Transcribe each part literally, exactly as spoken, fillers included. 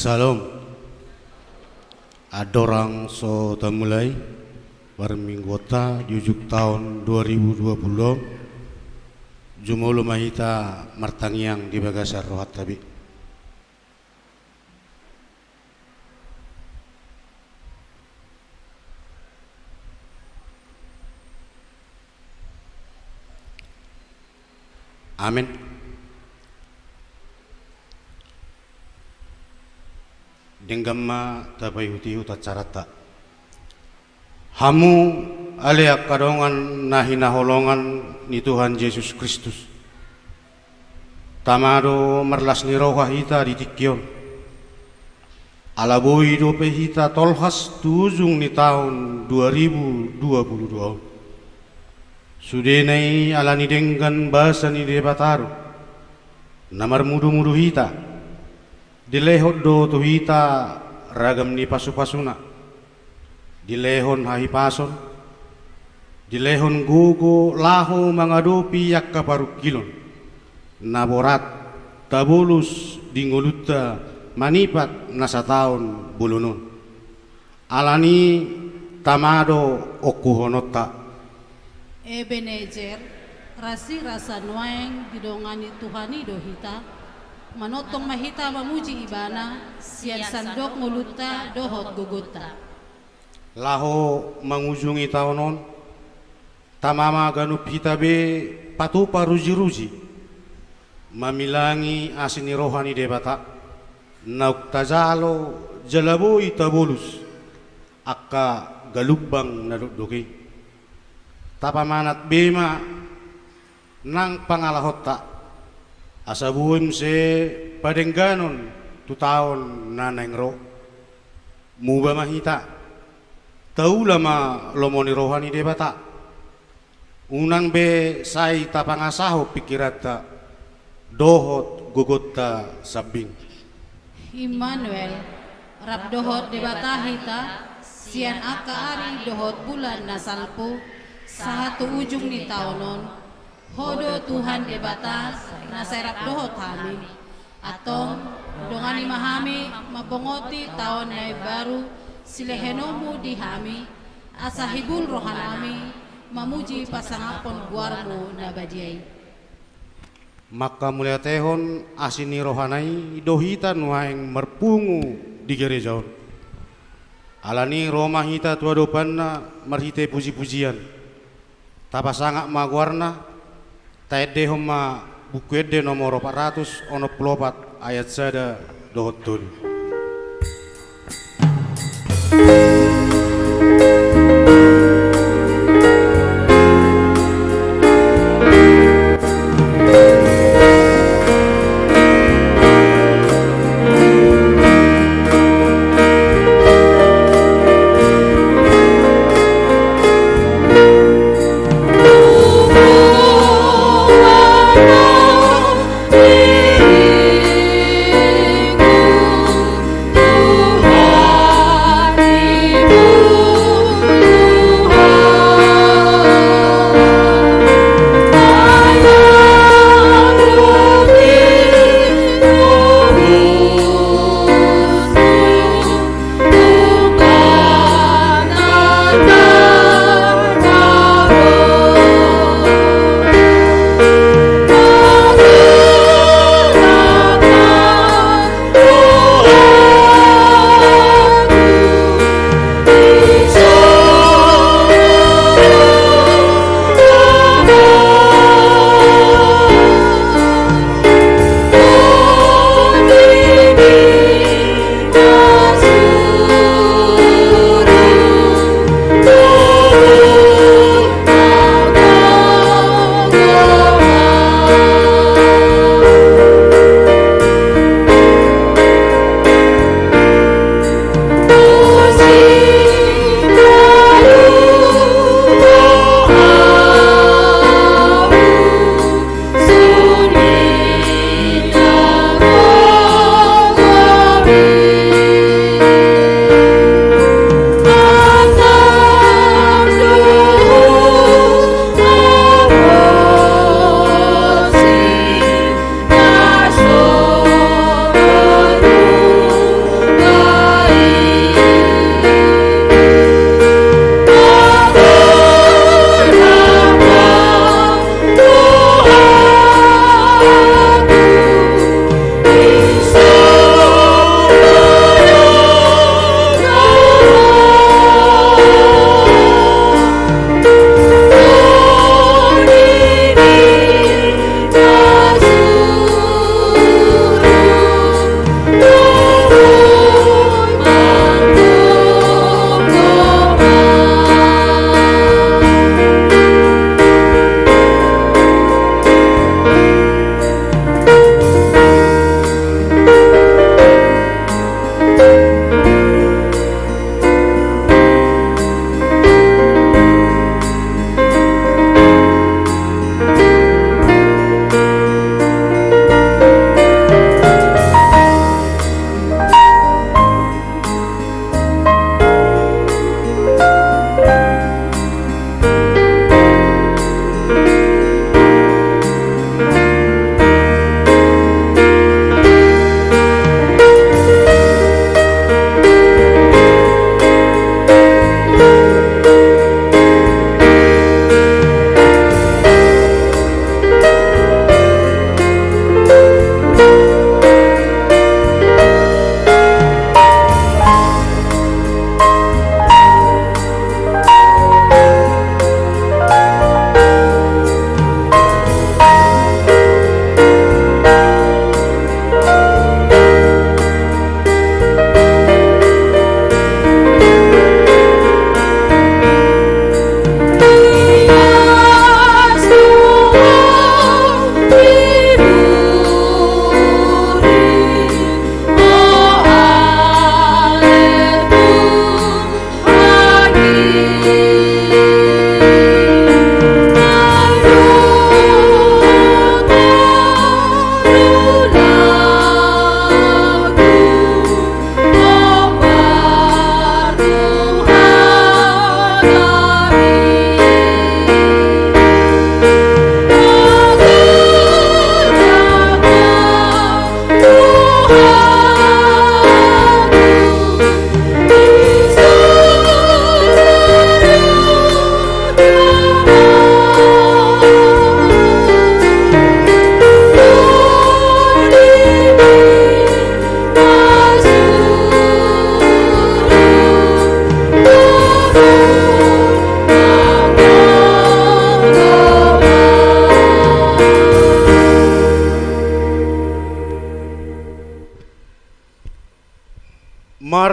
Syalom. Andorang so tamulai parmingguonta di ujung taon dua ribu dua puluh on, jumolo ma hita martangiang di bagasan rohanta be. Amen. Denggan ma tapaihutihut acaranta. Hamu ale angka dongan na hinaholongan ni Tuhan Jesus Kristus. Tama do marlas ni roha hita di tingki on. Ala boi dope hita tolhas tu ujung ni taon dua ribu dua puluh dua on. Sudena i ala ni denggan basa ni Debata do na marmudumudu hita. Dilehon do tu hita ragam ni pasupasuna. Dilehon hahipason, dilehon gogo laho mangadopi angka parungkilon na borat tabolus di ngolunta manipat na sataon bolon on. Alani i tama do ongkuhononta. Ebenezer, rasirasa nuaeng didongani Tuhan i do hita, manongtong ma hita mamuji Ibana, sian sandok ngolunta dohot gogonta. Laho mangujungi taon on, tama ma ganup hita be patupa rujiruji, mamilangi asi ni roha ni Debata, naung tajalo jala boi tabolus angka galumbang na dokdok i. Tapamanat be ma nang pangalahonta, asa boi muse padengganon tu taon na naeng ro. Muba ma hita, taula ma lomo ni roha ni Debata. Unang be sai tapangasahon pingkiranta dohot gogonta sambing. Immanuel, rap dohot Debata hita, sian angka ari dohot bulan na salpu, sahat tu ujung ni taon on. Ho do Tuhan Debata na sai rap dohot hami. Antong, dongani ma hami mambongoti taon na imbaru silehenonmu di hami, asa hibul rohanami mamuji pasangaphon goarmu na badia i. Mangkamauliatehon asi ni rohana i do hita nuaeng marpungu di gereja on. Alani i ro ma hita tu adopanna marhite pujipujian. Tapasangap ma goarna, taendehon ma Buku Ende nomor opat ratus onom pulu opat ayat sada dohot tolu.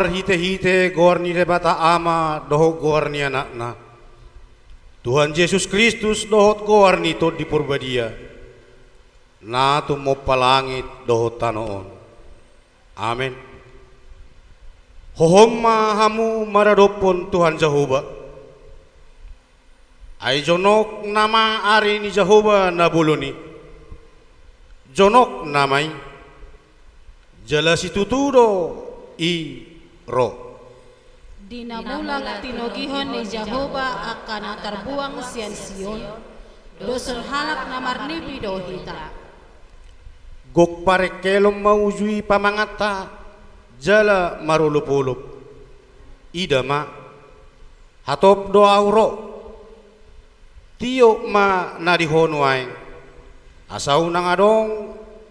Marhite-hite goar ni Debata Ama dohot goar ni Anakna, Tuhan Jesus Kristus dohot goar ni Tondi Porbadia, na tumompa langit dohot tano on. Amen. Hohom ma hamu maradophon Tuhan Jahowa. Ai jonok nama ari ni Jahowa na bolon i. Jonok nama i. Jala situtu do i ro. Di na mulak tinogihon ni Jahowa angka na tarbuang sian Sion, doson halak na marnipi do hita. Gok parengkelon ma uju i pamanganta, jala marolop-olop. Ida ma, hatop do ahu ro. Tiop ma na di ho nuaeng, asa unang adong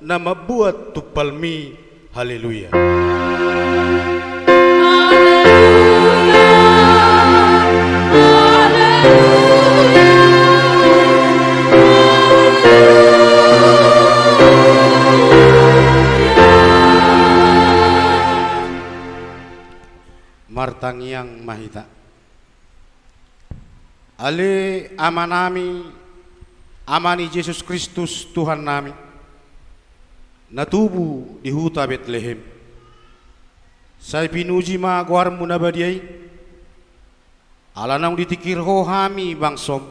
na mambuat tumpalmi. Haleluya. Martangiang ma hita. Ale Amanami, Ama ni Jesus Kristus Tuhannami, na tubu di huta Betlehem, sai pinuji ma goarmu na badia i. Ala naung ditingkir ho hami bangsom,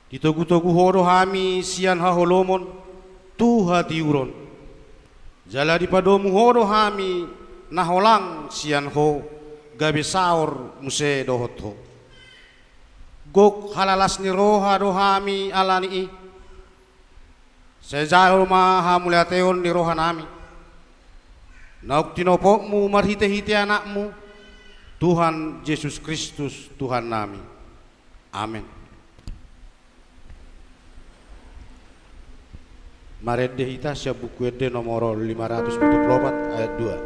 ditogu-togu ho do hami sian haholomon tu hatiuron. Jala dipadomu ho do hami na holang sian ho, gabe saor muse dohot ho. Gok halalas ni roha do hami ala ni i. Sai jalo ma hamauliateon ni rohanami, naung tinopotmu marhite-hite Anakmu, Tuhan Jesus Kristus Tuhannami. Amen. Marende hita sian Buku Ende nomor lima ratus pitu pulu opat, ayat dua.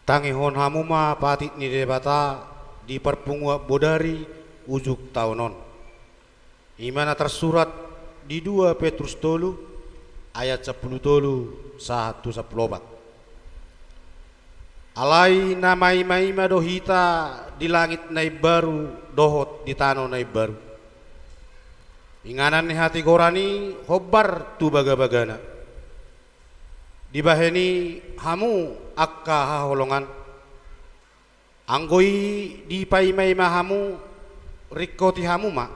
Tangihon hamu ma patik ni Debata di parpunguan bodari ujung taon on. I ma na tarsurat di dua Petrus tolu, ayat sampulu tolu sahat tu sampulu opat. Alai na maima-ima do hita di langit na imbaru dohot di tano na imbaru. Inganan ni hatigoran i hombar tu bagabagana. Dibahen i hamu angka haholongan, anggo i dipaima-ima hamu, ringkoti hamu ma,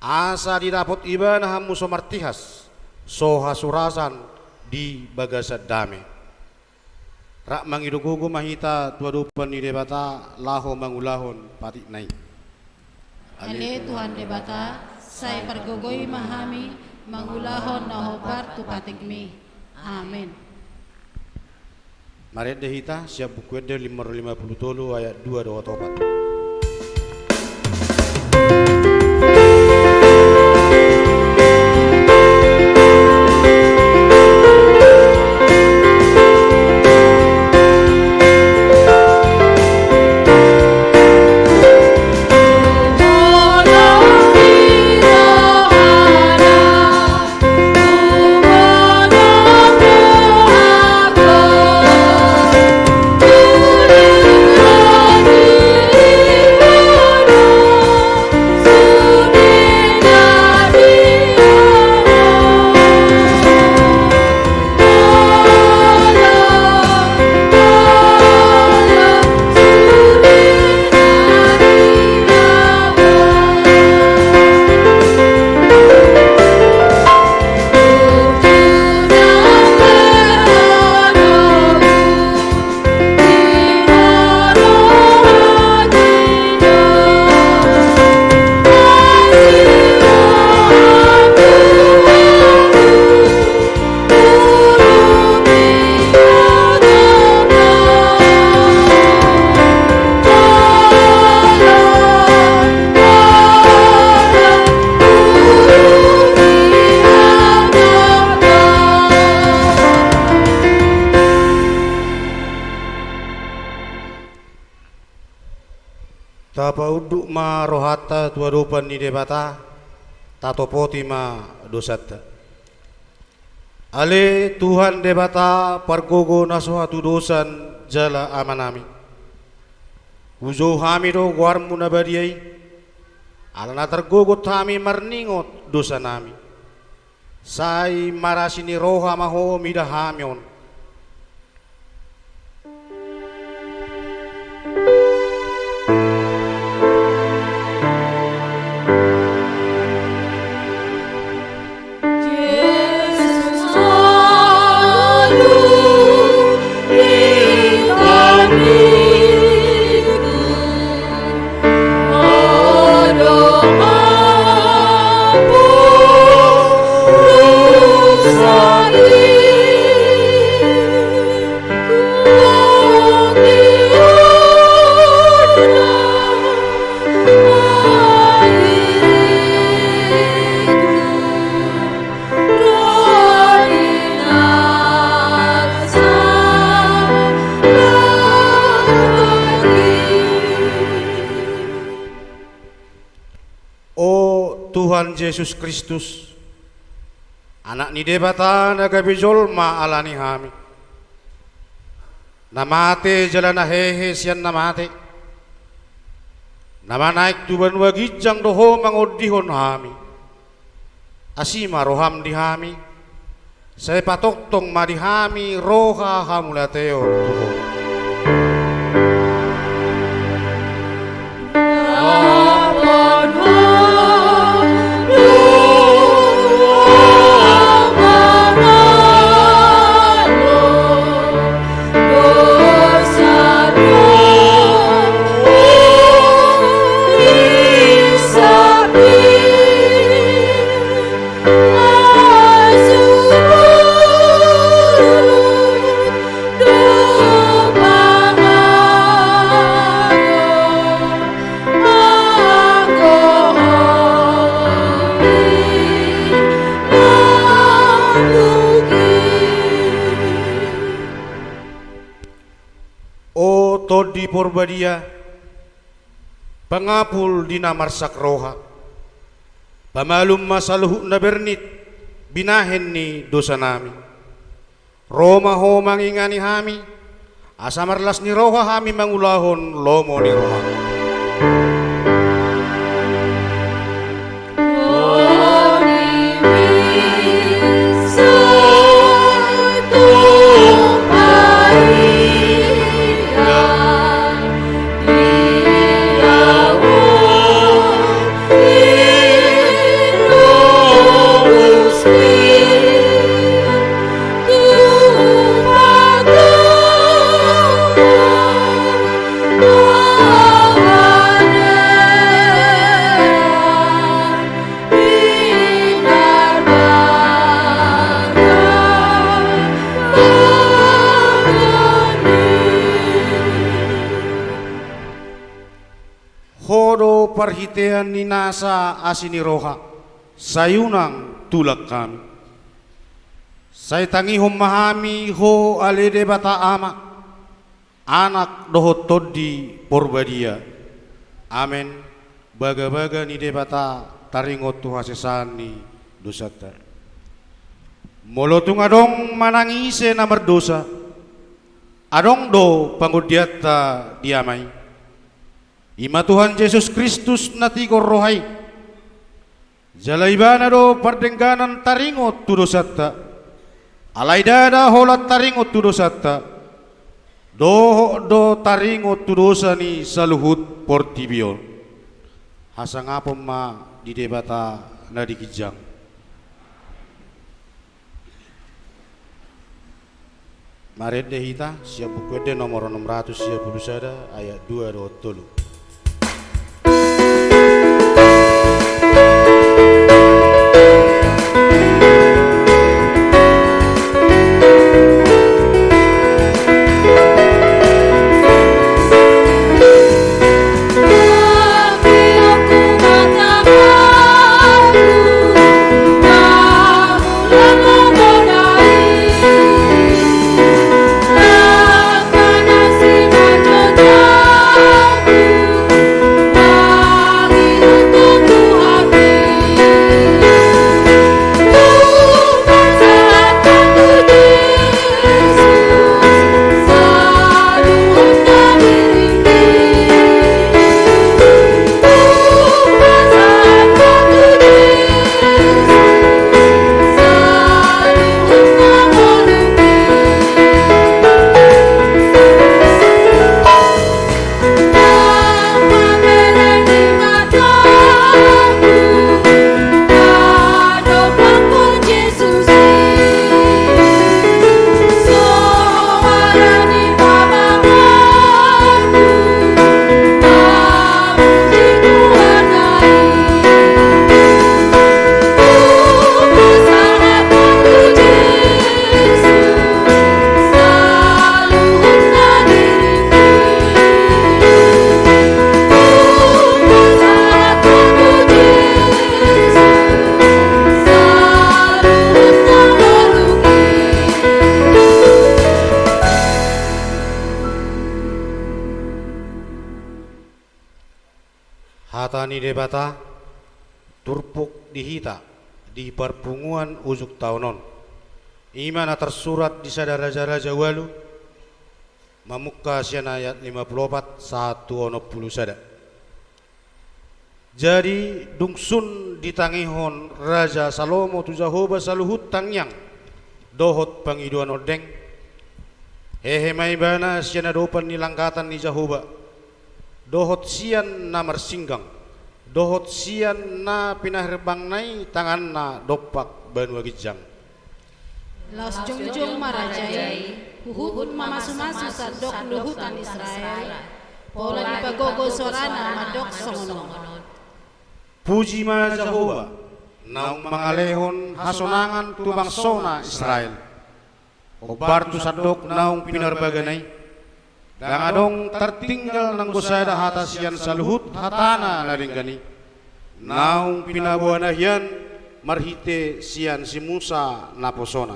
asa didapot ibana hamu so martihas, so hasurasan di bagasan dame. Rap mangido gogo ma hita tu adopan ni Debata laho mangulahon patikna i. Ale Tuhan Debata, sai pargogoi ma hami mangulahon na hombar tu patikmi. Amen. Marende hita sian Buku Ende lima ratus lima puluh tolu ayat dua dohot opat. Tapaunduk ma rohanta tu adopan ni Debata, tatopoti ma dosanta. Ale Tuhan Debata, pargogo na so hatudosan jala Amanami. Hujou hami do goarmu na badia i, ala na targogot hami marningot dosanami. Sai marasi ni roha ma ho mida hami on. O Tuhan Jesus Kristus, Anak ni Debata na gabe jolma ala ni hami, na mate jala na hehe sian na mate, na manaek tu banua ginjang do ho mangondihon hami. Asi ma roham di hami, sai patongtong ma di hami roha hamauliateon tu ho. O Tondi Porbadia, pangapul di na marsak roha, pamalum ma saluhut na bernit binahen ni dosanami. Ro ma ho mangingani hami, asa marlas ni roha hami mangulahon lomo ni roham. Ho do parhitean ni nasa asi ni roha, sai unang tulak hami. Sai tangihon ma hami ho ale Debata Ama, Anak dohot Tondi Porbadia. Amen. Bagabaga ni Debata taringot tu hasesaan ni dosanta. Molo tung adong manang ise na mardosa, adong do pangondianta di Ama i. I ma Tuhan Jesus Kristus na tigor roha i. Jala Ibana do pardengganan taringot tu dosanta. Alai ndada holan taringot tu dosanta, dohot do taringot tu dosa ni saluhut portibi on. Hasangapon ma di Debata na di ginjang. Marende hita sian Buku Ende nomor onom ratus sia pulu sada, ayat dua dohot tolu. Hata ni Debata turpuk di hita di parpunguan ujung taon on. I ma na tarsurat di sada Raja-raja ualu, mamungka sian ayat lima pulu opat sahat tu onom pulu sada. Jadi, dung sun ditangihon Raja Salomo tu Jahowa saluhut tangiang dohot pangidoan ondeng, hehe ma ibana sian adopan ni langgatan ni Jahowa, dohot sian na marsinggang, dohot sian na pinaherbangna i tanganna dompak banua ginjang. Laos jongjong ma raja i, huhut mamasumasu sandok luhutan Israel, pola dipagogo sorana mandok songon on. Puji ma Jahowa, naung mangalehon hasonangan tu bangsona Israel. Hombar tu sandok naung pinarbagana i. Ndang adong tartinggal nanggo sada hata sian saluhut hatana na denggan i, naung pinaboana hian marhite sian si Musa naposona.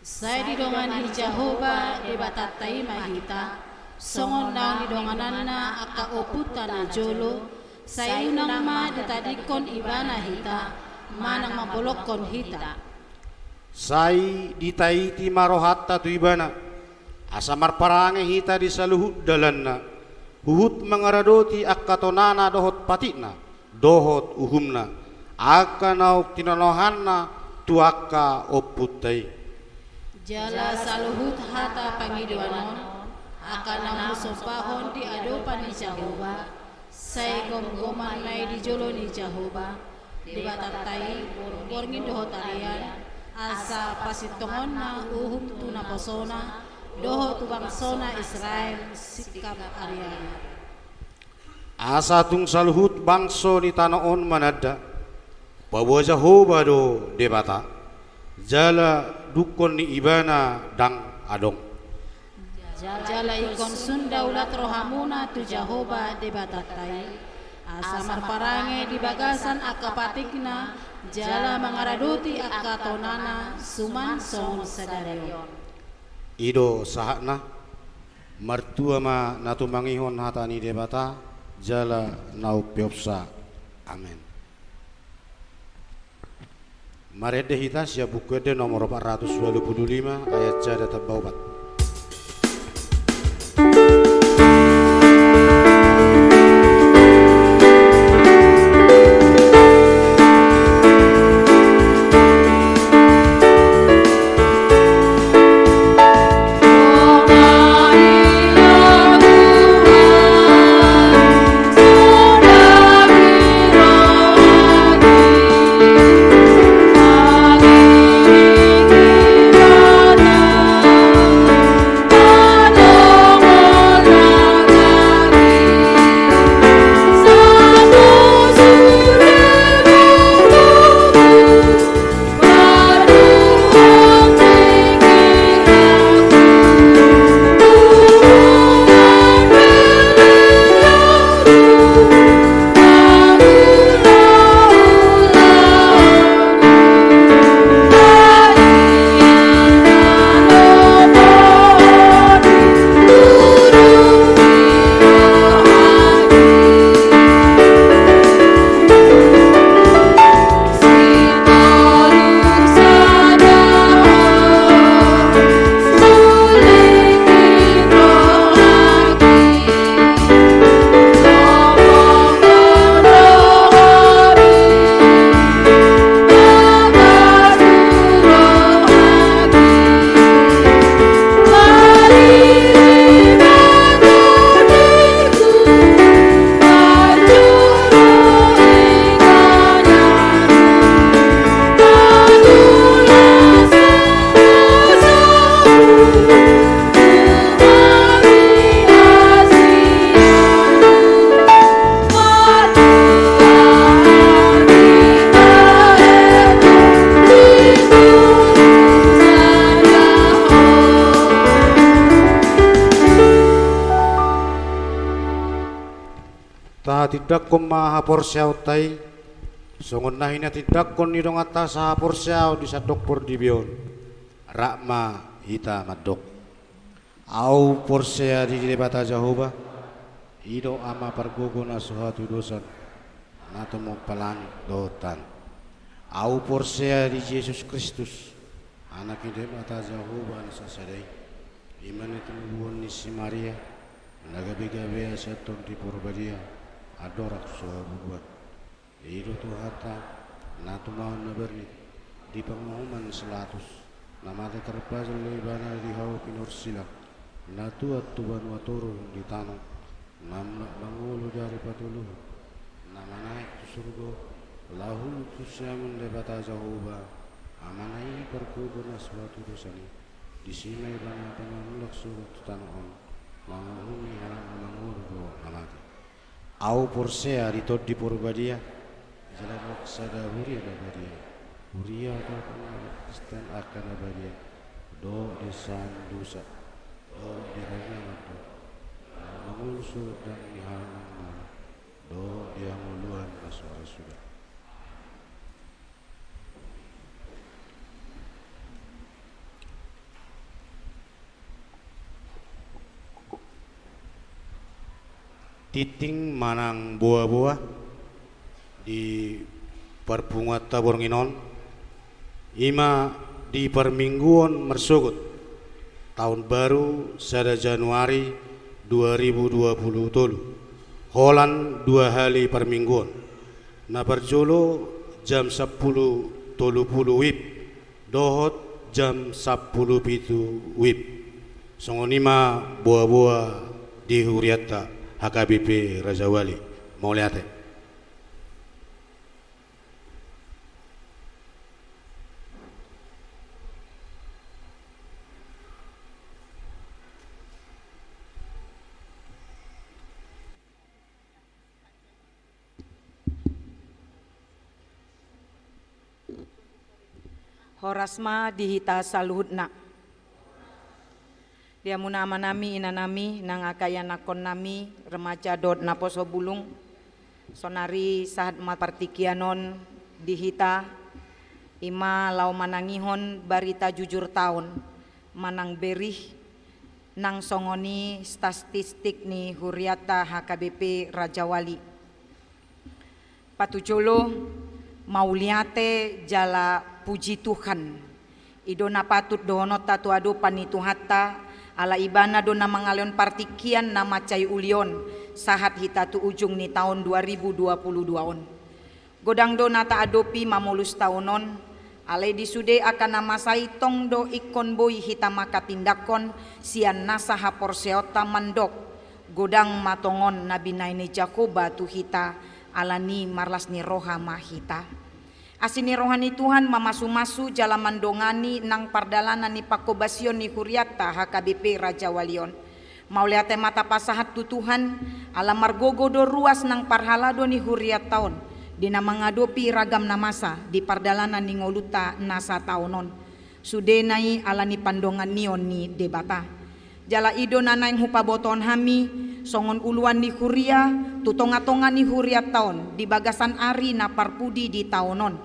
Sai didongani Jahowa Debatanta i ma hita, songon naung didongananna angka ompunta na jolo, sai unang ma ditadingkon ibana hita, manang mambolongkon hita. Sai ditaiti ma rohanta tu ibana, asa marparange hita di saluhut dalanna, huhut mangaradoti angka tonana dohot patikna, dohot uhumna, angka naung tinonanganna tu angka ompunta i. Jala saluhut hata pangidoan on, angka naung husombahon di adopan ni Jahowa, sai gomgoman ma i di jolo ni Jahowa Debatanta i, borngin dohot arian, asa pasintongonna uhum tu naposona, dohot tu bangsona Israel singkap ariana. Asa tung saluhut bangso ni tano on mananda, paboa Jahowa do Debata, jala dungkon ni ibana ndang adong. Jala ingkon sun daulat rohamuna tu Jahowa Debatanta i, asa marparange di bagasan angka patikna, jala mangaradoti angka tonana suman songon sadari on. I do sahatna. Martua ma na tumangihon hata ni Debata, jala na umpeopsa. Amen. Marende hita sian Buku Ende nomor opat ratus ualu pulu lima, ayat sada tamba opat. Tahatindangkon ma haporseaonta i, songon na hinatindangkon ni donganta sahaporseaon di sandok portibi on. Rap ma hita mandok. Ahu porsea di Debata Jahowa, i do Ama pargogo na so hatudosan, na tumompa langit dohot tano. Ahu porsea di Jesus Kristus, Anak ni Debata Jahowa na sasada i, i ma na tinubuhon ni si Maria, na gabe-gabe sian Tondi Porbadia, andorang so haburuan. I do Tuhanta, na tumangihon na bernit di panguhuman si Pilatus, na mate tarpajal do Ibana di hau pinorsilang, na tuat tu banua toru di tano, na mulak mangolu di ari patoluhon, na manaek tu surgo, laho tu siamun Debata Jahowa, Amana i pargogo na so hatudosan i. Disi ma Ibana pe na mulak surut tu tano on, manguhumi halak na mangolu dohot na mate. Ahu porsea di Tondi Porbadia, jala adong sada huria na badia, huria dohot na Kristen angka na badia, dohot di sandusa, dohot di ranjangan dohot na mangolu surut dang ni halak na malo, dohot di hangoluan na so ra suda. Tingting manang boa-boa di parpunguanta borngin on, i ma di parmingguon marsogot, taon baru sada Januari dua ribu dua pulu tolu, holan dua hali parmingguon. Na parjolo jam sampulu tolu pulu wib, dohot jam sampulu pitu wib. Songon i ma boa-boa di hurianta H K B P Rajawali. Mauliate. Horas ma di hita saluhutna. Di hamuna amanami, inanami, nang angka ianakkonnami, remaja dohot naposo bulung, saonari sahat ma partingkian on di hita, i ma laho manangihon barita jujur taon, manang berih, nang songon i statistik ni hurianta H K B P Rajawali. Patujolo, mauliate jala puji Tuhan. I do na patut dohononta tu adopan ni Tuhanta, ala Ibana do na mangalehon partingkian na mansai uli on, sahat hita tu ujung ni taon dua ribu dua pulu dua on. Godang do na taadopi mamolus taon on, alai di sude angka na masa i tong do ingkon boi hita manghatindanghon sian nasa haporseaonta mandok, godang ma tongon na binahen ni Jahowa tu hita, alani marlas ni roha ma hita. Asi ni roha ni Tuhan mamasu-masu jala mandongani nang pardalanan ni panghobasion ni hurianta H K B P Rajawali on. Mauliate ma tapasahat tu Tuhan, ala margogo do ruas nang parhalado ni hurianta on, di na mangadopi ragam na masa di pardalanan ni ngolunta nasa taon on. Sudena i ala ni pandonganion ni Debata. Jala i do na naeng hupabotohon hami, songon uluan ni huria, tu tonga-tonga ni hurianta on, di bagasan ari na parpudi di taon on.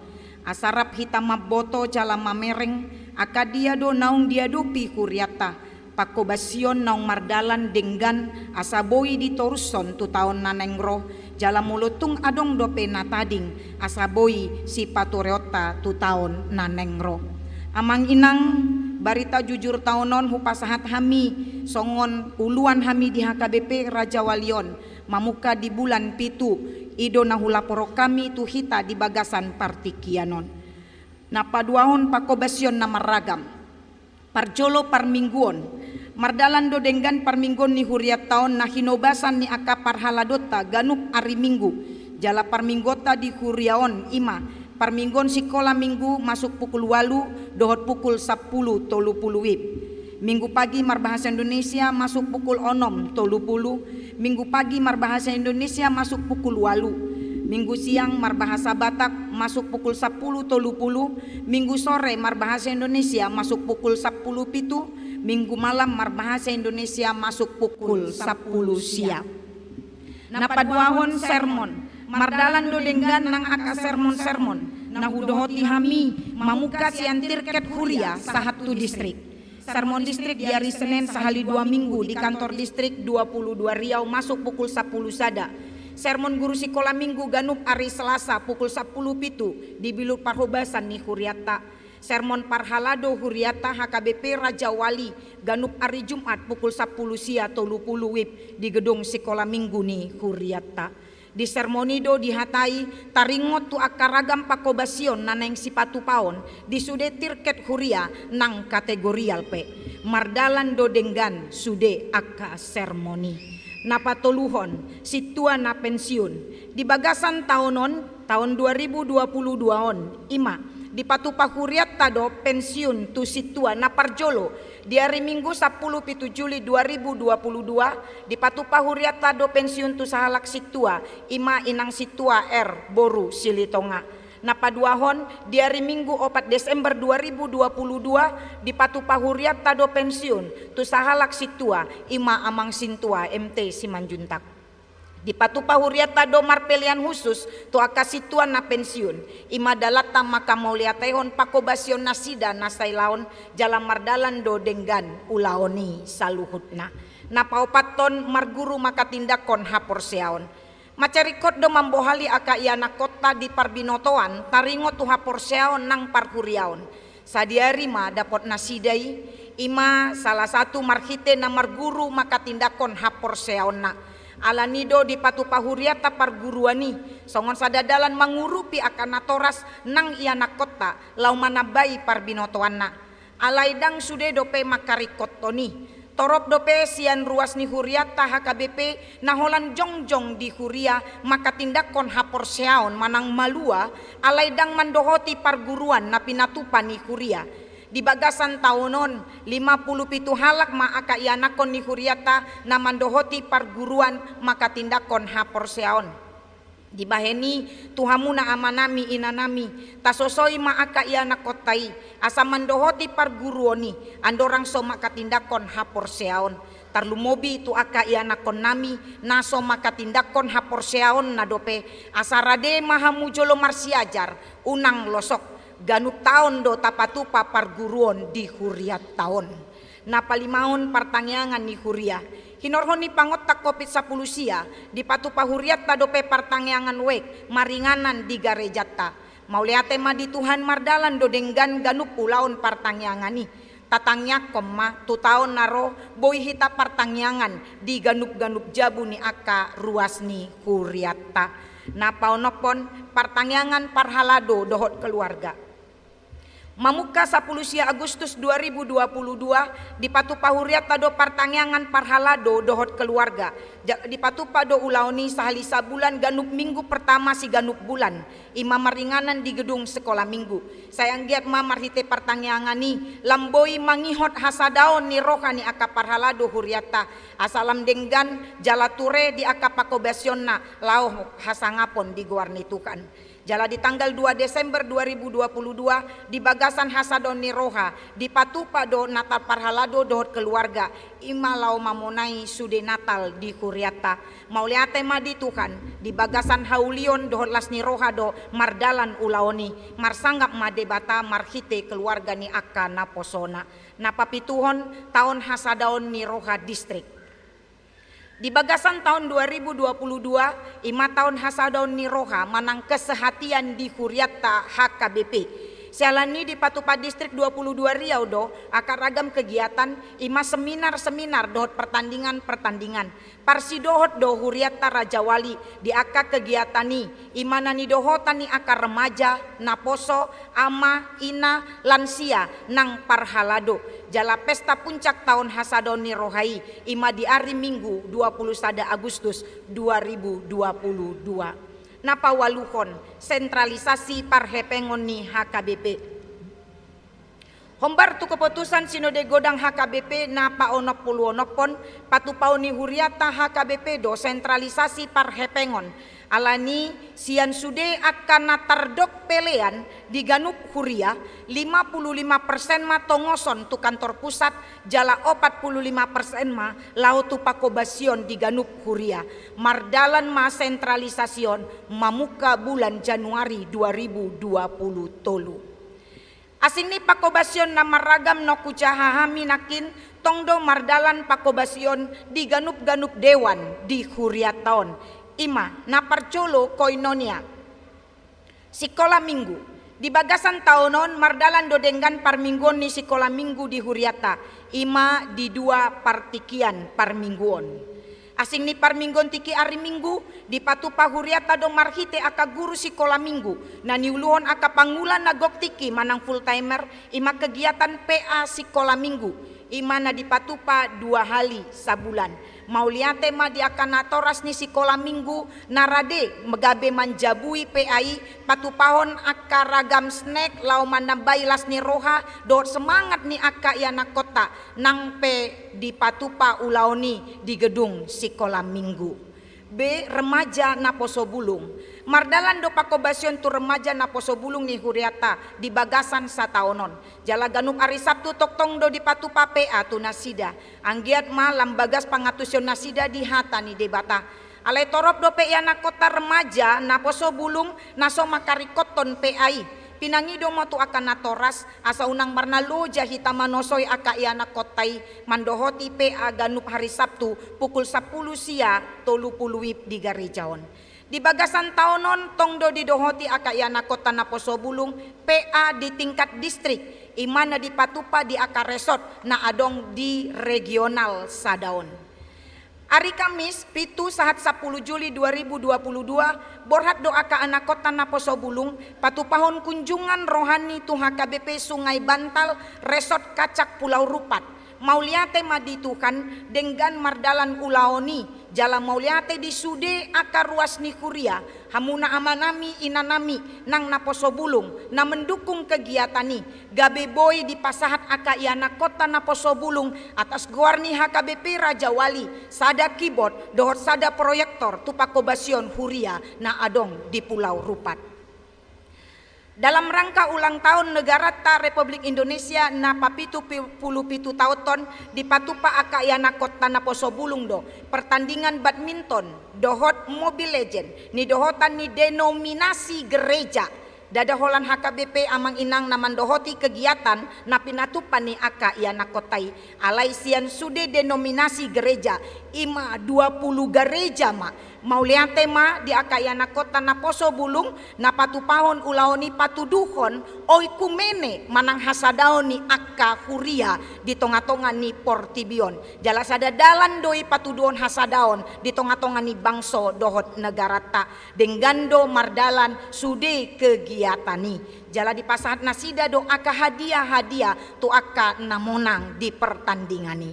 Asa rap hita mamboto jala mamereng, angka dia do naung diadopi hurianta, panghobasion naung mardalan denggan asa boi ditorushon tu taon na naeng ro, jala molo tung adong dope na tading asa boi sipatureonta tu taon na naeng ro. Amang inang, barita jujur taon on hupasahat hami, songon uluan hami di H K B P Rajawali on, mamungka di bulan pitu, i do na hulaporhon hami tu hita di bagasan partingkian on. Na paduahon panghobasion na marragam. Parjolo parmingguon. Mardalan do denggan parmingguon ni hurianta on na hinobasan ni angka parhaladonta ganup ari Minggu. Jala parmingguonta di huria on i ma, parmingguon sikola Minggu masuk pukul ualu dohot pukul sampulu tolu pulu wib. Minggu pagi marbahasa Indonesia masuk pukul onom tolu pulu, Minggu pagi marbahasa Indonesia masuk pukul ualu. Minggu siang marbahasa Batak masuk pukul sampulu tolu pulu, Minggu sore marbahasa Indonesia masuk pukul sampulu pitu, Minggu malam marbahasa Indonesia masuk pukul sampulu sia. Na paduahon sermon. Mardalan do denggan nang angka sermon-sermon na hudohoti hami, mamungka sian tirket huria sahat tu distrik. Sermon distrik di ari Senen sahali dua minggu di kantor distrik dua puluh dua Riau masuk pukul sampulu sada. Sermon guru sikola minggu ganup ari Selasa pukul sampulu pitu di bilut parhobasan ni huriatta. Sermon parhalado huriatta H K B P Rajawali ganup ari Jumat pukul sampulu sia tolu pulu wib di gedung sikola minggu ni huriatta. Di sermon i do dihatai taringot tu angka ragam pangkobasion na naeng sipatupaon di sude tirket huria nang kategorial pe. Mardalan do denggan sude angka sermon i. Na patoluhon, sintua na pensiun. Di bagasan taon on, taon dua ribu dua pulu dua on, i ma, dipatupa huriatta do pensiun tu sintua na parjolo, di ari Minggu sampulu pitu Juli dua ribu dua pulu dua, dipatupa huriatta do pensiun tu sahalak sintua, i ma inang sintua R boru Silitonga. Na paduahon, di ari Minggu opat Desember dua ribu dua pulu dua, dipatupa huriatta do pensiun tu sahalak sintua, i ma amang sintua M T Simanjuntak. Dipatupa huriatta do marpelean husus tu angka sintua na pensiun, i ma dalanta mangkamauliatehon pangkobasion nasida na sailaon jala mardalan do denggan ulaon i saluhutna. Na paopathon, marguru mangkatindangkon haporseaon. Mansai ringkot do mambohali angka ianakkonta di parbinotoan taringot tu haporseaon nang parhuriaon. Sadihari ma dapot nasida i, i ma salah satu marhite na marguru mangkatindangkon haporseaonna. Alani do dipatupa huriatta parguruan i songon sada dalan mangurupi angka natoras nang ianakkonta laho manambai parbinotoanna. Alai ndang sude dope mangkaringkothon i. Torop dope sian ruas ni huriatta H K B P na holan jongjong di huria mangkatindangkon haporseaon manang malua, alai ndang mandohoti parguruan na pinatupa ni huria. Di bagasan taon on, lima pulu pitu halak ma angka ianakhon ni huriatta na mandohoti parguruan mangkatindangkon haporseaon. Dibahen i, tu hamuna amanami inanami, tasosoi ma angka ianakhonta i asa mandohoti parguruon i, andorang so mangkatindangkon haporseaon. Tarlumobi tu angka ianakhonnami na so mangkatindangkon haporseaonna dope, asa rade ma hamu jolo marsiajar, unang losok, ganup taon do tapatupa parguruon di huriatta on. Na palimaon, partangiangan ni huria. Hinorhon ni pangontak Covid sampulu sia, dipatupa huriatta dope partangiangan wijk maringanan di garejanta. Mauliate ma di Tuhan, mardalan do denggan ganup ulaon partangiangan i. Tatangiangkon ma tu taon na ro boi hita partangiangan di ganup-ganup jabu ni angka ruas ni huriatta. Na paonomhon, partangiangan parhalado dohot keluarga. Mamungka sampulu sia Agustus dua ribu dua pulu dua, dipatupa huriatta do partangiangan parhalado dohot keluarga. Ja-, dipatupa do ulaon i sahali sabulan ganup minggu pertama siganup bulan, i ma maringanan di gedung sekolah minggu. Sai anggiat ma marhite partangiangan i lam boi mangihot hasadaon ni roha ni angka parhalado huriatta, asa lam denggan jala ture di angka pangkobasionna laho hasangapon di goar ni Tuhan. Jala di tanggal dua Desember dua ribu dua pulu dua, di bagasan hasadaon ni roha, dipatupa do Natal parhalado dohot keluarga, i ma laho mamonai sude Natal di huriatta. Mauliate ma di Tuhan, di bagasan haulion dohot las ni roha do mardalan ulaon i, marsangap ma Debata marhite keluarga ni angka naposona. Na papituhon, taon hasadaon ni roha distrik. Di bagasan taon dua ribu dua pulu dua, i ma taon hasadaon ni roha manang kesehatian di huriatta H K B P. Siala ni i dipatupa Distrik dua pulu dua Riau do angka ragam kegiatan, i ma seminar-seminar dohot pertandingan-pertandingan. Parsidohot do huriatta Rajawali di angka kegiatan i, i ma na nidohotan ni angka remaja, naposo, ama, ina, lansia, nang parhalado. Jala pesta puncak taon hasadaon ni roha i, i ma di ari Minggu dua pulu sada Agustus dua ribu dua pulu dua. Na paualuhon, sentralisasi parhepengon ni H K B P. Hombar tu keputusan Sinode Godang H K B P na paonom pulu onomhon, patupaon ni huriatta H K B P do sentralisasi parhepengon. Alani sian sude angka na tardok pelean di ganup huria, lima pulu lima persen ma tongoson tu kantor pusat, jala opat pulu lima persen ma laho tu pangkobasion di ganup huria. Mardalan ma sentralisasi on mamungka bulan Januari dua ribu dua pulu tolu. Asing ni pangkobasion na marragam na hujaha hami nangkin, tong do mardalan pangkobasion di ganup-ganup dewan di huriatta on. Ima na parjolo koinonia. Sikola Minggu. Di bagasan taon on mardalan do denggan parmingguon ni sikola Minggu di hurianta, ima di dua partingkian parmingguon. Asing ni parmingguon tingki ari Minggu, dipatupa hurianta do marhite angka guru sikola Minggu na niuluhon angka pangula na gok tingki manang full timer, ima kegiatan P A sikola Minggu, ima na dipatupa dua hali sabulan. Mauliate ma di angka natoras ni sikola Minggu na rade gabe manjabui P A i, patupahon angka ragam snack laho manambai las ni roha dohot semangat ni angka ianakkonta nang pe dipatupa ulaon i di gedung sikola Minggu. B. Remaja Naposobulung. Mardalan do panghobasion tu remaja naposobulung ni hurianta di bagasan sataon on. Jala ganup ari Sabtu tongtong do dipatupa P A tu nasida. Anggiat ma lam bagas pangantusion nasida di hata ni Debata. Alai torop dope ianakkonta remaja naposobulung na so mangkaringkothon P A i. Pinangido ma tu angka natoras, asa unang marnaloja hita manosoi angka ianakkonta i mandohoti P A ganup ari Sabtu pukul sampulu sia tolu pulu WIB di gareja on. Di bagasan taon on tong do didohoti angka ianakkonta naposobulung P A di tingkat distrik, ima na dipatupa di angka resort na adong di regional sada on. Ari Kamis, pitu sahat sampulu Juli dua ribu dua pulu dua, borhat do angka anakkonta naposobulung patupahon kunjungan rohani tu H K B P Sungai Bantal, Resort Kacak Pulau Rupat. Mauliate ma di Tuhan denggan mardalan ulaon i, jala mauliate di sude angka ruas ni huria, hamuna amanami inanami nang naposobulung na mendukung kegiatan i, gabe boi dipasahat angka ianakkonta naposobulung atas goar ni H K B P Rajawali sada keyboard dohot sada proyektor tu panghobasion huria na adong di Pulau Rupat. Dalam rangka ulang tahun negaranta Republik Indonesia na papitu pulu pitu taon on, dipatupa angka ianakkonta naposobulung do pertandingan badminton dohot Mobile Legend nidohotan ni denominasi gereja. Ndada holan H K B P amang inang na mandohoti kegiatan na pinatupa ni angka ianakkonta i, alai sian sude denominasi gereja, ima dua pulu gareja ma. Mauliate ma di angka ianakkonta naposobulung na patupahon ulaon i patuduhon oikumene manang hasadaon ni angka huria di tongatonga ni portibi on. Jala sada dalan do i patuduhon hasadaon di tongatonga ni bangso dohot negaranta. Denggan do mardalan sude kegiatan i. Jala dipasahat nasida do angka hadiah-hadiah tu angka na monang di pertandingan i.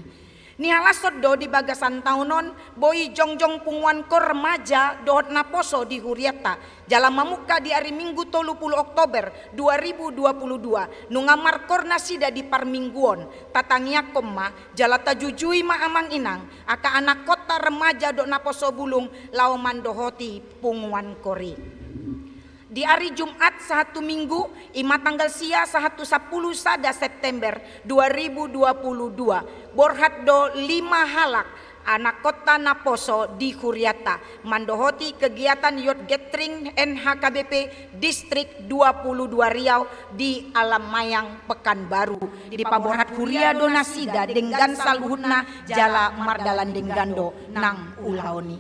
Nihalashon do di bagasan taon on boi jongjong punguan kor remaja dohot naposo di hurianta. Jala mamungka di ari Minggu tolu pulu Oktober dua ribu dua pulu dua, nunga markor nasida di parmingguon. Tatangiangkon ma, jala tajujui ma amang inang, angka anakkonta remaja dohot naposobulung laho mandohoti punguan kor i. Di ari Jumat sahat tu Minggu, ima tanggal sia sahat tu sampulu sada September dua ribu dua pulu dua, borhat do lima halak anakkonta naposo di hurianta mandohoti kegiatan Youth Gathering N H K B P Distrik dua pulu dua Riau di Alam Mayang, Pekanbaru. Dipaborhat huria do nasida denggan saluhutna jala mardalan denggan do nang ulaon i.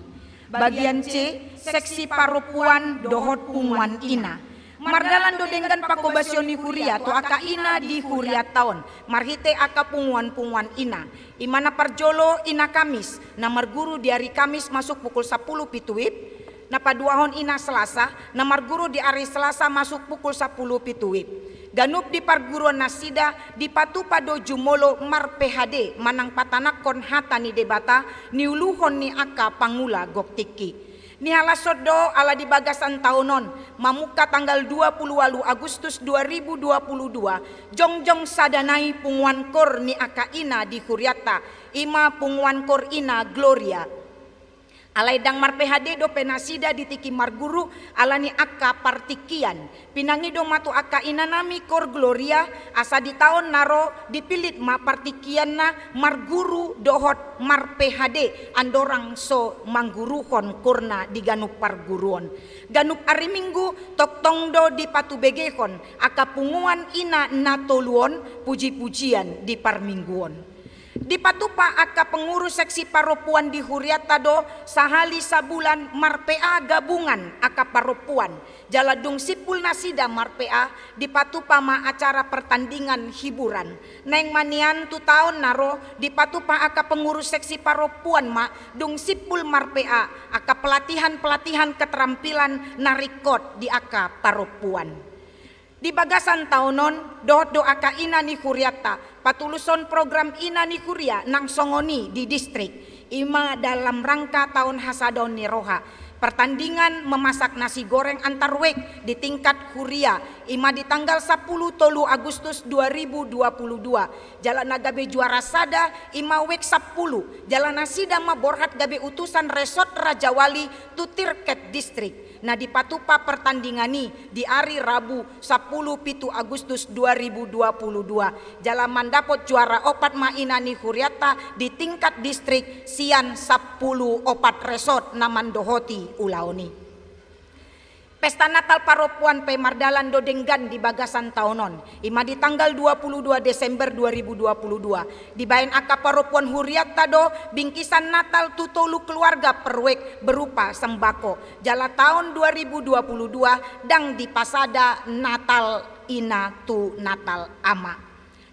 Bagian C, seksi parompuan dohot punguan ina. Mardalan do denggan panghobasion ni huria tu angka ina di hurianta on marhite angka punguan-punguan ina. Ima na parjolo ina Kamis, na marguru di ari Kamis masuk pukul sampulu pitu WIB. Na paduahon ina Selasa, na marguru di ari Selasa masuk pukul sampulu pitu WIB. Ganup di parguruan nasida dipatupa do jumolo mar-P H D manang patanakhon hata ni Debata niuluhon ni angka pangula gok tingki. Nihalashon do ala di bagasan taon on, mamungka tanggal dua pulu ualu Agustus dua ribu dua pulu dua, jongjong sada nai punguan kor ni angka ina di hurianta, ima punguan kor ina Gloria. Alai ndang mar-P H D dope nasida di tingki marguru ala ni angka partingkian. Pinangido ma tu angka inanami kor Gloria, asa di taon na ro dipillit ma partingkianna marguru dohot mar-P H D andorang so mangguruhon korna di ganup parguruon. Ganup ari Minggu tongtong do dipatubegehon angka punguan ina na tolu on puji-pujian di parmingguon. Dipatupa angka pengurus seksi parompuan di hurianta do sahali sabulan mar-P A gabungan angka parompuan, jala dung simpul nasida mar-P A, dipatupa ma acara pertandingan hiburan. Naeng ma nian tu taon na ro, dipatupa angka pengurus seksi parompuan ma dung simpul mar-P A angka pelatihan-pelatihan keterampilan na ringkot di angka parompuan. Di bagasan taon on, dohot do angka ina ni hurianta patulushon program ina ni huria nang songon i di distrik, i ma dalam rangka taon hasadaon ni roha, pertandingan memasak nasi goreng antar wijk di tingkat huria, i ma di tanggal sampulu tolu Agustus dua ribu dua puluh dua, jala na gabe juara sada i ma wijk sampulu, jala nasida ma borhat gabe utusan Resort Rajawali tu tingkat distrik. Na dipatupa pertandingan i di ari Rabu sampulu pitu Agustus dua ribu dua puluh dua, jala mandapot juara opat ma ina ni hurianta di tingkat distrik sian sampulu opat resort na mandohoti ulaon i. Pesta Natal parompuan pe mardalan do denggan di bagasan taon on, i ma di tanggal dua puluh dua Desember dua ribu dua puluh dua. Dibaen angka parompuan hurianta do bingkisan Natal tu tolu keluarga per wijk berupa sembako. Jala taon dua ribu dua puluh dua ndang dipasada Natal ina tu Natal ama.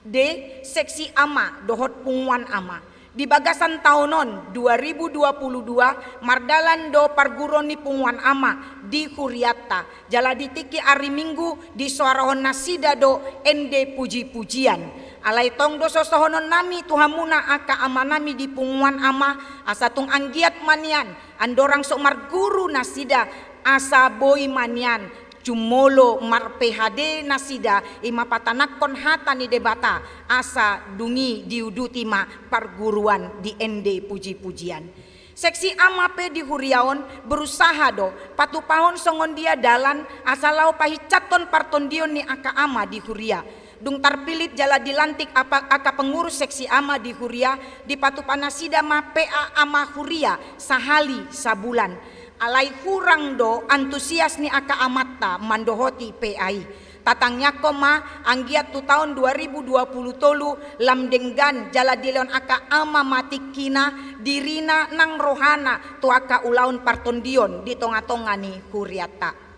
D. Seksi ama dohot punguan ama. Di bagasan taon on dua ribu dua puluh dua mardalan do parguru ni punguan ama di hurianta. Jala di tingki ari Minggu disoarahon nasida do ende puji-pujian. Alai tong do sosohonon nami tu hamuna angka ama nami di punguan ama, asa tung anggiat ma nian andorang so marguru nasida, asa boi ma nian jumolo mar-P H D nasida, i ma patanakkon hata ni Debata, asa dung i diuduti ma parguruan di ende puji-pujian. Seksi ama pe di huria on berusaha do patupahon songon dia dalan asa laho pahinsathon partondion ni angka ama di huria. Dung tarpilih jala dilantik apa, angka pengurus seksi ama di huria, dipatupa nasida ma P A ama huria sahali sabulan. Alai hurang do antusias ni angka amanta mandohoti P A i. Tatangiangkon ma anggiat tu taon dua ribu dua puluh tolu lam denggan jala dilehon angka ama ma tingkina, dirina nang rohana tu angka ulaon partondion di tonga-tonga ni hurianta.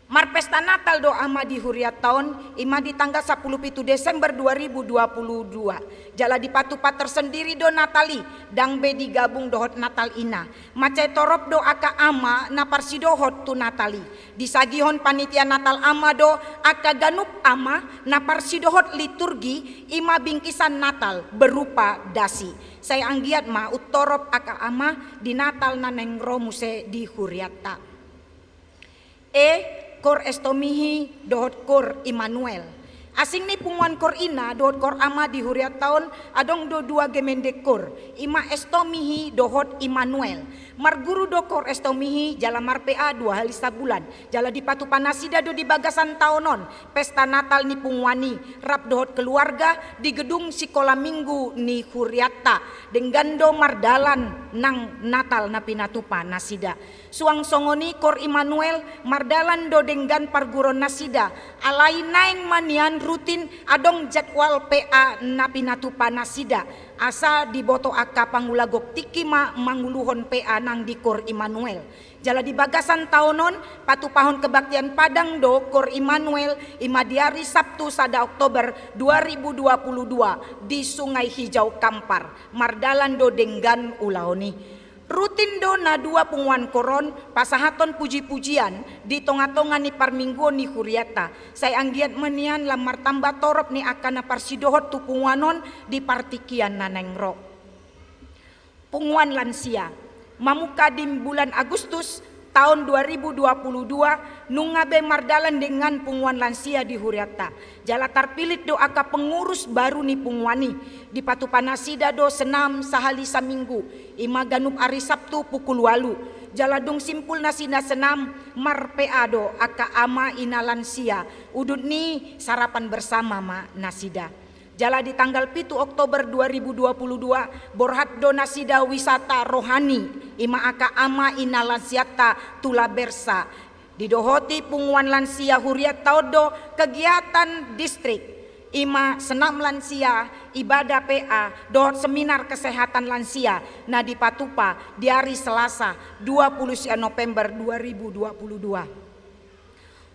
Marpesta Natal do ama di hurianta on, i ma di tanggal sampulu pitu Desember dua ribu dua puluh dua. Jala dipatupa tersendiri do Natal i, ndang be digabung dohot Natal ina. Mansai torop do angka ama na parsidohot tu Natal i. Disagihon panitia Natal ama do angka ganup ama na parsidohot liturgi, i ma bingkisan Natal berupa dasi. Sai anggiat ma umtorop angka ama di Natal na naeng ro muse di hurianta. E. Koor Estomihi dohot Koor Immanuel. Asing ni punguan koor ina dohot koor ama di hurianta on adong do dua gemende koor, i ma Estomihi dohot Immanuel. Marguru do koor Estomihi jala mar-P A dua hali sabulan. Jala dipatupa nasida do di bagasan taon on pesta Natal ni punguan i rap dohot keluarga di gedung sikola minggu ni hurianta. Denggan do mardalan nang Natal na pinatupa nasida. Suang songon i koor Immanuel mardalan do denggan parguruon nasida, alai naeng ma nian rutin adong jadwal P A na pinatupa nasida, asa diboto angka pangula gok tingki ma manguluhon P A nang di koor Immanuel. Jala di bagasan taon on patupahon kebaktian padang do koor Immanuel, i ma di ari Sabtu sada Oktober dua ribu dua puluh dua di Sungai Hijau Kampar. Mardalan do denggan ulaon i. Rutin do na dua punguan koor on pasahathon puji-pujian di tonga-tonga ni parmingguon ni hurianta. Sai anggiat ma nian lam martamba torop ni angka na parsidohot tu punguan on di partingkian na naeng ro. Punguan lansia. Mamungka di bulan Agustus taon dua ribu dua puluh dua nunga be mardalan denggan punguan lansia di hurianta. Jala tarpilih do angka pengurus baru ni punguan i. Dipatupa nasida do senam sahali saminggu, i ma ganup ari Sabtu pukul ualu. Jala dung simpul nasida senam, mar-P A do angka ama ina lansia. Udut ni sarapan bersama ma nasida. Jala di tanggal pitu Oktober dua ribu dua puluh dua borhat do nasida wisata rohani, i ma angka ama ina lansianta tu La Bersa. Didohoti punguan lansia hurianta on do kegiatan distrik, i ma senam lansia ibadah P A dohot seminar kesehatan lansia na dipatupa di ari Selasa, dua puluh sia November dua ribu dua puluh dua.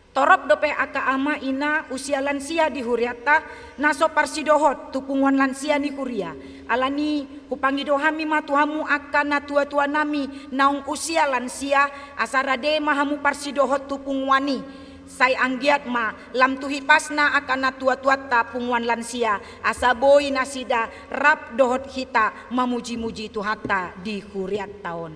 Torop dope angka ama ina usia lansia di hurianta na so parsidohot tu punguan lansia ni huria. Alani hupangido hami ma tu hamu angka natuatuanami naung usia lansia, asa rade ma hamu parsidohot tu punguan i. Sai anggiat ma lam tu hipasna angka natuatuanta punguan lansia, asa boi nasida rap dohot hita mamujimuji Tuhanta di hurianta on.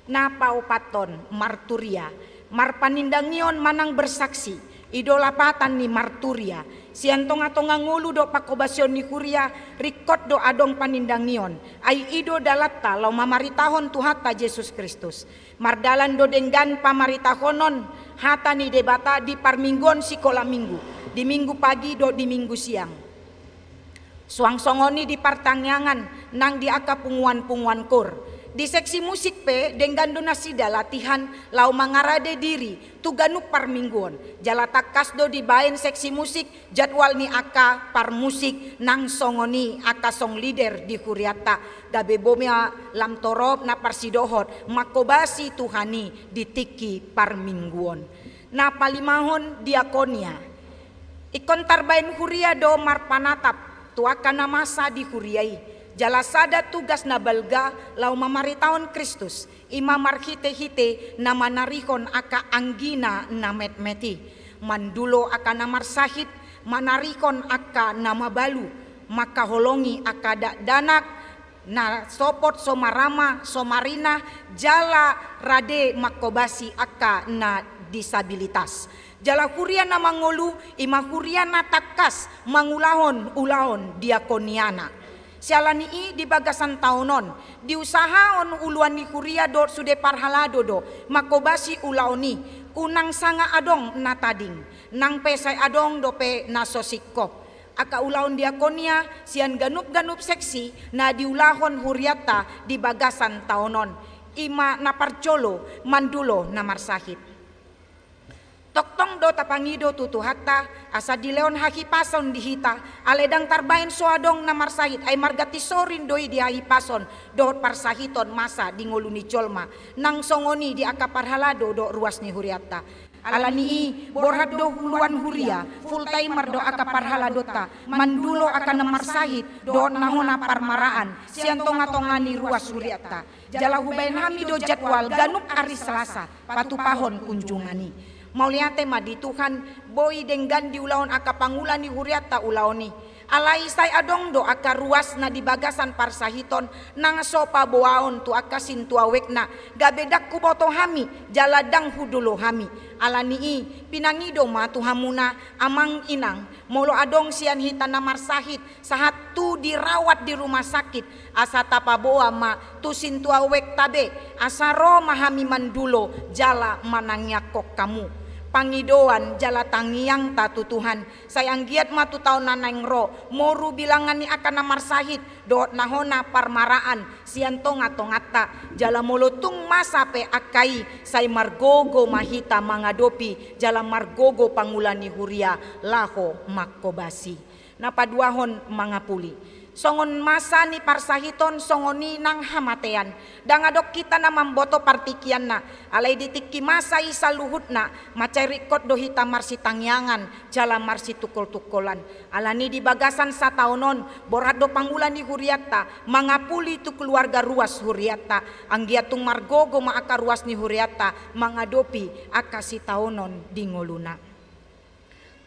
Na paopathon, marturia, marpanindangion manang bersaksi. I do lapatan ni marturia. Sian tongatonga ngolu dohot panghobasion ni huria, ringkot do adong panindangion. Ai i do dalanta laho mamaritahon Tuhanta Jesus Kristus. Mardalan do denggan pamaritahonon hata ni Debata di parmingguon sikola minggu, di minggu pagi dohot di minggu siang. Suang songon i di partangiangan nang di angka punguanpunguan koor. Di seksi musik pe denggan do nasida latihan laho mangarade diri tu ganup parmingguon. Jala tangkas do dibaen seksi musik jadwal ni angka parmusik nang songon i angka song leader di hurianta. Gabe boi ma lam torop na parsidohot manghobasi Tuhan i di tingki parmingguon. Na palimahon, diakonia. Ingkon tarbaen huria do marpanatap tu angka na masa di huria i. Jala sada tugas na balga laho mamaritahon Kristus, i ma marhitehite na manarihon angka anggina na metmet i. Mandulo angka na marsahit, manarihon angka na mabalu, mangkaholongi angka dakdanak, na sopot so marama, so marina, jala rade manghobasi angka na disabilitas. Jala huria na mangolu, i ma huria na tangkas mangulahon ulaon diakoniana. Siala ni i di bagasan taon on, diusahahon uluan ni huria dohot sude parhalado do manghobasi ulaon i, unang sanga adong na tading, nang pe sai adong dope na so singkop. Angka ulaon diakonia sian ganupganup seksi na diulahon hurianta di bagasan taon on, i ma na parjolo mandulo na marsahit. Tongtong do tapangido tu Tuhanta asa dilehon hahipason di hita, alai ndang tarbaen so adong na marsahit, ai marganti sorin do i di hahipason dohot parsahiton masa di ngolu ni jolma, nang songon i di angka parhalado dohot ruas ni hurianta. Ala ni i, borhat do uluan huria, full timer do angka parhaladonta, mandulo angka na marsahit dohot na hona parmaraan sian tongatonga ni ruas hurianta. Jala hubaen hami do jadwal ganup ari Selasa patupahon kunjungan i. Mauliate ma di Tuhan, boi denggan diulahon angka pangula ni hurianta ulaon i. Alai sai adong do angka ruas na di bagasan parsahiton nang so paboaon tu angka sintua wekna, gabe ndang huboto hami jala ndang hudolo hami. Ala ni i, pinangido ma tu hamuna, amang inang, molo adong sian hita na marsahit sahat tu dirawat di rumah sakit, asa tapaboa ma tu sintua wekta be, asa ro ma hami mandulo jala manangiangkon hamu. Pangidoan jala tangiangta tu Tuhan, sai anggiat ma tu taon na naeng ro, moru bilangan ni angka na marsahit dohot na hona parmaraan sian tongatonganta, jala molo tung masa pe angka i, sai margogo ma hita mangadopi jala margogo pangula ni huria laho manghobasi. Na paduahon, mangapuli. Songon masa ni parsahiton, songon i nang hamatean. Ndang adong hita na mamboto partingkianna, alai di tingki masa i saluhutna mansai ringkot do hita marsitangiangan jala marsitungkoltungkolan. Ala ni i di bagasan sataon on, borhat do pangula ni hurianta mangapuli tu keluarga ruas hurianta. Anggiat tung margogo ma angka ruas ni hurianta mangadopi angka sitaonon di ngoluna.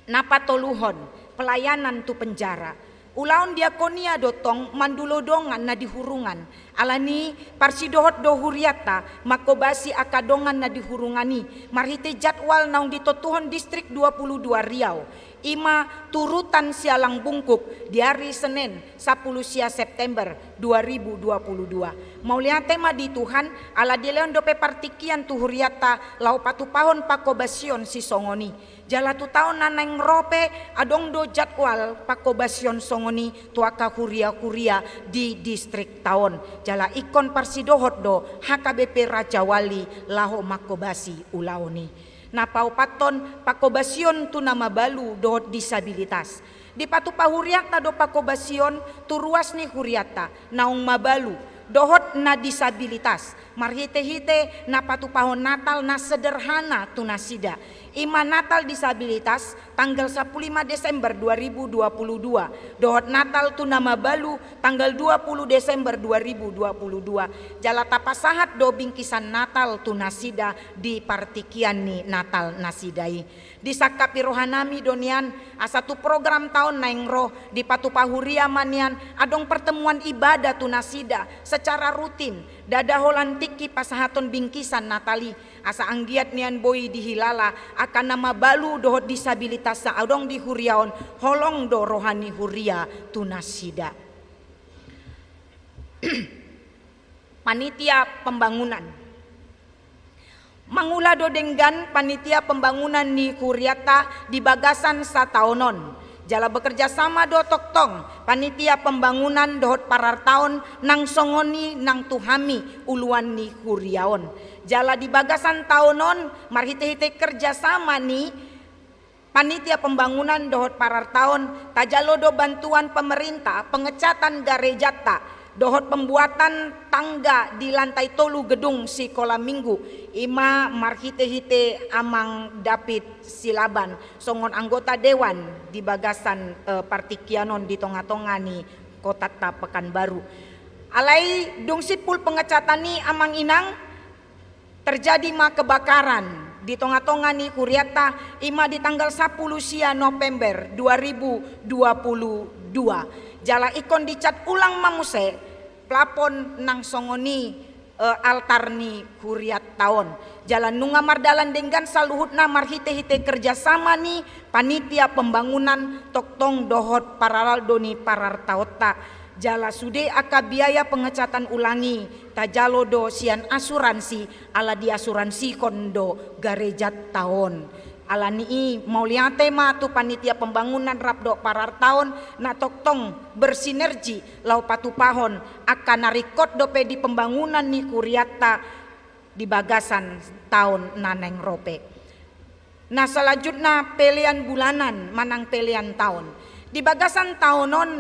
Na patoluhon, pelayanan tu penjara. Ulaon diakonia do tong mandulo dongan na di hurungan. Ala ni i, parsidohot do hurianta manghobasi angka dongan na di hurungan i marhite jadwal naung ditontuhon Distrik dua puluh dua Riau, i ma tu rutan Sialang Bungkuk di ari Senen, sampulu sia September dua ribu dua puluh dua. Mauliate ma di Tuhan, ala dilehon dope partingkian tu hurianta laho patupahon panghobasion sisongon i. Jala tu taon na naeng ro pe adong do jadwal panghobasion songon i tu angka huriahuria di distrikta on. Jala ingkon parsidohot do H K B P Rajawali laho manghobasi ulaon i. Na paopathon, panghobasion tu na mabalu dohot disabilitas. Dipatupa hurianta do pangkobasion tu ruas ni hurianta naung mabalu dohot na disabilitas, marhite-hite na patupahon Natal na sederhana tu nasida. I ma Natal disabilitas tanggal sapuluh lima Desember dua ribu dua puluh dua, dohot Natal tu na mabalu tanggal dua puluh Desember dua ribu dua puluh dua. Jala tapasahat do bingkisan Natal tu nasida di partingkian ni Natal nasida i. Disangkapi rohanami do nian, asa tu program taon naeng ro, dipatupa huria ma nian adong pertemuan ibadah tu nasida secara rutin, ndada holan tingki pasahaton bingkisan Natal i, asa anggiat nian boi dihilala angka na mabalu dohot disabilitas na adong di huria on, holong do roha ni huria tu nasida. Panitia pembangunan. Mangula do denggan panitia pembangunan ni hurianta di bagasan sataon on. Jala bekerja sama do tongtong panitia pembangunan dohot parartaon nang songon i nang tu hami uluan ni huria on. Jala di bagasan taon on marhite-hite kerja sama ni panitia pembangunan dohot parartaon, tajalo do bantuan pemerintah, pengecatan garejanta, dohot pembuatan tangga di lantai tolu gedung sikola minggu, i ma marhite-hite Amang David Silaban, songon anggota dewan di bagasan, eh, partingkian on di tonga-tonga ni kotanta Pekanbaru. Alai dung simpul pengecatan i Amang Inang, terjadi ma kebakaran di tonga-tonga ni hurianta, i ma di tanggal sapuluh sia November dua ribu dua puluh dua. Jala ingkon dicat ulang ma muse plafon nang songon i, eh, altar ni hurianta on. Jala nunga mardalan denggan saluhutna marhite-hite kerja sama ni panitia pembangunan tongtong dohot paraldo ni parartaonta. Jala sude angka biaya pengecatan ulang i tajalo do sian asuransi, ala diasuransihon do garejanta on. Alani i mauliate ma tu panitia pembangunan rap dohot parartaon na tongtong bersinergi laho patupahon angka na ringkot dope di pembangunan ni hurianta di bagasan taon na naeng ro pe. Na selanjutna pelean bulanan manang pelean taon. Di bagasan taon on,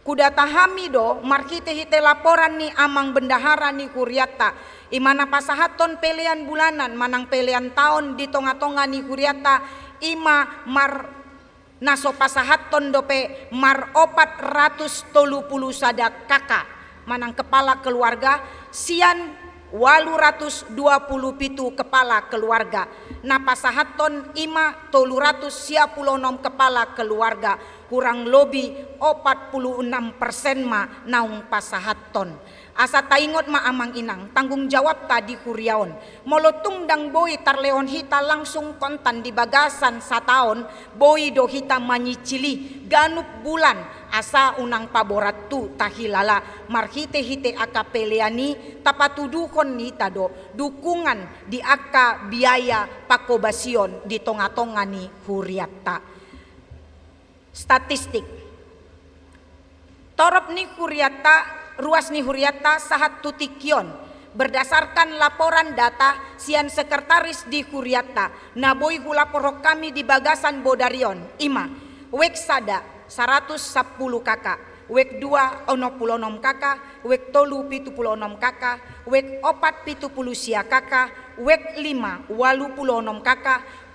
hudata hami do marhite-hite laporan ni amang bendahara ni hurianta, i ma na pasahathon pelean bulanan manang pelean taon di tonga-tonga ni hurianta, i ma mar na so pasahathon dope mar opat ratus tolu pulu sada K K, manang kepala keluarga, sian ualu ratus dua pulu pitu kepala keluarga. Na pasahathon i ma tolu ratus sia pulu onom kepala keluarga, hurang lobi opat pulu enam persen ma naung pasahathon. Asa taingot ma amang inang, tanggung jawabta di huria on. Molo tung ndang boi tarlehon hita langsung kontan di bagasan sataon, boi do hita manyincili ganup bulan, asa unang paborat tu tahilala marhite-hite angka pelean i tapatuduhon hita do dukungan di angka biaya pangkobasion di tonga-tonga ni hurianta. Statistik. Torop ni hurianta, ruas ni hurianta sahat tu tingki on, berdasarkan laporan data sian sekretaris di hurianta, na boi hulaporhon hami di bagasan bodari on, i ma, wek sada, saratus sampulu K K, wek dua, onom pulu onom K K, wek tolu, pitu pulu onom K K, wek opat, pitu pulu sia K K, wek lima, ualu pulu onom K K,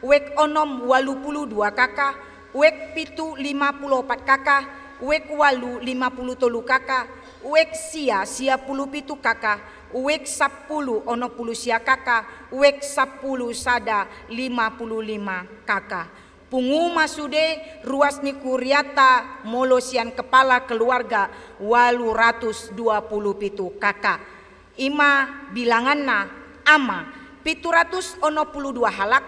wek onom, ualu pulu dua K K, wek pitu, lima pulu opat K K, wek ualu, lima pulu tolu K K, wek sia, sia pulu pitu K K, wek sampulu, onom pulu sia K K, wek sampulu sada, lima pulu lima K K. Pungu ma sude ruas ni hurianta molo sian kepala keluarga ualu ratus dua pulu pitu K K. I ma bilanganna: ama, pitu ratus onom pulu dua halak,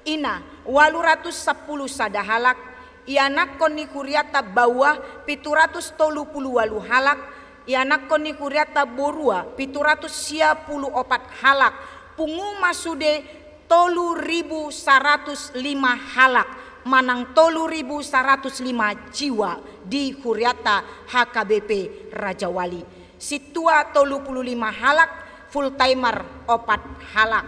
ina, ualu ratus sampulu sada halak, ianakhon ni hurianta baoa, pitu ratus tolu pulu ualu halak, ianakhon ni hurianta borua, pitu ratus sia pulu opat halak, pungu ma sude tolu ribu saratus lima halak, manang tolu ribu saratus lima jiwa di hurianta H K B P Rajawali. Sintua tolu pulu lima halak, full timer opat halak.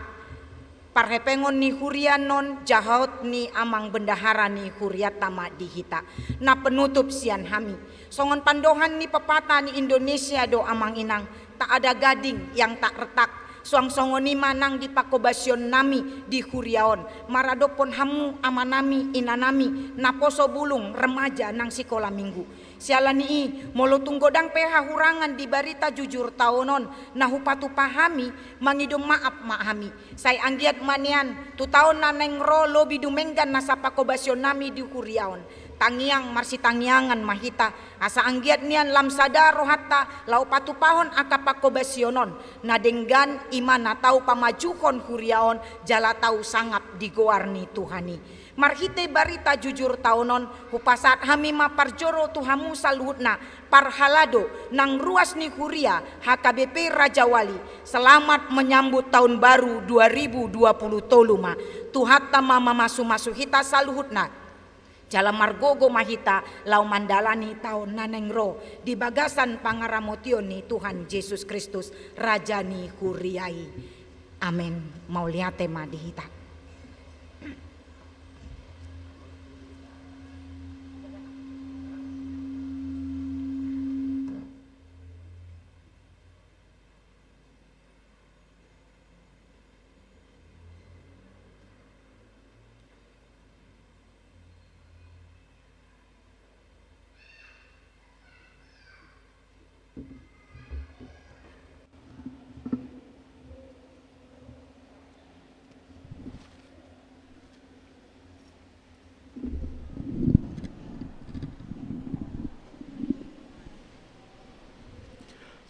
Parhepengon ni huria non, jahaon ni amang bendahara ni hurianta ma di hita. Na penutup sian hami. Songon pandohan ni pepatah ni Indonesia do amang inang, tak ada gading yang tak retak. Suang songon i ma nang di panghobasion nami di huria on, maradophon hamu amanami, inanami, naposo bulung, remaja nang sikola minggu. Siala ni i, molo tung godang pe hahurangan di barita jujur taon on, na hupatupa hami, mangido maaf ma hami. Sai anggiat ma nian, tu taon na naeng ro lobi dumenggan nasa panghobasion nami di huria on. Tangiang marsitangiangan ma hita, asa anggiat nian lam sada rohanta, laho patupahon angka panghobasion on. Na denggan i ma na tau pamajuhon huria on, jala tau sangap di goar ni Tuhan i. Marhite barita jujur taon on, hupasahat hami ma parjolo tu hamu saluhutna, parhalado nang ruas ni huria H K B P Rajawali. Selamat menyambut tahun baru dua ribu dua puluh tolu ma. Tuhanta ma mamasumasu hita saluhutna. Jala margogo ma hita laho mandalani taon na naeng ro di bagasan pangaramotion ni Tuhan Jesus Kristus, Raja ni huria i. Amen. Mauliate ma di hita.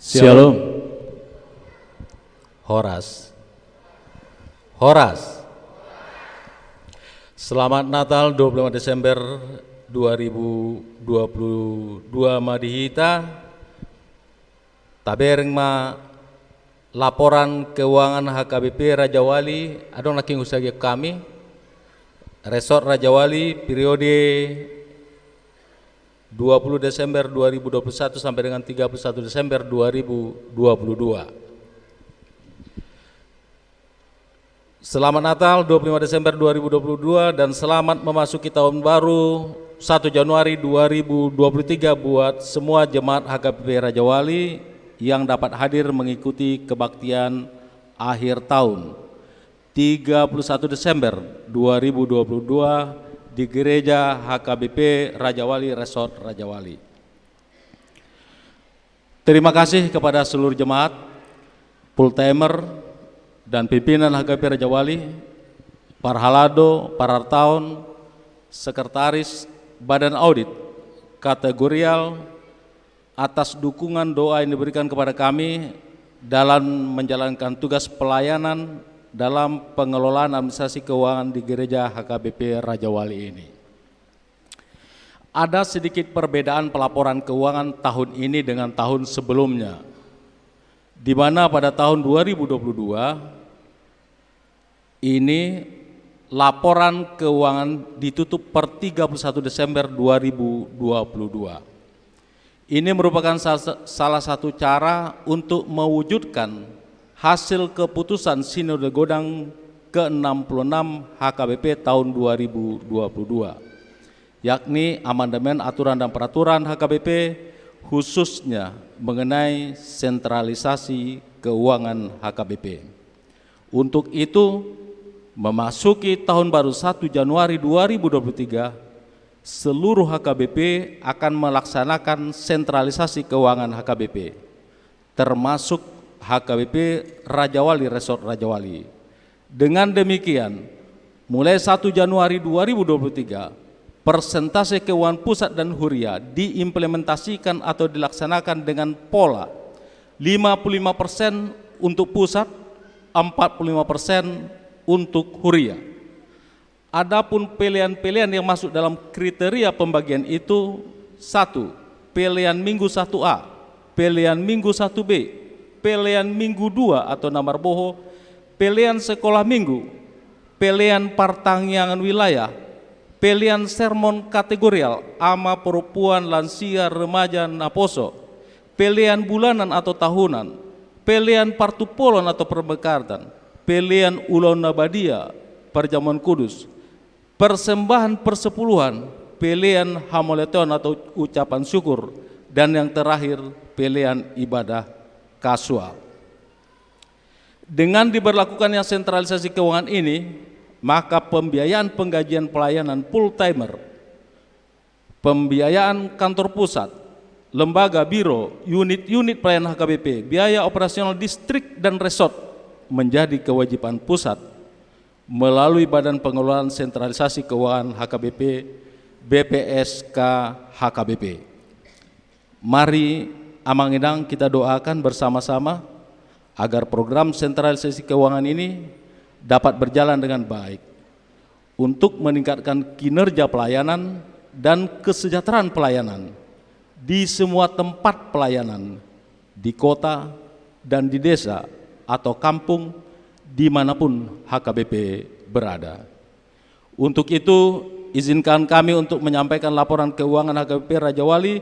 Syalom. Horas. Horas. Selamat Natal, dua puluh lima Desember dua ribu dua puluh dua ma di hita. Tabereng ma laporan keuangan H K B P Rajawali, adong nangkin husagia hami. Resort Rajawali periode dua puluh Desember dua ribu dua puluh satu sampai dengan tiga puluh satu Desember dua ribu dua puluh dua. Selamat Natal, dua puluh lima Desember dua ribu dua puluh dua, dan selamat memasuki tahun baru, satu Januari dua ribu dua puluh tiga, buat semua jemaat H K B P Rajawali yang dapat hadir mengikuti kebaktian akhir tahun, tiga puluh satu Desember dua ribu dua puluh dua, di Gereja H K B P Rajawali Resort Rajawali. Terima kasih kepada seluruh jemaat, full timer, dan pimpinan H K B P Rajawali, parhalado, parartaon, sekretaris, badan audit, kategorial, atas dukungan doa yang diberikan kepada kami dalam menjalankan tugas pelayanan dalam pengelolaan administrasi keuangan di Gereja H K B P Rajawali ini. Ada sedikit perbedaan pelaporan keuangan tahun ini dengan tahun sebelumnya, di mana pada tahun dua ribu dua puluh dua ini laporan keuangan ditutup per tiga puluh satu Desember dua ribu dua puluh dua. Ini merupakan sa-, salah satu cara untuk mewujudkan hasil keputusan Sinode Godang ke enam puluh enam H K B P tahun dua ribu dua puluh dua, yakni amandemen aturan dan peraturan H K B P, khususnya mengenai sentralisasi keuangan H K B P. Untuk itu, memasuki tahun baru satu Januari dua ribu dua puluh tiga, seluruh H K B P akan melaksanakan sentralisasi keuangan H K B P, termasuk H K B P Rajawali Resort Rajawali. Dengan demikian, mulai satu Januari dua ribu dua puluh tiga, persentase keuangan pusat dan huria diimplementasikan atau dilaksanakan dengan pola lima puluh lima persen untuk pusat, empat puluh lima persen untuk huria. Adapun pelean-pelean yang masuk dalam kriteria pembagian itu, satu, pelean Minggu satu A, pelean Minggu satu B, pelean Minggu dua atau na marboho, pelean sekolah minggu, pelean partangiangan wilayah, pelean sermon kategorial, ama, perempuan, lansia, remaja, naposo, pelean bulanan atau tahunan, pelean partumpolon atau permekatan, pelean ulaon na badia, parjamuan kudus, persembahan persepuluhan, pelean hamauliateon atau ucapan syukur, dan yang terakhir, pelean ibadah kasual. Dengan diberlakukannya sentralisasi keuangan ini, maka pembiayaan penggajian pelayanan full timer, pembiayaan kantor pusat, lembaga, biro, unit-unit pelayanan H K B P, biaya operasional distrik dan resort menjadi kewajiban pusat melalui Badan Pengelolaan Sentralisasi Keuangan H K B P, B P S K H K B P. Mari, Amang Inang, kita doakan bersama-sama agar program sentralisasi keuangan ini dapat berjalan dengan baik untuk meningkatkan kinerja pelayanan dan kesejahteraan pelayanan di semua tempat pelayanan, di kota dan di desa atau kampung di mana pun H K B P berada. Untuk itu, izinkan kami untuk menyampaikan laporan keuangan H K B P Raja Wali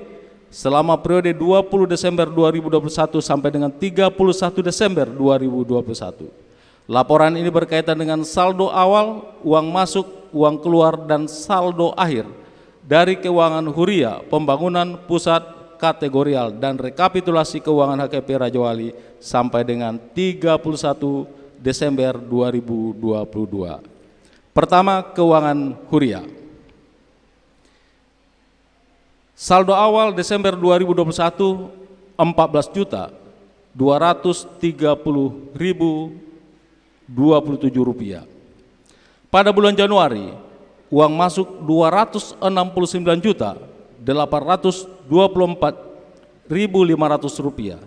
selama periode dua puluh Desember dua ribu dua puluh satu sampai dengan tiga puluh satu Desember dua ribu dua puluh satu. Laporan ini berkaitan dengan saldo awal, uang masuk, uang keluar, dan saldo akhir dari keuangan huria pembangunan pusat kategorial dan rekapitulasi keuangan H K B P Raja Wali sampai dengan tiga puluh satu Desember dua ribu dua puluh dua. Pertama, keuangan huria. Saldo awal Desember dua ribu dua puluh satu, empat belas juta dua ratus tiga puluh ribu dua puluh tujuh rupiah. Pada bulan Januari, uang masuk dua ratus enam puluh sembilan juta delapan ratus dua puluh empat ribu lima ratus rupiah.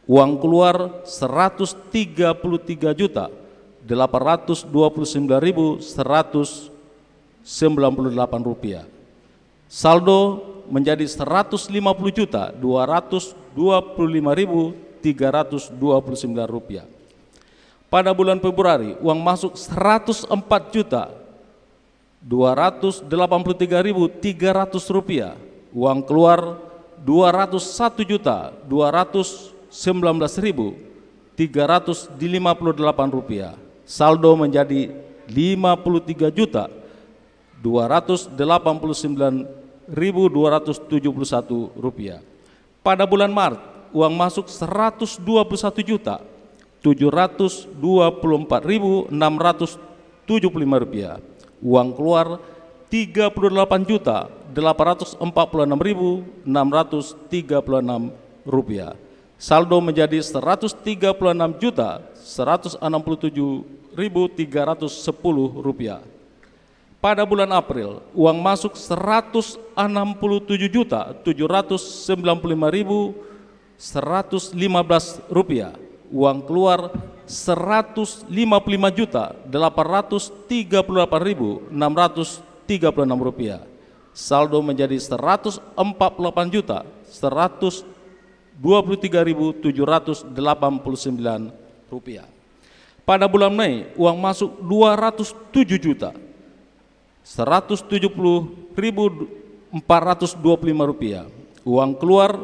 Uang keluar seratus tiga puluh tiga juta delapan ratus dua puluh sembilan ribu seratus sembilan puluh delapan rupiah. Saldo menjadi seratus lima puluh juta dua ratus dua puluh lima ribu tiga ratus dua puluh sembilan rupiah. Pada bulan Februari, uang masuk seratus empat juta dua ratus delapan puluh tiga ribu tiga ratus rupiah. Uang keluar dua ratus satu juta dua ratus sembilan belas ribu tiga ratus lima puluh delapan rupiah. Saldo menjadi lima puluh tiga juta dua ratus delapan puluh sembilan ribu dua ratus tujuh puluh satu rupiah. Pada bulan Maret, uang masuk seratus dua puluh satu juta tujuh ratus dua puluh empat ribu enam ratus tujuh puluh lima rupiah. Uang keluar tiga puluh delapan juta delapan ratus empat puluh enam ribu enam ratus tiga puluh enam rupiah. Saldo menjadi seratus tiga puluh enam juta seratus enam puluh tujuh ribu tiga ratus sepuluh rupiah. Pada bulan April, uang masuk seratus enam puluh tujuh juta tujuh ratus sembilan puluh lima ribu seratus lima belas rupiah. Uang keluar seratus lima puluh lima juta delapan ratus tiga puluh delapan ribu enam ratus tiga puluh enam rupiah. Saldo menjadi seratus empat puluh delapan juta seratus dua puluh tiga ribu tujuh ratus delapan puluh sembilan rupiah. Pada bulan Mei, uang masuk dua ratus tujuh juta seratus tujuh puluh ribu empat ratus dua puluh lima rupiah. Uang keluar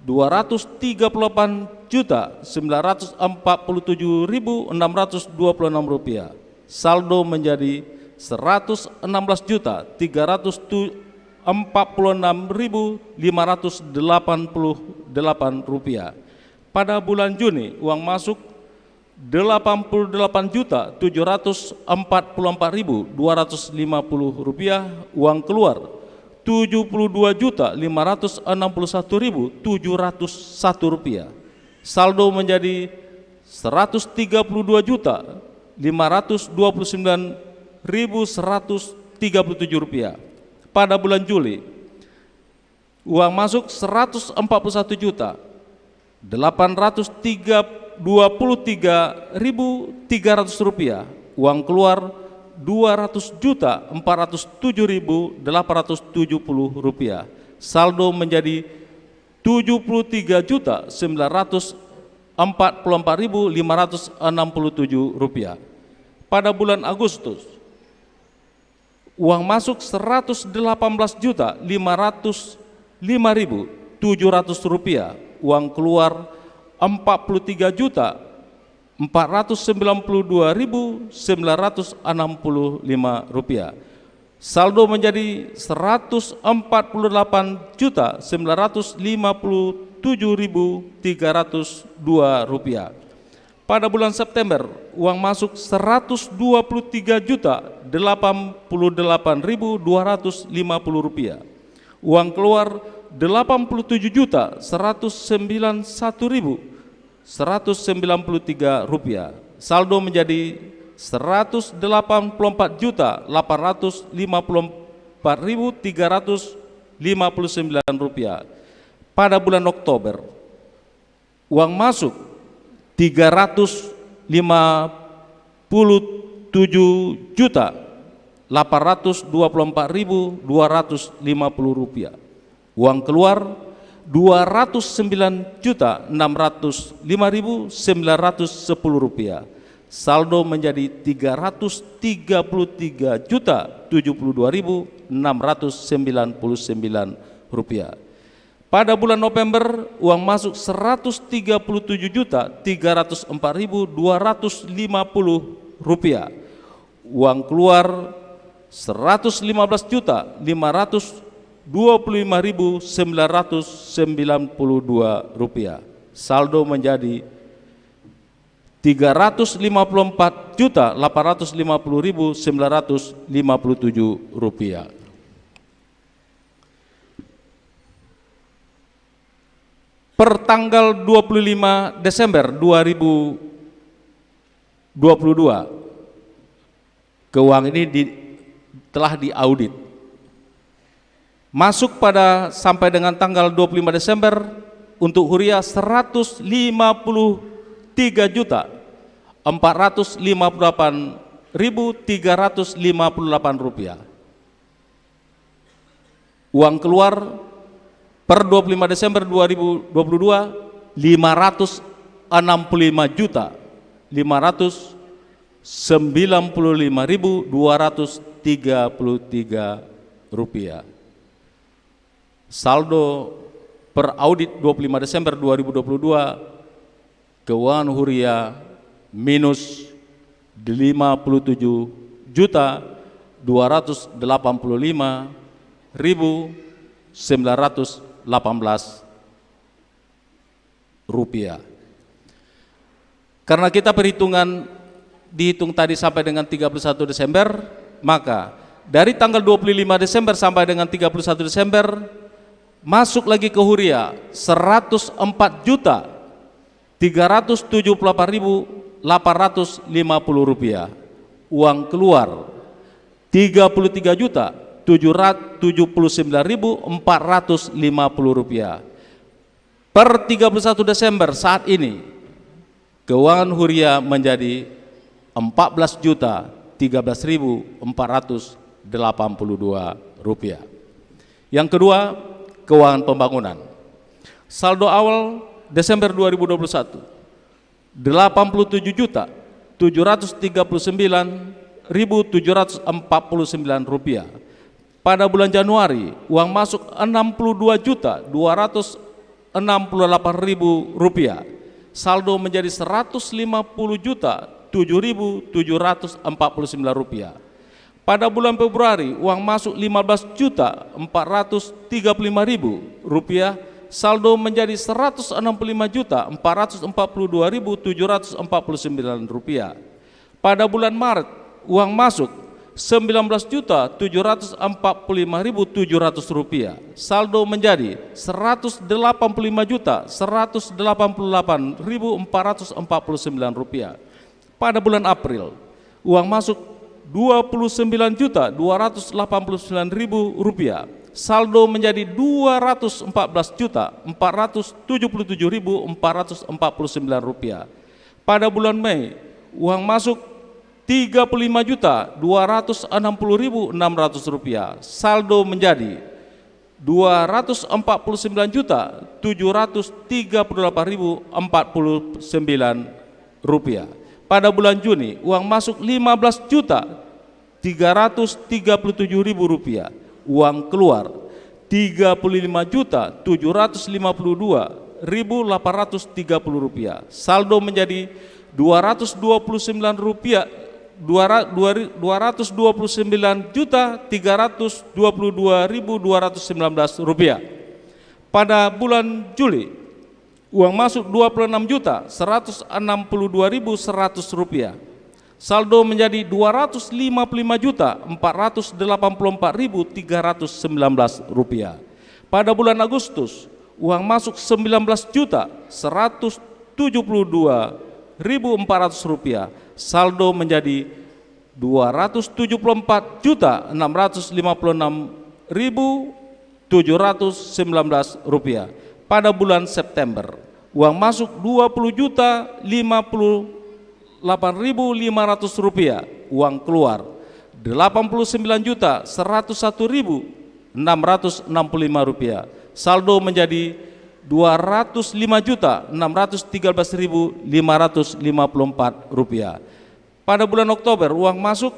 dua ratus tiga puluh delapan juta sembilan ratus empat puluh tujuh ribu enam ratus dua puluh enam rupiah. Saldo menjadi seratus enam belas juta tiga ratus empat puluh enam ribu lima ratus delapan puluh delapan rupiah. Pada bulan Juni, uang masuk delapan puluh delapan juta tujuh ratus empat puluh empat ribu dua ratus lima puluh rupiah. Uang keluar tujuh puluh dua juta lima ratus enam puluh satu ribu tujuh ratus satu rupiah. Saldo menjadi seratus tiga puluh dua juta lima ratus dua puluh sembilan ribu seratus tiga puluh tujuh rupiah. Pada bulan Juli, uang masuk seratus empat puluh satu juta delapan ratus dua puluh tiga ribu tiga ratus rupiah. Uang keluar dua ratus juta empat ratus tujuh ribu delapan ratus tujuh puluh rupiah. Saldo menjadi tujuh puluh tiga juta sembilan ratus empat puluh empat ribu lima ratus enam puluh tujuh rupiah. Pada bulan Agustus, uang masuk seratus delapan belas juta lima ratus lima ribu tujuh ratus rupiah, uang keluar empat puluh tiga juta empat ratus sembilan puluh dua ribu sembilan ratus enam puluh lima rupiah. Saldo menjadi seratus empat puluh delapan juta sembilan ratus lima puluh tujuh ribu tiga ratus dua rupiah. Pada bulan September, uang masuk seratus dua puluh tiga juta delapan puluh delapan ribu dua ratus lima puluh rupiah. Uang keluar delapan puluh tujuh juta seratus sembilan satu ribu seratus sembilan puluh tiga rupiah. Saldo menjadi seratus delapan puluh empat juta delapan ratus lima puluh empat ribu tiga ratus lima puluh sembilan rupiah. Pada bulan Oktober, uang masuk tiga ratus lima puluh tujuh juta delapan ratus dua puluh empat ribu dua ratus lima puluh rupiah. Uang keluar dua ratus sembilan juta enam ratus lima ribu sembilan ratus sepuluh rupiah. Saldo menjadi tiga ratus tiga puluh tiga juta tujuh puluh dua ribu enam ratus sembilan puluh sembilan rupiah. Pada bulan November, uang masuk seratus tiga puluh tujuh juta tiga ratus empat ribu dua ratus lima puluh rupiah. Uang keluar seratus lima belas juta lima ratus dua puluh lima ribu sembilan ratus sembilan puluh dua rupiah. Saldo menjadi tiga ratus lima puluh empat juta delapan ratus lima puluh ribu sembilan ratus lima puluh tujuh rupiah. Per tanggal dua puluh lima Desember dua ribu dua puluh dua, keuangan ini di, telah diaudit. Masuk pada sampai dengan tanggal dua puluh lima Desember untuk huria seratus lima puluh tiga juta empat ratus lima puluh delapan ribu tiga ratus lima puluh delapan rupiah. Uang keluar per dua puluh lima Desember dua ribu dua puluh dua, lima ratus enam puluh lima juta lima ratus sembilan puluh lima ribu dua ratus tiga puluh tiga rupiah. Saldo per audit dua puluh lima Desember dua ribu dua puluh dua, keuangan huria minus lima puluh tujuh juta dua ratus delapan puluh lima ribu sembilan ratus delapan belas rupiah. Karena kita perhitungan dihitung tadi sampai dengan tiga puluh satu Desember, maka dari tanggal dua puluh lima Desember sampai dengan tiga puluh satu Desember, masuk lagi ke huria seratus empat juta tiga ratus tujuh puluh delapan ribu delapan ratus lima puluh rupiah. Uang keluar tiga puluh tiga juta tujuh ratus tujuh puluh sembilan ribu empat ratus lima puluh rupiah. Per tiga puluh satu Desember saat ini, keuangan huria menjadi empat belas juta tiga belas ribu empat ratus delapan puluh dua rupiah. Yang kedua, keuangan pembangunan. Saldo awal Desember dua ribu dua puluh satu, delapan puluh tujuh juta tujuh ratus tiga puluh sembilan ribu tujuh ratus empat puluh sembilan rupiah. Pada bulan Januari, uang masuk enam puluh dua juta dua ratus enam puluh delapan ribu rupiah. Saldo menjadi seratus lima puluh juta tujuh ribu tujuh ratus empat puluh sembilan rupiah. Pada bulan Februari, uang masuk lima belas juta empat ratus tiga puluh lima ribu rupiah, saldo menjadi seratus enam puluh lima juta empat ratus empat puluh dua ribu tujuh ratus empat puluh sembilan rupiah. Pada bulan Maret, uang masuk sembilan belas juta tujuh ratus empat puluh lima ribu tujuh ratus rupiah, saldo menjadi seratus delapan puluh lima juta seratus delapan puluh delapan ribu empat ratus empat puluh sembilan rupiah. Pada bulan April, uang masuk dua puluh sembilan juta dua ratus delapan puluh sembilan ribu rupiah, saldo menjadi dua ratus empat belas juta empat ratus tujuh puluh tujuh ribu empat ratus empat puluh sembilan rupiah. Pada bulan Mei, uang masuk tiga puluh lima juta dua ratus enam puluh ribu enam ratus rupiah, saldo menjadi dua ratus empat puluh sembilan juta tujuh ratus tiga puluh delapan ribu empat puluh sembilan rupiah. Pada bulan Juni, uang masuk lima belas juta tiga ratus tiga puluh tujuh ribu rupiah. Uang keluar tiga puluh lima juta tujuh ratus lima puluh dua ribu delapan ratus tiga puluh rupiah. Saldo menjadi dua ratus dua puluh sembilan rupiah, dua ra-, dua ri-, dua ratus dua puluh sembilan juta tiga ratus dua puluh dua ribu dua ratus sembilan belas rupiah. Pada bulan Juli, uang masuk dua puluh enam juta seratus enam puluh dua ribu seratus rupiah. Saldo menjadi dua ratus lima puluh lima juta empat ratus delapan puluh empat ribu tiga ratus sembilan belas rupiah. Pada bulan Agustus, uang masuk sembilan belas juta seratus tujuh puluh dua ribu empat ratus rupiah. Saldo menjadi dua ratus tujuh puluh empat juta enam ratus lima puluh enam ribu tujuh ratus sembilan belas rupiah. Pada bulan September, uang masuk dua puluh juta lima puluh delapan ribu lima ratus rupiah, uang keluar delapan puluh sembilan juta seratus satu ribu enam ratus enam puluh lima rupiah. Saldo menjadi dua ratus lima juta enam ratus tiga belas ribu lima ratus lima puluh empat rupiah. Pada bulan Oktober, uang masuk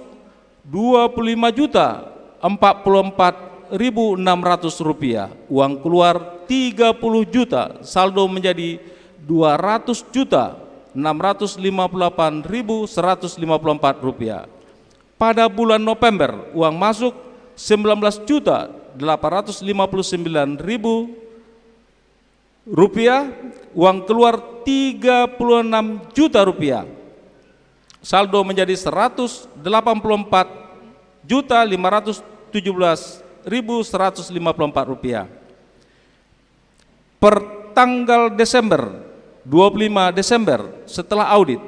dua puluh lima juta empat puluh empat ribu enam ratus rupiah, uang keluar tiga puluh juta, saldo menjadi dua ratus juta enam ratus lima puluh delapan ribu seratus lima puluh empat rupiah. Pada bulan November, uang masuk sembilan belas juta delapan ratus lima puluh sembilan ribu rupiah, uang keluar tiga puluh enam juta rupiah. Saldo menjadi seratus delapan puluh empat juta lima ratus tujuh belas ribu seratus lima puluh empat rupiah. Per tanggal Desember, dua puluh lima Desember, setelah audit,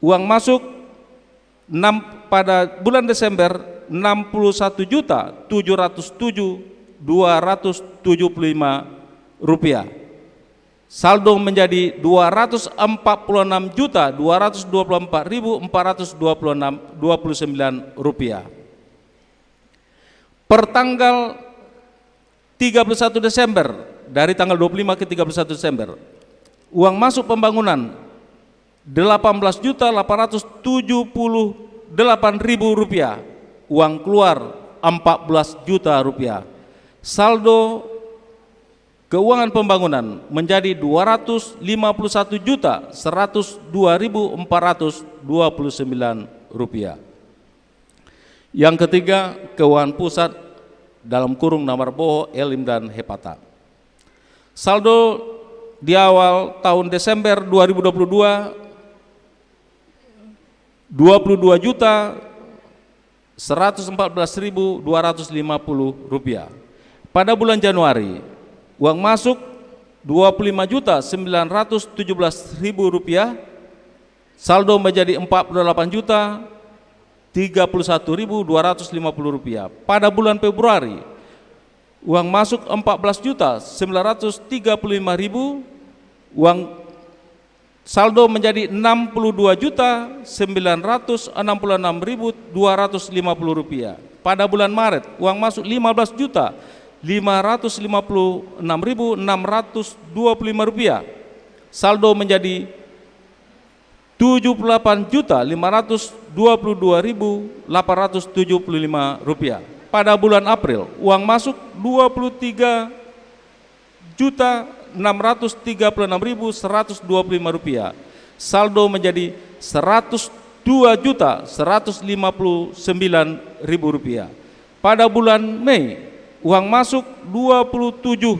uang masuk enam, pada bulan Desember, enam puluh satu juta tujuh ratus tujuh dua ratus tujuh puluh lima rupiah. Saldo menjadi dua ratus empat puluh enam juta dua ratus dua puluh empat ribu empat ratus dua puluh enam, dua puluh sembilan rupiah. Per tanggal tiga puluh satu Desember, dari tanggal dua puluh lima ke tiga puluh satu Desember, uang masuk pembangunan delapan belas juta delapan ratus tujuh puluh delapan ribu rupiah, uang keluar empat belas juta rupiah. Saldo keuangan pembangunan menjadi dua ratus lima puluh satu juta seratus dua ribu empat ratus dua puluh sembilan rupiah. Yang ketiga, keuangan pusat, dalam kurung na marboho Elim dan Hepata. Saldo di awal tahun Desember dua ribu dua puluh dua, dua puluh dua juta seratus empat belas ribu dua ratus lima puluh rupiah. Pada bulan Januari, uang masuk dua puluh lima juta sembilan ratus tujuh belas ribu rupiah, saldo menjadi empat puluh delapan juta tiga puluh satu ribu dua ratus lima puluh rupiah. Pada bulan Februari, uang masuk empat belas juta sembilan ratus tiga puluh lima ribu, uang saldo menjadi enam puluh dua juta sembilan ratus enam puluh enam ribu dua ratus lima puluh rupiah. Pada bulan Maret, uang masuk lima belas juta lima ratus lima puluh enam ribu enam ratus dua puluh lima rupiah. Saldo menjadi tujuh puluh delapan juta lima ratus dua puluh dua ribu delapan ratus tujuh puluh lima rupiah. Pada bulan April, uang masuk dua puluh tiga juta enam ratus tiga puluh enam ribu seratus dua puluh lima rupiah. Saldo menjadi seratus dua juta seratus lima puluh sembilan ribu rupiah. Pada bulan Mei, uang masuk dua puluh tujuh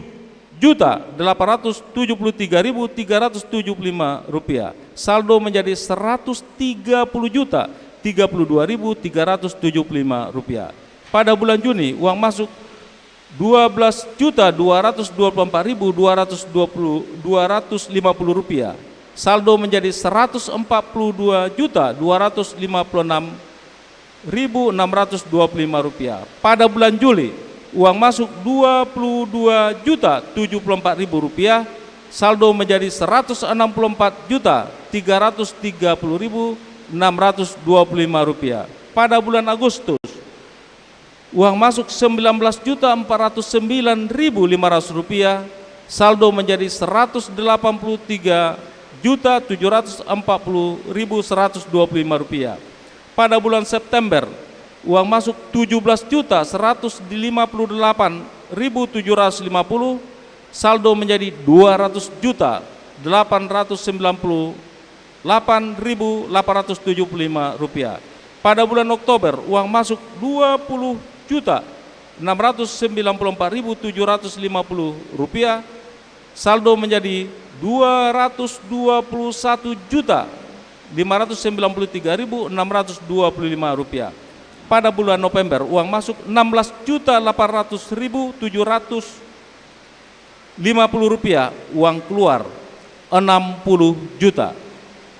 juta delapan ratus tujuh puluh tiga ribu tiga ratus tujuh puluh lima rupiah. Saldo menjadi seratus tiga puluh juta tiga puluh dua ribu tiga ratus tujuh puluh lima rupiah. Pada bulan Juni, uang masuk dua belas juta dua ratus dua puluh empat ribu dua ratus dua puluh, dua ratus lima puluh rupiah. Saldo menjadi seratus empat puluh dua juta dua ratus lima puluh enam ribu enam ratus dua puluh lima rupiah. Pada bulan Juli, uang masuk dua puluh dua juta tujuh puluh empat ribu rupiah, saldo menjadi seratus enam puluh empat juta tiga ratus tiga puluh ribu enam ratus dua puluh lima rupiah. Pada bulan Agustus, uang masuk sembilan belas juta empat ratus sembilan ribu lima ratus rupiah, saldo menjadi seratus delapan puluh tiga juta tujuh ratus empat puluh ribu seratus dua puluh lima rupiah. Pada bulan September, uang masuk tujuh belas juta seratus lima puluh delapan ribu tujuh ratus lima puluh, saldo menjadi dua ratus juta delapan ratus sembilan puluh delapan ribu delapan ratus tujuh puluh lima rupiah. Pada bulan Oktober, uang masuk dua puluh juta enam ratus sembilan puluh empat ribu tujuh ratus lima puluh rupiah, saldo menjadi dua ratus dua puluh satu juta lima ratus sembilan puluh tiga ribu enam ratus dua puluh lima rupiah. Pada bulan November, uang masuk enam belas juta delapan ratus ribu tujuh ratus lima puluh rupiah, uang keluar enam puluh juta.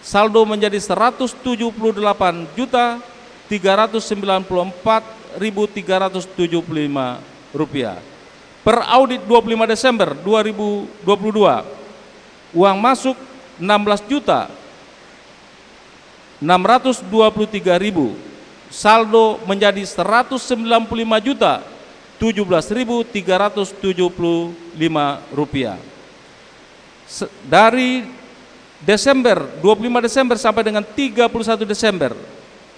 Saldo menjadi seratus tujuh puluh delapan juta tiga ratus sembilan puluh empat ribu tiga ratus tujuh puluh lima rupiah. Per audit dua puluh lima Desember dua ribu dua puluh dua, uang masuk enam belas juta enam ratus dua puluh tiga ribu, saldo menjadi seratus sembilan puluh lima juta tujuh belas ribu tiga ratus tujuh puluh lima rupiah. Se-, dari Desember, dua puluh lima Desember sampai dengan tiga puluh satu Desember,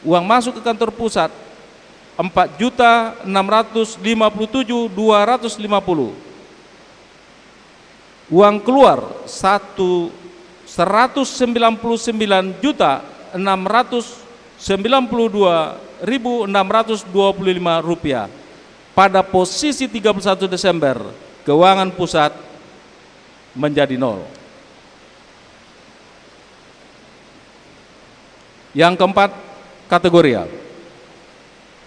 uang masuk ke kantor pusat empat juta enam ratus lima puluh tujuh dua ratus lima puluh. Uang keluar satu, seratus sembilan puluh sembilan juta enam ratus sembilan puluh dua ribu enam ratus dua puluh lima rupiah. Pada posisi tiga puluh satu Desember, keuangan pusat menjadi nol. Yang keempat, kategorial.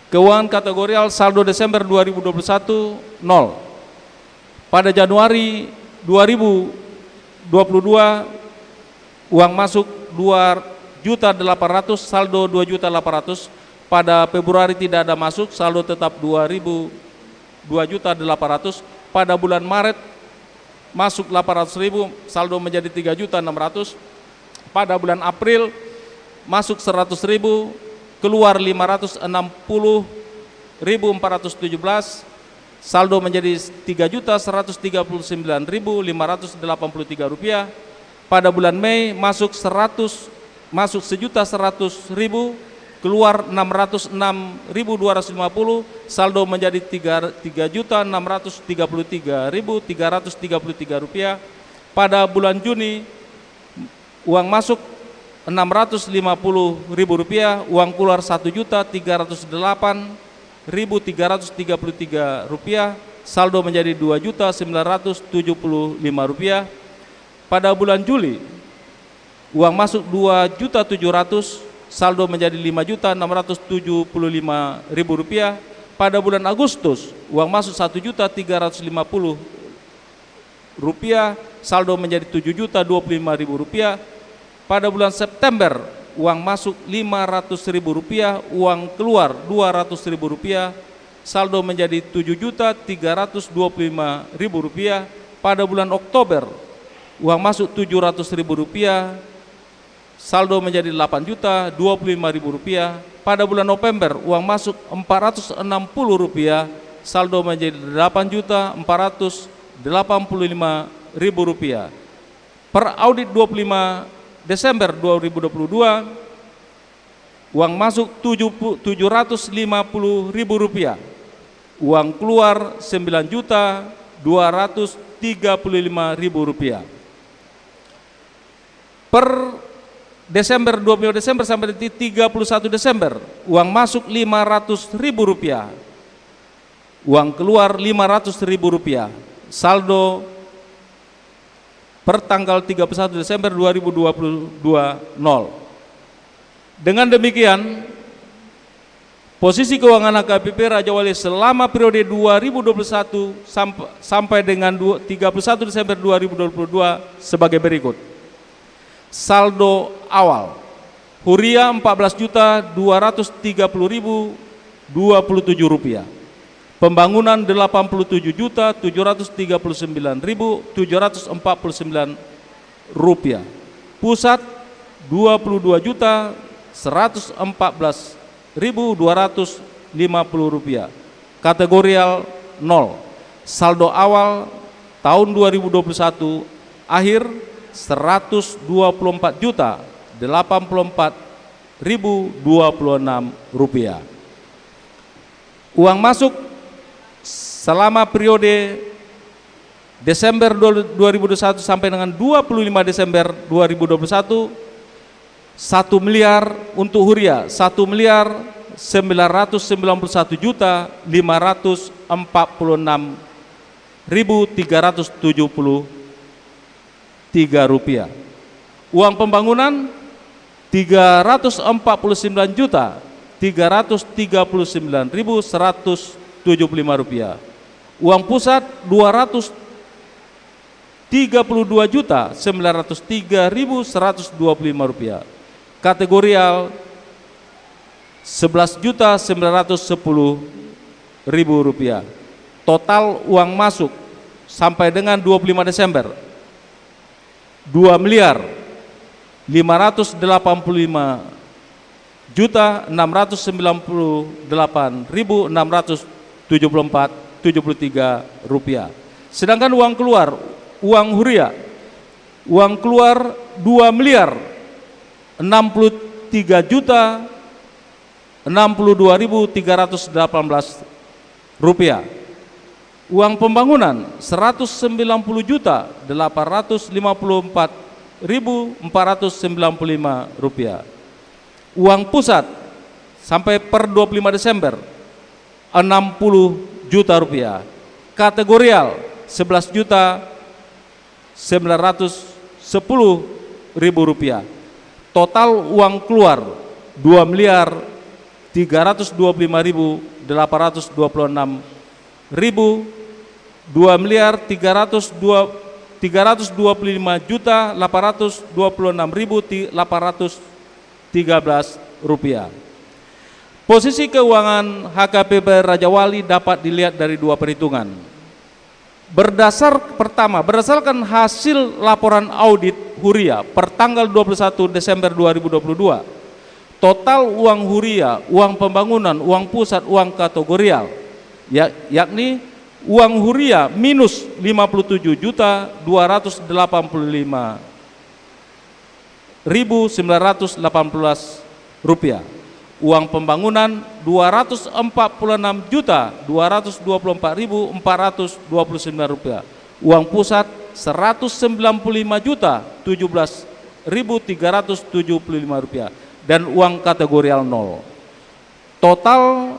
Keuangan kategorial saldo Desember dua ribu dua puluh satu, nol. Pada Januari dua ribu dua puluh dua, uang masuk dua juta delapan ratus, saldo dua juta delapan ratus. Pada Februari tidak ada masuk, saldo tetap dua ribu, dua juta delapan ratus. Pada bulan Maret, masuk delapan ratus ribu, saldo menjadi tiga juta enam ratus. Pada bulan April, masuk seratus ribu, keluar lima ratus enam puluh ribu empat ratus tujuh belas, saldo menjadi tiga juta seratus tiga puluh sembilan ribu lima ratus delapan puluh tiga rupiah. Pada bulan Mei, masuk seratus, masuk sejuta seratus ribu, keluar enam ratus enam ribu dua ratus lima puluh, saldo menjadi tiga, tiga juta enam ratus tiga puluh tiga ribu tiga ratus tiga puluh tiga rupiah. Pada bulan Juni, uang masuk enam ratus lima puluh ribu rupiah, uang keluar satu juta tiga ratus delapan ribu tiga ratus tiga puluh tiga rupiah, saldo menjadi dua juta sembilan ratus tujuh puluh lima rupiah. Pada bulan Juli, uang masuk dua juta tujuh ratus, saldo menjadi lima juta enam ratus tujuh puluh lima ribu rupiah. Pada bulan Agustus, uang masuk satu juta tiga ratus lima puluh rupiah, saldo menjadi tujuh juta dua puluh lima ribu rupiah. Pada bulan September, uang masuk lima ratus ribu rupiah, uang keluar dua ratus ribu rupiah, saldo menjadi tujuh juta tiga ratus dua puluh lima ribu rupiah. Pada bulan Oktober, uang masuk tujuh ratus ribu rupiah, saldo menjadi delapan juta dua puluh lima ribu rupiah. Pada bulan November, uang masuk empat ratus enam puluh rupiah, saldo menjadi delapan juta empat ratus delapan puluh lima ribu rupiah. Per audit dua puluh lima Desember dua ribu dua puluh dua, uang masuk tujuh pu-, tujuh ratus lima puluh ribu rupiah, uang keluar sembilan juta dua ratus tiga puluh lima ribu rupiah. Per Desember, dua puluh lima Desember sampai di tiga puluh satu Desember, uang masuk lima ratus ribu rupiah, uang keluar lima ratus ribu rupiah. Saldo per tanggal tiga puluh satu Desember dua ribu dua puluh dua, nol. Dengan demikian, posisi keuangan H K P P Raja Wali selama periode dua ribu dua puluh satu samp-, sampai dengan dua-, tiga puluh satu Desember dua ribu dua puluh dua sebagai berikut. Saldo awal, huria empat belas juta dua ratus tiga puluh ribu dua puluh tujuh rupiah. Pembangunan delapan puluh tujuh juta tujuh ratus tiga puluh sembilan ribu tujuh ratus empat puluh sembilan rupiah. Pusat dua puluh dua juta seratus empat belas ribu dua ratus lima puluh rupiah. Kategorial nol. Saldo awal tahun dua ribu dua puluh satu akhir seratus dua puluh empat juta delapan puluh empat ribu dua puluh enam rupiah. Uang masuk selama periode Desember dua, dua ribu dua puluh satu sampai dengan dua puluh lima Desember dua ribu dua puluh satu, Satu miliar untuk huria, satu miliar sembilan ratus sembilan puluh satu juta lima ratus empat puluh enam ribu tiga ratus tujuh puluh tiga rupiah. Uang pembangunan tiga ratus empat puluh sembilan juta tiga ratus tiga puluh sembilan ribu seratus tujuh puluh lima rupiah. Uang pusat dua ratus tiga puluh dua juta sembilan ratus tiga ribu seratus dua puluh lima rupiah. Kategorial sebelas juta sembilan ratus sepuluh ribu rupiah. Total uang masuk sampai dengan dua puluh lima Desember dua miliar lima ratus delapan puluh lima juta enam ratus sembilan puluh delapan ribu enam ratus tujuh puluh empat tujuh puluh tiga rupiah. Sedangkan uang keluar, uang huria, uang keluar dua miliar enam puluh tiga juta enam puluh dua ribu tiga ratus delapan belas rupiah. Uang pembangunan seratus sembilan puluh juta delapan ratus lima puluh empat ribu empat ratus sembilan puluh lima rupiah. Uang pusat sampai per dua puluh lima Desember enam puluh juta rupiah. Kategorial sebelas juta sembilan ratus sepuluh ribu rupiah. Total uang keluar dua miliar tiga ratus dua puluh lima ribu delapan ratus dua puluh enam ribu, dua miliar tiga ratus dua, tiga ratus dua puluh lima juta delapan ratus dua puluh enam ribu delapan ratus tiga belas rupiah. Posisi keuangan H K B P Raja Wali dapat dilihat dari dua perhitungan. Berdasar, pertama, berdasarkan hasil laporan audit huria per tanggal dua puluh satu Desember dua ribu dua puluh dua, total uang huria, uang pembangunan, uang pusat, uang kategorial, ya, yakni uang huria minus lima puluh tujuh juta dua ratus delapan puluh lima ribu sembilan ratus delapan belas rupiah. Uang pembangunan dua ratus empat puluh enam juta dua ratus dua puluh empat ribu empat ratus dua puluh sembilan rupiah. Uang pusat seratus sembilan puluh lima juta tujuh belas ribu tiga ratus tujuh puluh lima rupiah. Dan uang kategorial nol. Total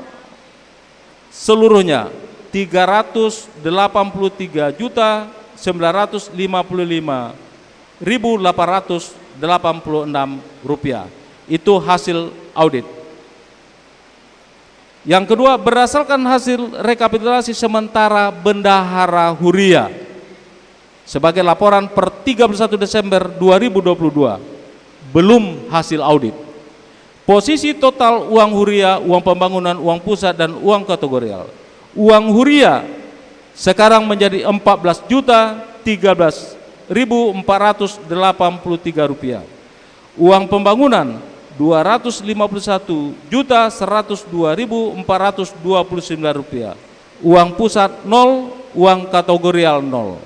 seluruhnya tiga ratus delapan puluh tiga juta sembilan ratus lima puluh lima ribu delapan ratus delapan puluh enam rupiah. Itu hasil audit. Yang kedua, berdasarkan hasil rekapitulasi sementara bendahara huria sebagai laporan per tiga puluh satu Desember dua ribu dua puluh dua, belum hasil audit. Posisi total uang huria, uang pembangunan, uang pusat, dan uang kategorial. Uang huria sekarang menjadi empat belas juta tiga belas ribu empat ratus delapan puluh tiga rupiah. Uang pembangunan dua ratus lima puluh satu juta seratus dua ribu empat ratus dua puluh sembilan rupiah. Uang pusat nol, uang kategorial nol.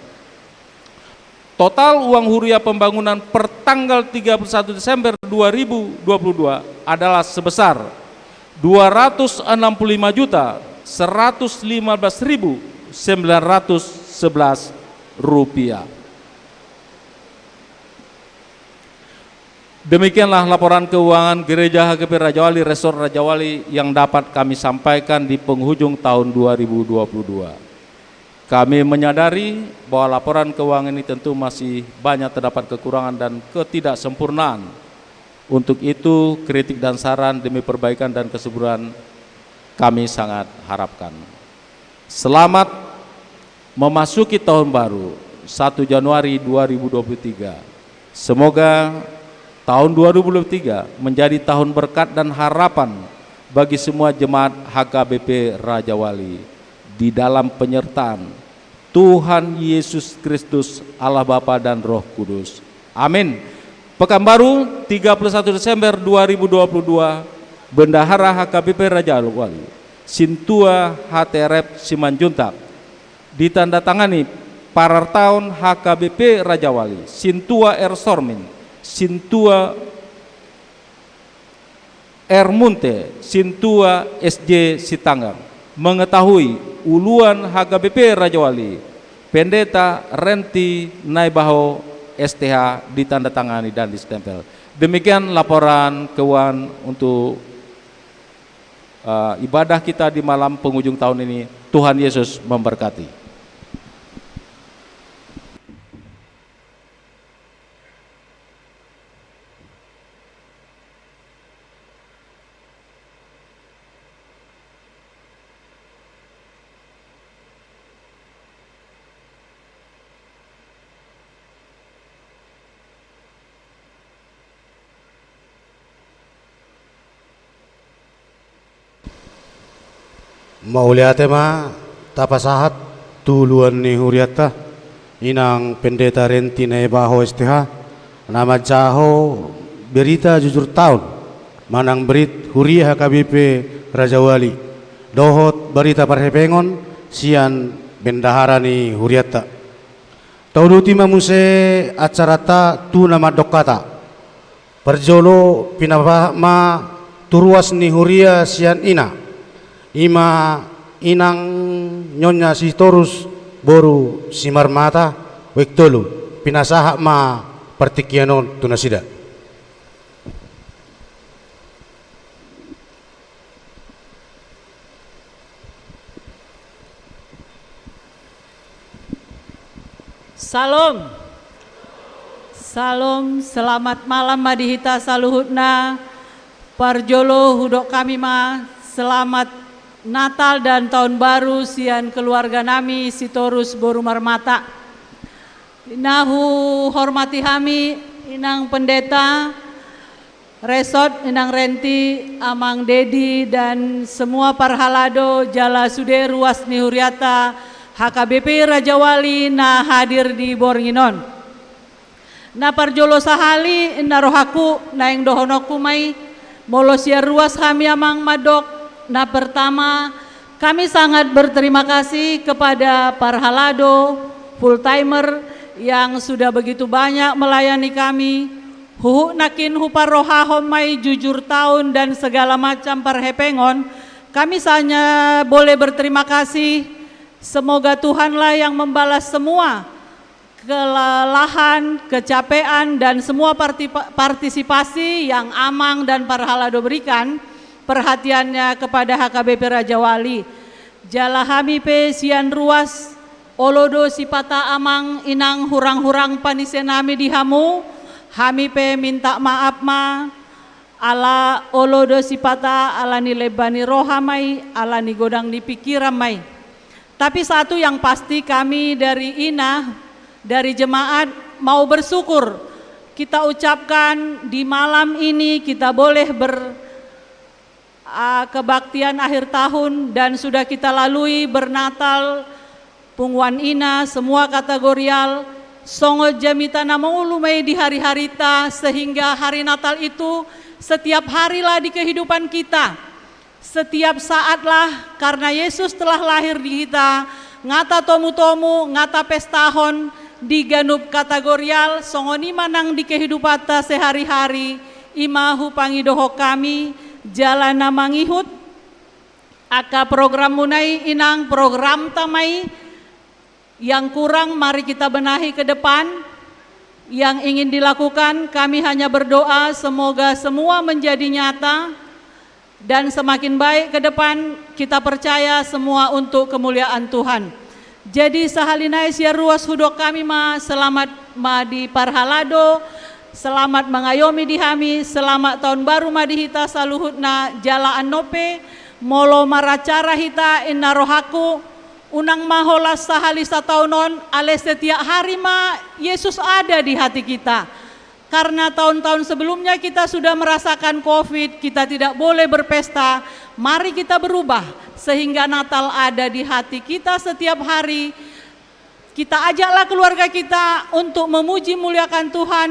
Total uang huria pembangunan per tanggal tiga puluh satu Desember dua ribu dua puluh dua adalah sebesar dua ratus enam puluh lima juta seratus lima belas ribu sembilan ratus sebelas rupiah. Demikianlah laporan keuangan Gereja H K B P Raja Wali, Resort Raja Wali yang dapat kami sampaikan di penghujung tahun dua ribu dua puluh dua. Kami menyadari bahwa laporan keuangan ini tentu masih banyak terdapat kekurangan dan ketidaksempurnaan. Untuk itu, kritik dan saran demi perbaikan dan kesuburan kami sangat harapkan. Selamat memasuki tahun baru, satu Januari dua ribu dua puluh tiga. Semoga tahun dua ribu dua puluh tiga menjadi tahun berkat dan harapan bagi semua jemaat H K B P Raja Wali di dalam penyertaan Tuhan Yesus Kristus, Allah Bapa dan Roh Kudus. Amin. Pekanbaru, tiga puluh satu Desember dua ribu dua puluh dua, Bendahara H K B P Raja Wali, Sintua H T R F Simanjuntak. Ditandatangani Parartaon H K B P Raja Wali, Sintua R Sormin, Sintua R Munte, Sintua S J Sitanggang, mengetahui uluan H K B P Raja Wali, Pendeta Renti Naibaho S T H ditandatangani dan distempel. Demikian laporan keuangan untuk, eh, ibadah kita di malam penghujung tahun ini. Tuhan Yesus memberkati. Mauliate ma tapasahat tu uluan ni hurianta, Inang Pendeta Renti Naibaho S T H, na manjaha berita jujur taon manang brit huria H K B P Rajawali, dohot barita parhepengon sian bendahara ni hurianta. Tauduti ma muse acaranta tu na mandok hata. Parjolo pinasahat ma tu ruas ni huria sian ina, i ma Inang Nyonya Sitorus boru Simarmata, Wik Tolu, pinasahat ma partingkian on tu nasida. Salom. Salom, selamat malam ma di hita saluhutna. Parjolo hudok hami ma selamat Natal dan Tahun Baru sian keluarga nami Sitorus boru Marmata. Na huhormati hami Inang Pendeta, Resort, Inang Renti, Amang Dedi, dan semua parhalado jala sude ruas ni hurianta H K B P Rajawali na hadir di borngin on. Na parjolo sahali, inna rohangku, naeng dohononku ma i, molo sian ruas hami amang mandok, na pertama, kami sangat berterima kasih kepada parhalado, full timer, yang sudah begitu banyak melayani kami. Huhut nangkin huparrohahon ma i jujur taon dan segala macam parhepengon, kami hanya boleh berterima kasih. Semoga Tuhanlah yang membalas semua kelelahan, kecapean, dan semua parti-, partisipasi yang amang dan parhalado berikan perhatiannya kepada H K B P Rajawali. Jala hami pe sian ruas, olo do sipata amang inang hurang-hurang panise nami di hamu, hami pe minta maaf ma, ala olo do sipata ala ni lemba ni roha ma i, ala ni godang ni pikiran ma i. Tapi satu yang pasti, kami dari ina, dari jemaat mau bersyukur. Kita ucapkan di malam ini kita boleh ber-, ah, kebaktian akhir tahun dan sudah kita lalui bernatal, punguan ina, semua kategorial, songon jamita na mangolu ma i di hari-harita, sehingga hari Natal itu setiap harilah di kehidupan kita. Setiap saatlah, karena Yesus telah lahir di hita, nga tatomu-tomu, nga tapestahon di ganup kategorial, songon i ma nang di kehidupanta sehari-hari, i ma hupangidohon hami, jala na mangihut angka programmuna i, inang, programta ma i, yang kurang mari kita benahi ke depan, yang ingin dilakukan, kami hanya berdoa semoga semua menjadi nyata dan semakin baik ke depan, kita percaya semua untuk kemuliaan Tuhan. Jadi sahali nai sian ruas hudok hami ma selamat ma di parhalado, selamat mangayomi di hami, selamat tahun baru ma di hita saluhutna, jala annon pe, molo maracara hita, inna rohangku, unang ma holan sahali sataon on, alai setiap hari ma Yesus ada di hati kita. Karena tahun-tahun sebelumnya kita sudah merasakan covid, kita tidak boleh berpesta, mari kita berubah, sehingga Natal ada di hati kita setiap hari. Kita ajaklah keluarga kita untuk memuji muliakan Tuhan,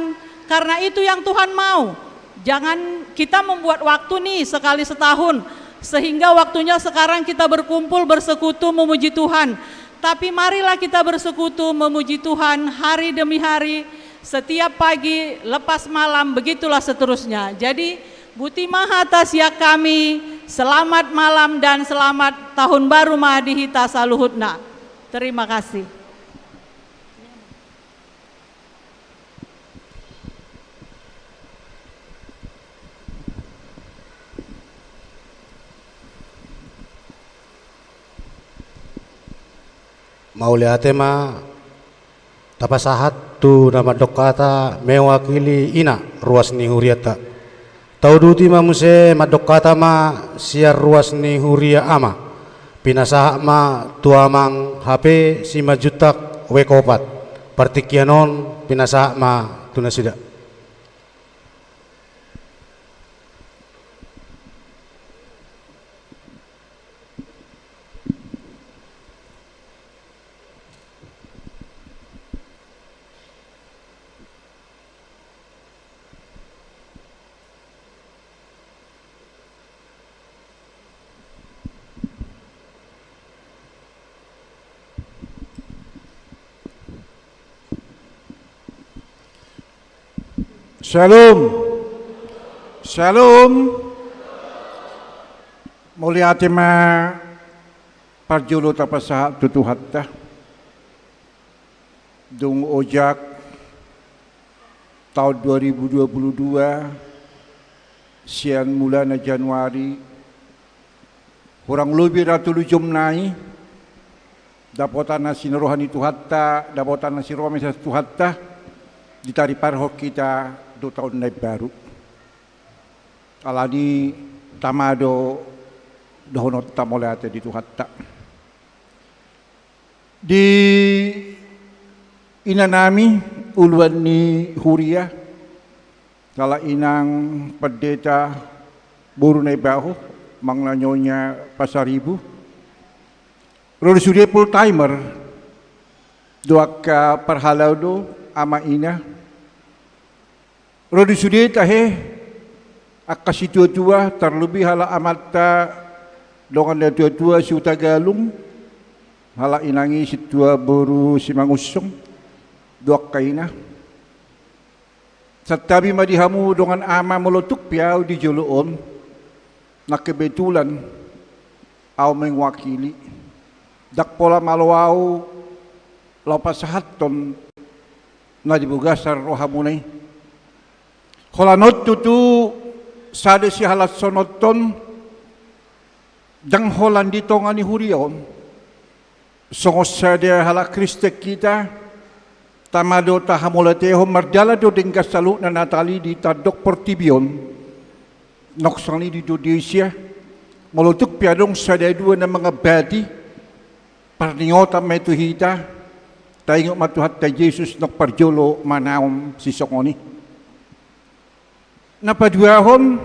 karena itu yang Tuhan mau. Jangan kita membuat waktu nih sekali setahun, sehingga waktunya sekarang kita berkumpul, bersekutu, memuji Tuhan. Tapi marilah kita bersekutu, memuji Tuhan hari demi hari, setiap pagi, lepas malam, begitulah seterusnya. Jadi, buti ma hata sian hami, selamat malam dan selamat tahun baru ma di hita saluhutna. Terima kasih. Mauliate ma tapasahat tu na mandok hata mewakili ina ruas ni hurianta. Tauduti ma muse mandok hata ma sian ruas ni huria ama. Pinasahat ma tu amang H P Simanjuntak W K opat. Partingkian on pinasahat ma tu nasida. Syalom. Syalom. Mauliate ma parjolo tapasahat tu Tuhanta. Dung ojak taon dua ribu dua puluh dua, sian mulana Januari, hurang lobi ra tolu jom nai, dapotan na sian roha ni Tuhanta, dapotan na sian roha ni Tuhanta, ditariparhon hita do taon na imbaru. Alani tama do dohononta mauliate di Tuhanta. Di inanami uluan ni huria, halak inang pendeta boru Naibaho, manang na nyonya Pasaribu. Ro di sude full timer, do angka parhalado, ama ina. Ro di sude tahe, angka situatua, tarlobi halak amanta, dongan na tuatua, si Hutagalung, halak inang i, sintua boru Simangunsong, do angka ina. Santabi ma di hamu dongan ama, molo tung pe au di jolo on, na kebetulan au mewakili. Ndang pola malo au laho pasahathon na di bagasan rohamuna i. Holan on tutu, sada sihalashononta on, ndang holan di tonga ni huria on, songon sada halak Kristen hita, tama do tahamauliatehon, mardalan do denggan saluhutna Natal i di tandok portibi on, nang songon i di Indonesia, molo tung pe adong sada dua na mangambati, parningotan ma i tu hita, taingot ma Tuhanta Jesus nang parjolo manaon sisongon i. Na paduahon,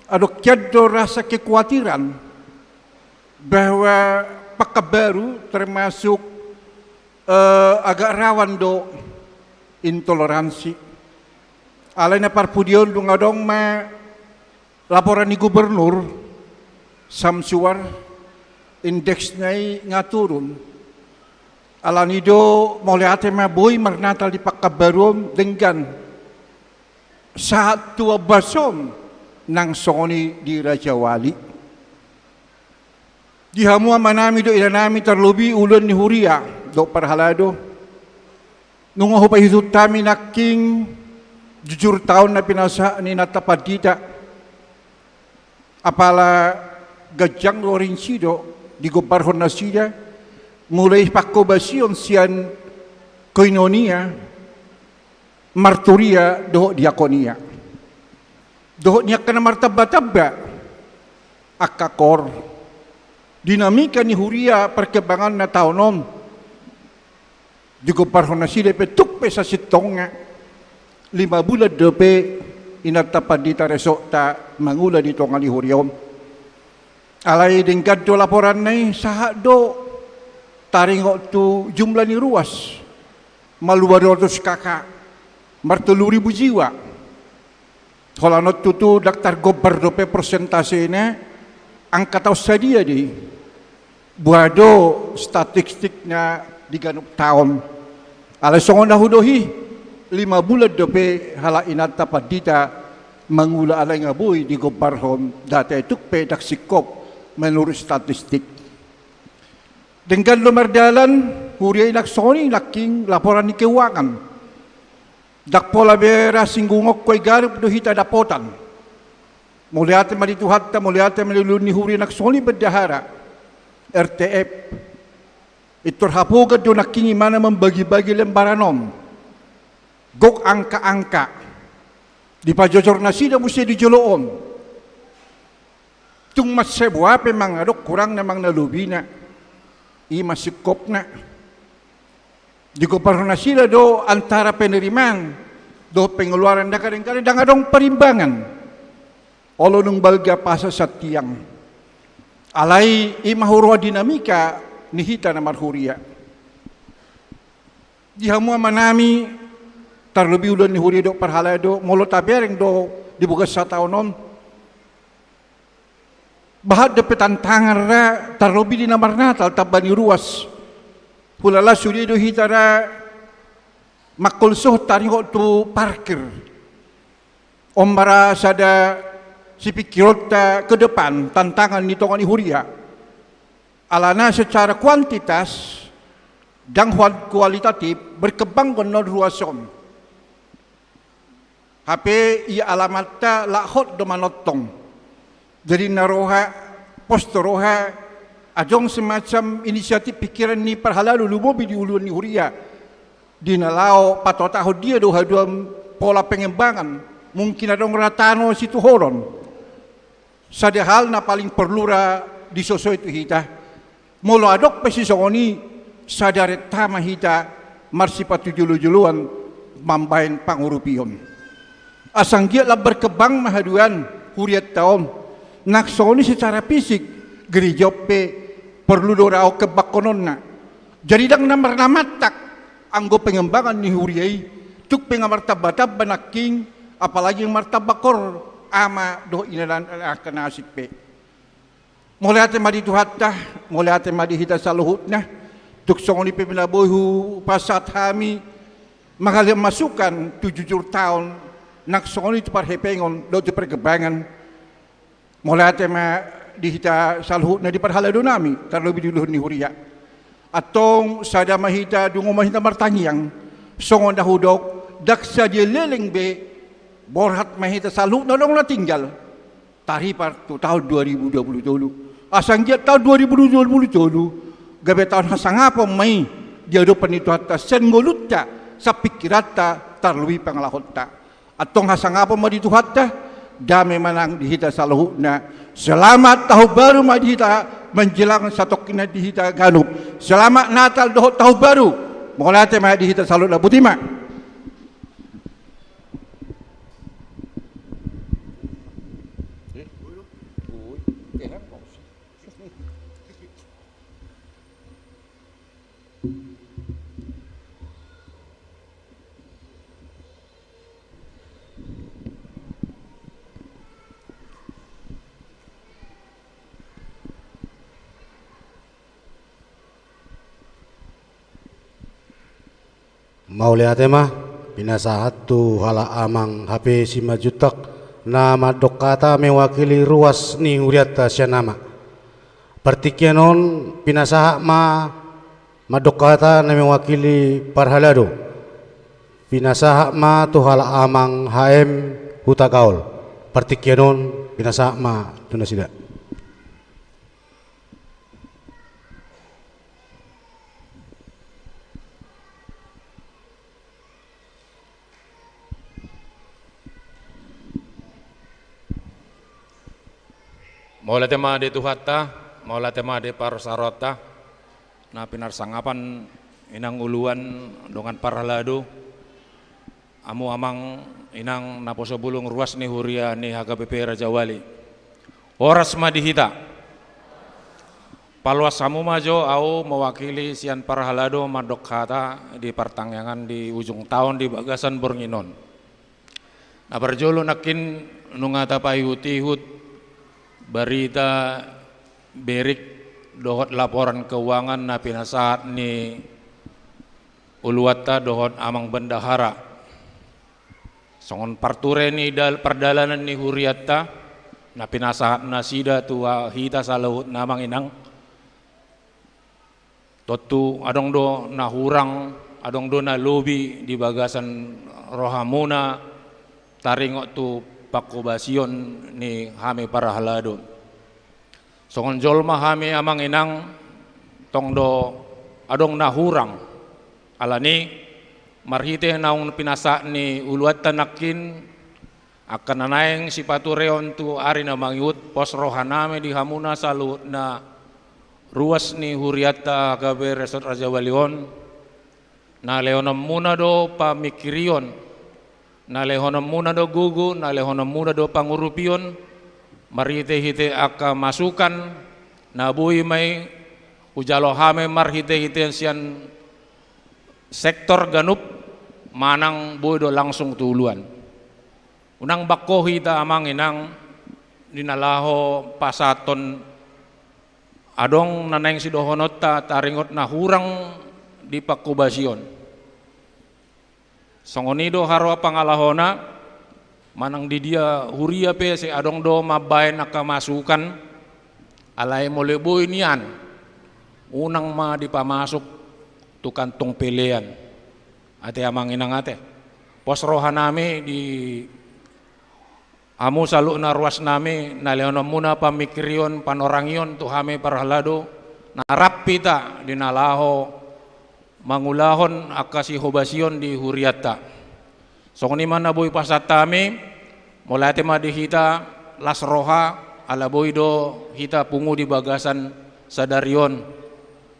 adong hian do rasa kekuatiran bahwa Pekanbaru termasuk, eh, agak rawan do intoleransi. Alai na parpudi on, dung adong ma laporan ni gubernur Samsuar, indeksna i nga turun. Alani do mauliate ma boi marnatal di Pekanbaru on denggan sahat tu ombas on, nang songon i di Rajawali. Di hamu amanami dohot inanami, tarlobi uluan ni huria dohot parhalado, nunga hupaihutihut hami nangkin jujur taon na pinasahat ni inanta pandita. Apala ganjang do rinci do digombarhon nasida, mulai pangkobasion sian koinonia, marturia dohot diakonia. Dohot ni angka na martambatamba, angka koor. Dinamika ni huria perkembanganna taon on, digombarhon nasida pe tung pe sasintongna, lima bulan dope inanta pandita resokta mangula di tonga ni huria on. Alai denggan do laporanna i, sahat do taringot tu jumlah ni ruas, malua dua ratus K K, martolu ribu jiwa. Holan on tutu ndang targombar dope persentasena, angka taon sadia do i. Boha do statistik na di ganup taon. Alai songon na hudok i, lima bulan dope halak inanta pandita mangula, alai nga boi digombarhon data i, tung pe ndang singkop menurut statistik. Denggan do mardalan huria i, nang songon i nangkin laporan ni keuangan. Ndang pola be ra singgungonku, ai ganup do hita dapotan. Mauliate ma di Tuhanta, mauliate ma di uluan ni huria, nang songon i bendahara R T F. Pintor hapogat do nangkin imana mambagi-bagi lembaran on. Gok angka-angka. Dipajojor nasida muse di jolo on. Tung mansai boha pe manang adong kurangna manang na lobina. I ma singkopna. Digombarhon nasida do antara penerimaan dohot pengeluaran, ndang, kadang-kadang ndang adong parimbangan. Olo dung balga pasa santiang. Alai i ma huroha dinamika ni hita na marhuria. Di hamu amanami, tarlobi uluan ni huria dohot parhalado, molo tabereng do di bagasan sataon on, bahat dope tantangan ra, tarlobi di na marnatal tamba ni ruas. Hulala sude do hita ra mangkolsohon taringot tu parkir. On ma ra sada sipingkironta ke depan tantangan ni tonga ni huria. Alana secara kuantitas ndang huan kualitatif berkembang gondon ruas on. Hape ia alamatta lak hot do manongtong. Jadi na roha, pos do roha, adong semacam inisiatif pikiran ni parhalado lumobi di uluan ni huria. Di na laho patuatahon dia do haduan pola pengembangan, mungkin adong ra tano situhonon. Sada hal na paling porlu ra disosoi tu hita. Molo adong pe sisongon i, sada renta ma hita marsipatu jolo-joloan mambahen pangurupion. Asa anggiat lam berkembang ma haduan hurianta on. Nang songon i secara fisik, gereja on pe porlu do ra on kembangkononna. Jadi ndang na marnamattak anggo pengembangan ni huria i, tung pe nga martamba-tamba nangkin, apalagi nga martamba kor ama dohot ina dan angka na asing pe. Mauliate ma di Tuhanta, mauliate ma di hita saluhutna. Tung songon i pe na boi hupasahat hami mangalehon masukan tu jujur taon, nang songon i tu parhepengon dohot tu pargembangan. Mauliate ma di hita saluhutna di parhaladonami, tarlobi di uluan ni huria. Antong sada ma hita, dungo ma hita martangiang. Songon na hudok, ndang sadia leleng be, borhat ma hita saluhutna adong na tinggal. Taripar tu taon dua ribu dua puluh tolu. Asa anggiat taon dua ribu dua puluh tolu gabe taon hasangapon ma i di adopan ni Tuhanta sian ngolunta, sian pingkiranta, tarlobi pangalahonta. Antong hasangapon ma di Tuhanta, dame ma nang di hita saluhutna. Selamat Tahun Baru ma di hita, menjelang satongkin na di hita ganup. Selamat Natal dohot Tahun Baru. Mauliate ma di hita saluhutna, boti ma. Mauliate ma, pinasahat tu halak amang H P Simanjuntak, na mandok hata mewakili ruas ni hurianta sian ama. Partingkian on, pinasahat ma mandok hata na mewakili parhalado. Pinasahat ma tu halak amang H M Hutagaol. Partingkian on, pinasahat ma tu nasida. Mauliate ma di Tuhanta, mauliate ma di parsaroanta, na pinarsangapan inang uluan dongan parhalado, hamu amang inang naposo bulung ruas ni huria ni H K B P Rajawali. Horas ma di hita. Paloas hamu ma jo ahu mewakili sian parhalado mandok hata di partangiangan di ujung taon di bagasan borngin on. Na parjolo nangkin nunga tapaihut-ihut barita berik dohot laporan keuangan na pinasahat ni uluanta dohot amang bendahara. Songon parture ni dal-, pardalanan ni hurianta, na pinasahat nasida tu hita saluhutna amang inang. Tontu adong do na hurang, adong do na lobi di bagasan rohamuna, taringot tu pangkobasion ni hami parhalado. Songon jolma hami amang inang, tong do adong na hurang. Alani, marhite naung pinasahat ni uluanta nangkin, angka na naeng sipatureon tu ari na mangihut, pos rohanami di hamuna saluhutna ruas ni hurianta H K B R Resort Rajabali on, na lehononmuna do pamingkirion, na lehononmuna do gogo, na lehononmuna do pangurupion, marhitehite angka masukan, na boi ma i hujalo hami marhitehite sian sektor ganup, manang boi do langsung tu uluan. Unang bangko hita amang inang, di na laho pasahathon adong na naeng sidohononta taringot na hurang di panghobasion. Songon i do haroa pangalahona, manang di dia huria pe sai adong do mambaen angka masukan, alai molo boi nian, unang ma dipamasuk tu kantong pelean. Ate amang inang ate. Pos rohanami di hamu saluhutna ruasnami, na lehononmuna pamingkirion, panorangion tu hami parhalado, na rap hita di na laho mangulahon angka sihobasion di hurianta. Songon i ma na boi pasahat hami, mauliate ma di hita las roha, ala boi do hita pungu di bagasan sadari on.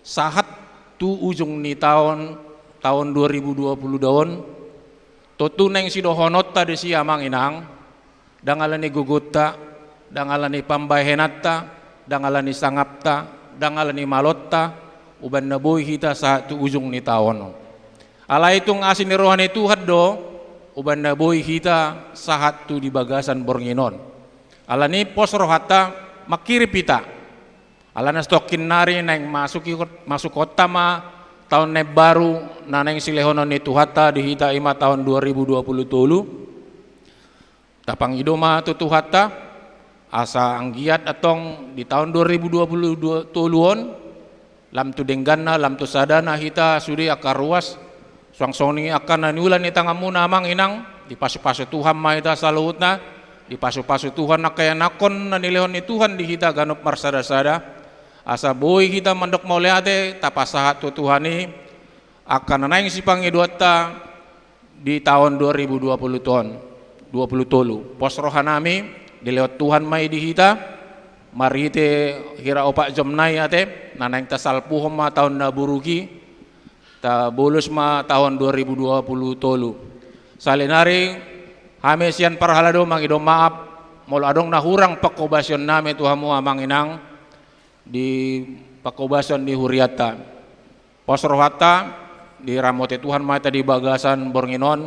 Sahat tu ujung ni taon, taon dua ribu dua puluh dua on, tontu naeng sidohononta disi amang inang, ndang ala ni gogonta, ndang ala ni pambahenanta, ndang ala ni sangapta, ndang ala ni malonta, umbahen na boi hita sahat tu ujung ni taon on. Alai tung asi ni roha ni Tuhan do, umbahen na boi hita sahat tu di bagasan borngin on. Alani pos rohanta manghirim hita. Alana satongkin nari naeng masuk i, masukhonta ma taon na imbaru na naeng silehonon ni Tuhanta di hita, i ma taon dua ribu dua puluh tolu. Tapangido ma tu Tuhanta, asa anggiat antong di taon dua ribu dua puluh tolu on, lam tu dengganna, lam tu sadana hita sude angka ruas, suang songon i angka na niula ni tanganmuna amang inang, dipasupasu Tuhan ma hita saluhutna, dipasupasu Tuhan angka ianakhon na nilehon ni Tuhan di hita ganup marsada-sada, asa boi hita mandok mauliate, tapasahat tu Tuhan i, angka na naeng sipangidoanta di taon dua ribu dua puluh ton, dua puluh tolu. Pos rohanami, dilehon Tuhan ma i di hita, marhite hira opat jom nai ate, na naeng tasalpuhon ma taon na buruk i, tabolus ma taon dua ribu dua puluh tolu. Saonari, hami sian parhalado mangido maaf, molo adong na hurang panghobasionnami tu hamu amang inang, di panghobasion ni hurianta. Pos rohanta, diramoti Tuhan ma hita di bagasan borngin on.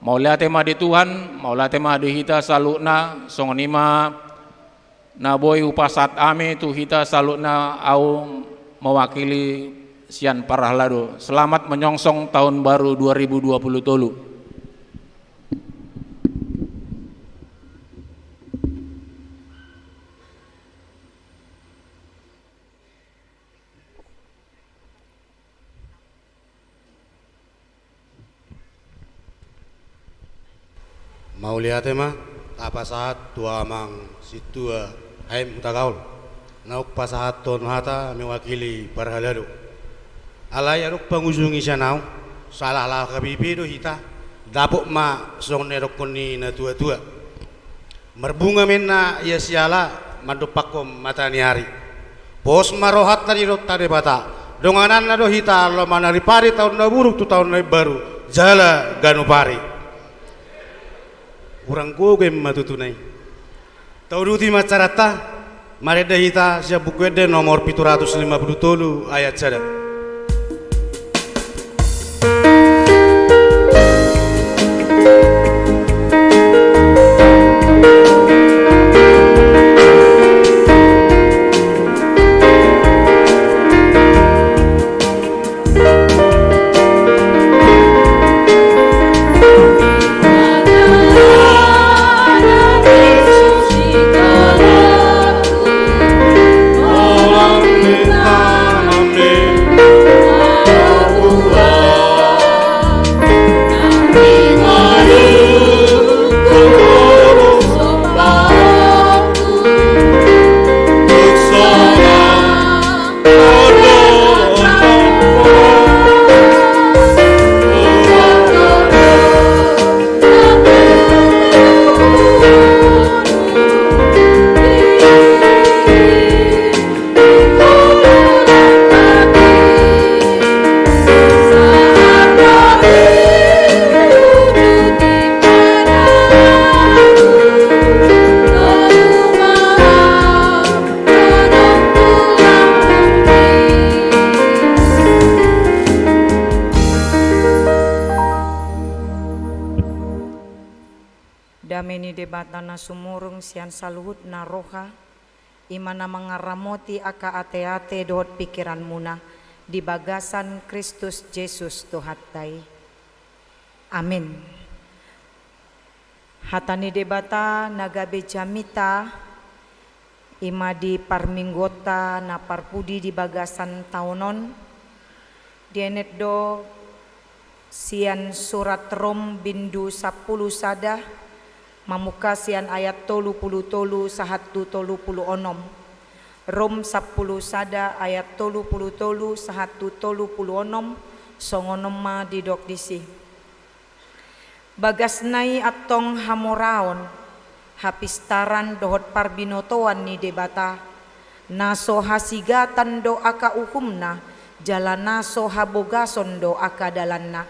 Mauliate ma di Tuhan, mauliate ma di hita saluhutna, songon i ma na boi hupasahat hami tu hita saluhutna, ahu mewakili sian parhalado. Selamat menyongsong tahun baru dua ribu dua puluh tolu. Mauliate ma, tapasahat tu amang sintua H M Hutagalung, naung pasahathon hata mewakili parhalado. Alai adong pangujungi sian ahu, salah laho H K B P do hita, dapot ma songon na nidokhon ni na tua-tua. Marbunga ma inna ia siala mandompakhon mata ni ari. Pos ma rohanta di rohanta Debata. Dongananna do hita laho manalupari taon na buruk tu taon na imbaru jala ganup ari. Hurang gogo ma tutu na i. Tauduti ma acaranta, marende hita sian Buku Ende nomor pitu ratus lima puluh tolu ayat sada. Dame ni Debata na sumurung sian saluhutna roha, i ma na mangaramoti angka ateate dohot pingkiranmuna di bagasan Kristus Jesus Tuhanta i. Amin. Hata ni Debata na gabe jamita, i ma di parmingguonta na parpudi di bagasan taon on, dienet do sian surat Rom bindu sampulu sada, mamungka sian ayat tolu pulu tolu sahat tu tolu pulu onom. Rom sampulu sada ayat tolu pulu tolu sahat tu tolu pulu onom, songon on ma didok disi. Bagasna i antong hamoraon, hapistaran dohot parbinotoan ni Debata, na so hasigatan do angka uhumna, jala na so habogason do angka dalanna.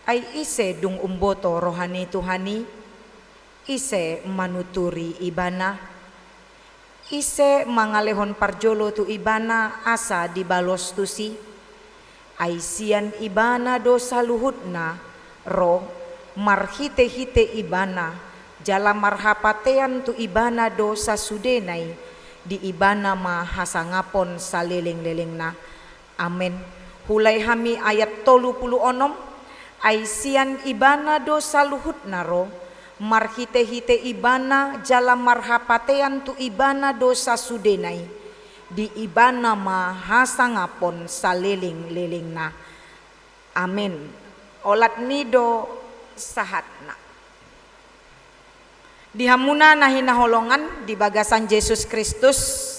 Ai ise dung umboto roha ni Tuhan i? Ise manuturi Ibana? Ise mangalehon parjolo tu Ibana asa dibalos tusi? Ai sian Ibana do saluhutna ro, marhitehite Ibana, jala marhapatean tu Ibana do sasudena i, di Ibana ma hasangapon salelenglelengna. Amen. Huulai hami ayat tolu pulu onom. Ai sian Ibana do saluhutna ro, marhitehite Ibana jala marhapatean tu Ibana do sasudena i, di Ibana ma hasangapon salelenglelengna. Amen. Olat ni i do sahatna. Di hamuna na hinaholongan di bagasan Jesus Kristus,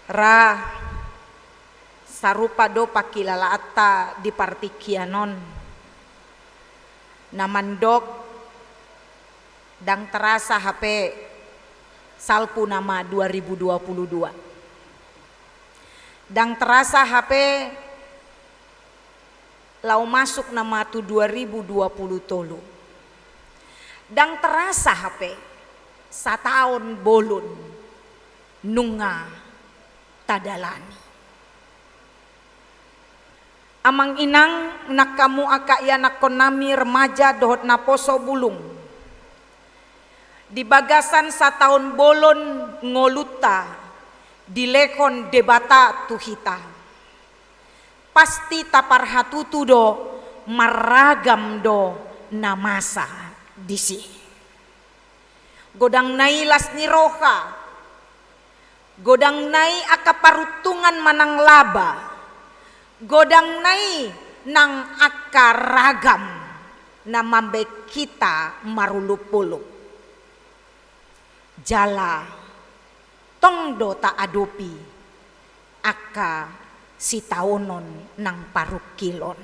ra sarupa do pangkilalaanta di partingkian on. Na mandok, ndang terasa hape salpu nama dua ribu dua puluh dua. Ndang terasa hape laho masuk nama tu dua ribu dua puluh tolu. Ndang terasa hape sataon bolon nunga tadalani. Amang inang, nang hamu angka ianakkonnami remaja dohot naposo bulung, di bagasan sataon bolon ngolunta dilehon Debata tu hita, pasti taparhatutu do, marragam do na masa disi. Godang na i las ni roha, godang na i angka paruntungan manang laba, godang na i nang angka ragam na mambaen hita marolopolop. Jala tong do taadopi angka sitaonon nang parungkilon.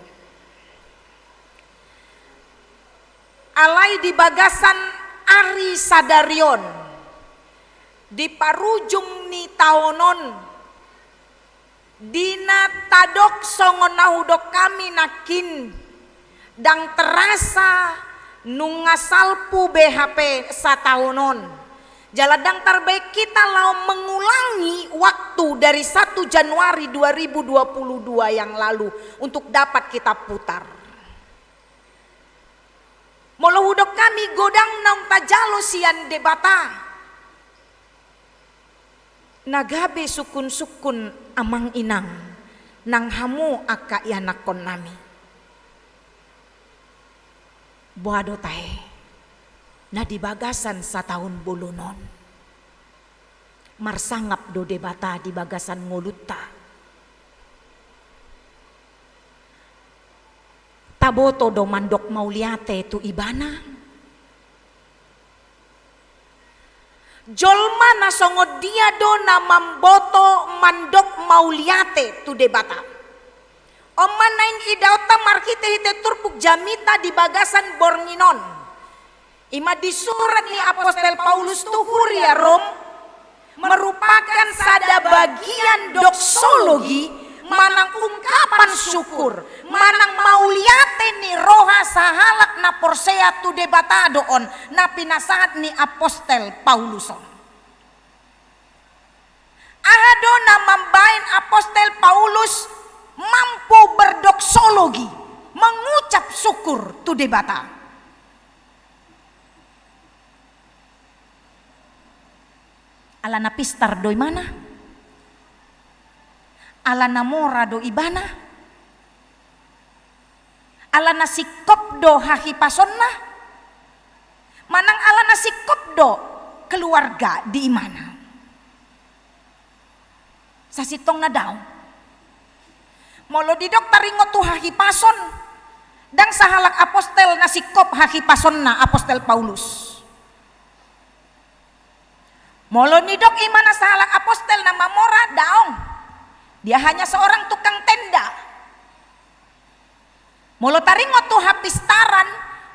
Alai di bagasan ari sadari on, di parujung ni taon on, di na tadok songon na hudok hami nangkin, ndang terasa nunga salpu be hape sataon on. Jala ndang tarbaen hita laho mengulangi waktu dari satu Januari dua ribu dua puluh dua yang lalu untuk dapat kita putar. Molo hudok hami godang naung tajalo sian Debata, na gabe sungkunsungkun amang inang, nang hamu angka ianakkonnami. Boha do tahe na di bagasan sataon bolon on? Marsangap do Debata di bagasan ngolunta. Taboto do mandok mauliate tu Ibana? Jolma na songon dia do na mamboto mandok mauliate tu Debata? On ma naeng idaonta marhitehite turpuk jamita di bagasan borngin on. I ma di surat ni apostel Paulus tu huria Rom, merupakan sada bagian doksologi manang ungkapan syukur manang mauliate ni roha sahalak na porsea tu Debata do on na pinasahat ni apostel Paulus on. Aha do na mambaen apostel Paulus mampu berdoksologi? mengucap syukur tu Debata. Alana pistar do imana? Alana mora do ibana? Alana singkop do hahipasonna? Manang alana singkop do keluarga di imana? Sasintongna daong. Molo didok taringot tu hahipason, ndang sahalak apostel na singkop hahipasonna apostel Paulus. Molo nidok imana sahalak apostel na mamora, daong. Dia hanya seorang tukang tenda. Molo taringot tu hapistaran,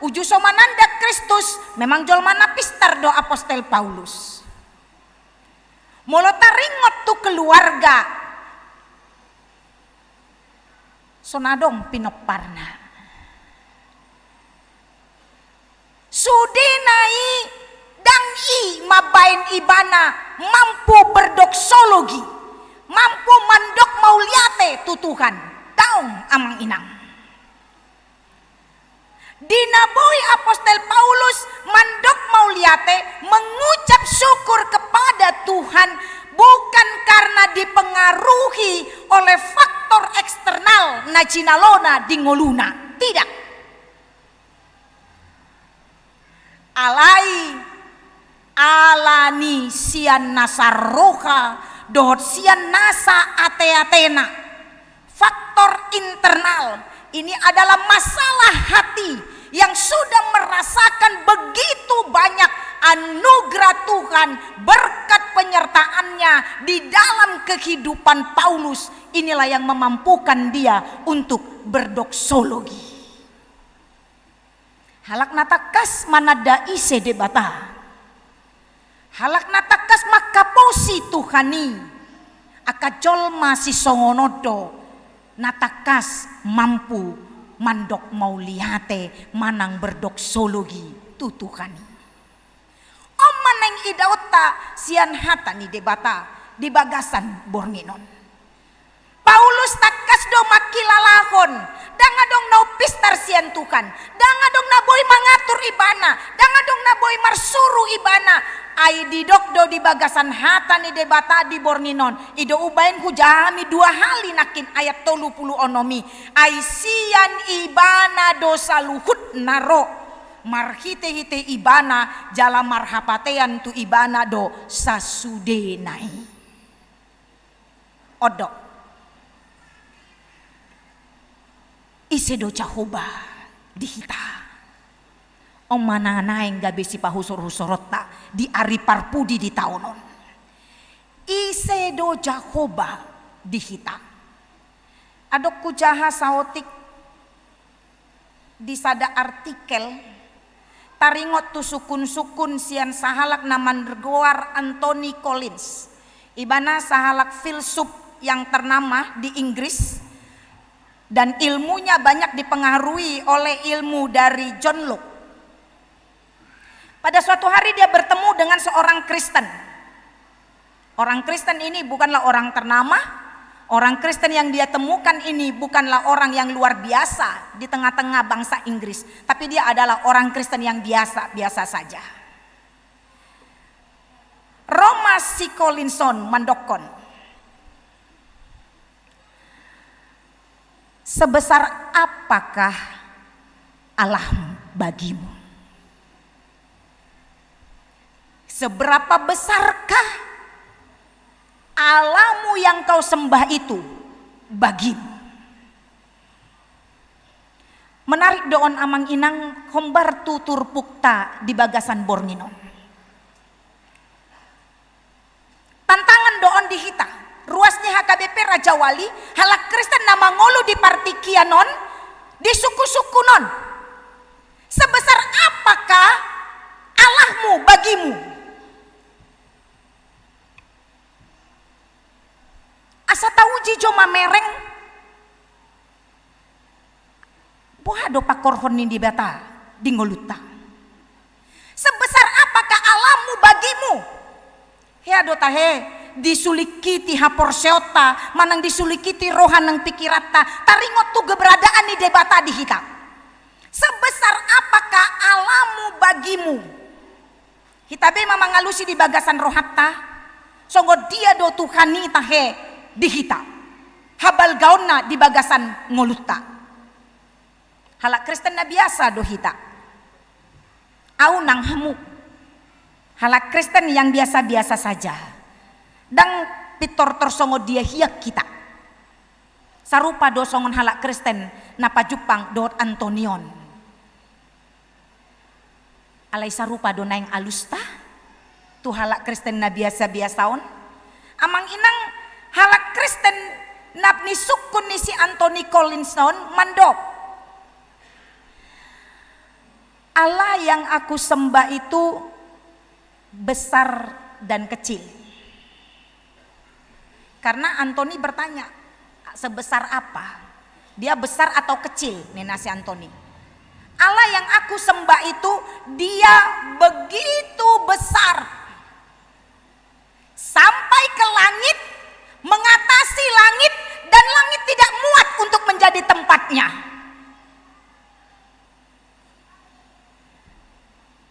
uju so mananda Kristus, memang jolma na pistar do apostel Paulus. Molo taringot tu keluarga, so na adong pinomparna. Sudena i, ndang i mambaen ibana mampu berdoksologi, mampu mandok mauliate tu Tuhan. Daong, amang inang. Di na boi apostel Paulus mandok mauliate, mengucap syukur kepada Tuhan, bukan karena dipengaruhi oleh faktor eksternal na jinalona di ngoluna. Tidak. Alai ala ni sian nasa roha dohot sian nasa ate-atena. Faktor internal ini adalah masalah hati yang sudah merasakan begitu banyak anugerah Tuhan, berkat penyertaan-Nya di dalam kehidupan Paulus. Inilah yang memampukan dia untuk berdoksologi. Halak na tangkas mananda ise Debata. Halak na tangkas mangkaposi Tuhan i. Angka jolma sisongon on do na tangkas mampu mandok mauliate manang berdoksologi tu Tuhan i. On ma naeng idaonta sian hata ni Debata di bagasan borngin on. Paulus tangkas do mangkilalahon, ndang adong na umpistar sian Tuhan, ndang adong na boi mangatur ibana, ndang adong na boi marsuru ibana. Ai didok do di bagasan hata ni Debata di borngin on, i do umbaen hujaha hami dua hali nangkin ayat tolu pulu onom i. Ai sian ibana do saluhutna ro, marhite-hite ibana jala marhapatean tu ibana do sasudena i. On do. Ise do Jahowa di hita? On ma na naeng gabe sipahusor-husoronta di ari parpudi di taon on. Ise do Jahowa di hita? Adong hujaha saotik di sada artikel taringot tu sungkun-sungkun sian sahalak na margoar Anthony Collins. Ibana sahalak filsuf yang ternama di Inggris, dan ilmunya banyak dipengaruhi oleh ilmu dari John Locke. Pada suatu hari dia bertemu dengan seorang Kristen. Orang Kristen ini bukanlah orang ternama, orang Kristen yang dia temukan ini bukanlah orang yang luar biasa di tengah-tengah bangsa Inggris, tapi dia adalah orang Kristen yang biasa-biasa saja. Ro ma si Collins on mandokkon, sebesar apakah Allahmu bagimu? Seberapa besarkah Allahmu yang kau sembah itu bagimu? Menarik do on amang inang, hombar tu turpukta di bagasan borngin on. Tantangan do on di hita. Ruas ni H K B P Raja Wali, halak Kristen na mangolu di partingkian on, di sungkun-sungkun on. Sebesar apakah Allahmu bagimu? Asa tauji jo mamereng. Boha do pangkorhon ni Debata di ngolunta? Sebesar apakah Allahmu bagimu? Hea do tahe, Disulingkiti haporseaonta, manang disulingkiti roha nang pikiranta, taringot tu keberadaan ni Debata di hita. Sebesar apakah Allahmu bagimu? Hita be ma mangalusi di bagasan rohanta, songon dia do Tuhan i tahe di hita. Habalgaonna di bagasan ngolunta. Halak Kristen na biasa do hita. Au nang hamu. Halak Kristen yang biasa-biasa saja. Ndang pintor tor songon dia hian hita. Sarupa do songon halak Kristen na pajumpang dohot Antoni on. Alai sarupa do naeng alusta tu halak Kristen na biasa-biasa on. Amang inang, halak Kristen na nisungkun ni si Antoni Collins on mandok, Allah yang aku sembah itu besar dan kecil. Karena Antoni bertanya, sebesar apa? Dia besar atau kecil, ninna si Antoni. Allah yang aku sembah itu, dia begitu besar. Sampai ke langit, mengatasi langit, dan langit tidak muat untuk menjadi tempatnya.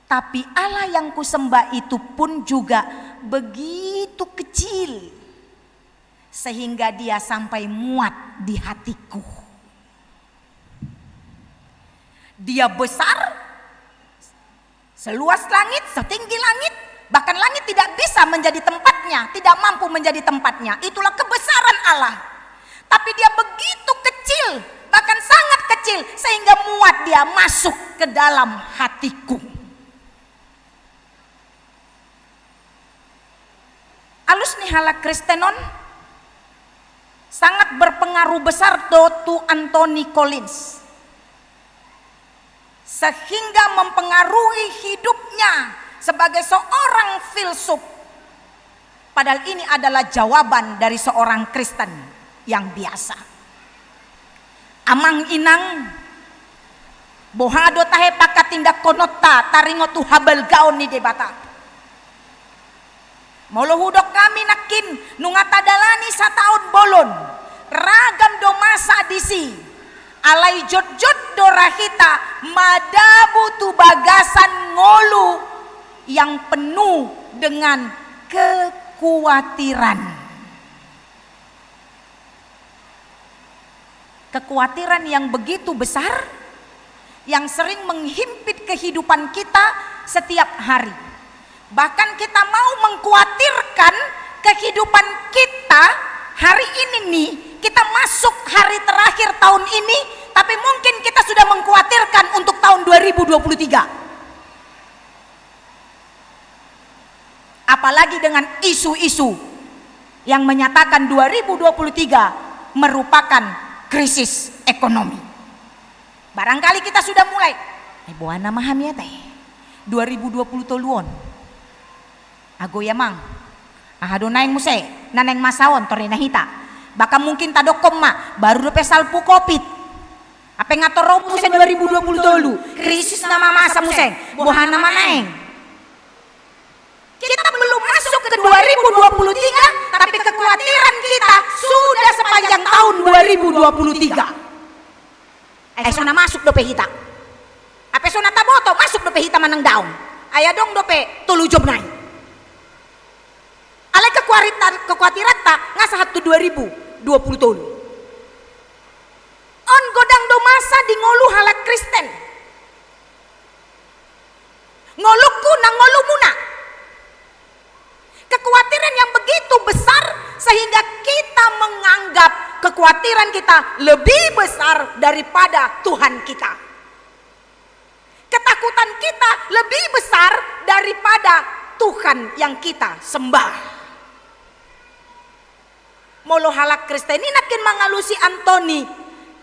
Tapi Allah yang kusembah itu pun juga begitu kecil, sehingga dia sampai muat di hatiku. Dia besar, seluas langit, setinggi langit, bahkan langit tidak bisa menjadi tempatnya, tidak mampu menjadi tempatnya. Itulah kebesaran Allah. Tapi dia begitu kecil, bahkan sangat kecil, sehingga muat dia masuk ke dalam hatiku. Alus ni halak Kristen on sangat berpengaruh besar do tu Antoni Collins, sehingga mempengaruhi hidupnya sebagai seorang filsuf. Padahal ini adalah jawaban dari seorang Kristen yang biasa. Amang inang, boha do tahe pangkatindangkononta taringot tu habalgaon ni Debata? Molo hudok hami nangkin, nunga tadalani sataon bolon, ragam do masa disi, alai jotjot do ra hita madabu tu bagasan ngolu yang penuh dengan kekuatiran. Kekuatiran yang begitu besar yang sering menghimpit kehidupan kita setiap hari. Bahkan kita mau mengkuatirkan kehidupan kita hari ini nih, kita masuk hari terakhir tahun ini, tapi mungkin kita sudah mengkuatirkan untuk tahun dua ribu dua puluh tiga. Apalagi dengan isu-isu yang menyatakan dua ribu dua puluh tiga merupakan krisis ekonomi. Barangkali kita sudah mulai, eh, boha nama hami ate dua ribu dua puluh tolu on. Ago i amang, aha do naeng muse na naeng masa on, torina hita. Bahkan mungkin tadokkon ma, baru dope salpu covid. Hape nga torop muse dua ribu dua puluh tolu, krisis nama masa muse, boha nama naeng. Kita belum masuk ke dua ribu dua puluh tiga, tapi kekhawatiran kita sudah sepanjang tahun dua ribu dua puluh tiga. Ai so na masuk dope hita. Hape so na taboto, masuk dope hita manang daong. Ai adong dope tolu jom nai. Alai kekhawatiran, kekhawatiranta nga sahat tu dua ribu dua puluh tolu. On godang do masa di ngolu halak Kristen. Ngolungku nang ngolumuna. Kekhawatiran yang begitu besar sehingga kita menganggap kekhawatiran kita lebih besar daripada Tuhan kita. Ketakutan kita lebih besar daripada Tuhan yang kita sembah. Molo halak Kristen i nangkin mangalusi Antoni,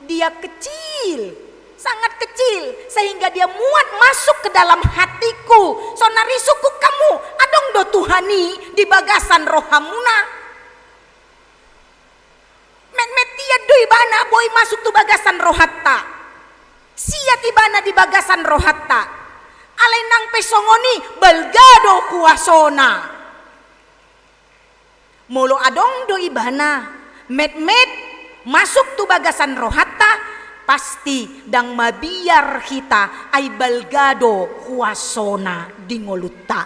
dia kecil, sangat kecil, sehingga dia muat masuk ke dalam hatiku. Saonari sungkun hamu, adong do Tuhan i di bagasan rohamuna? Metmet hian do ibana boi masuk tu bagasan rohanta. Siat ibana di bagasan rohanta. Alai nang pe songon i, balga do kuasona. Molo adong do ibana metmet masuk tu bagasan rohanta, pasti ndang mabiar hita, ai balga do huasona di ngolunta.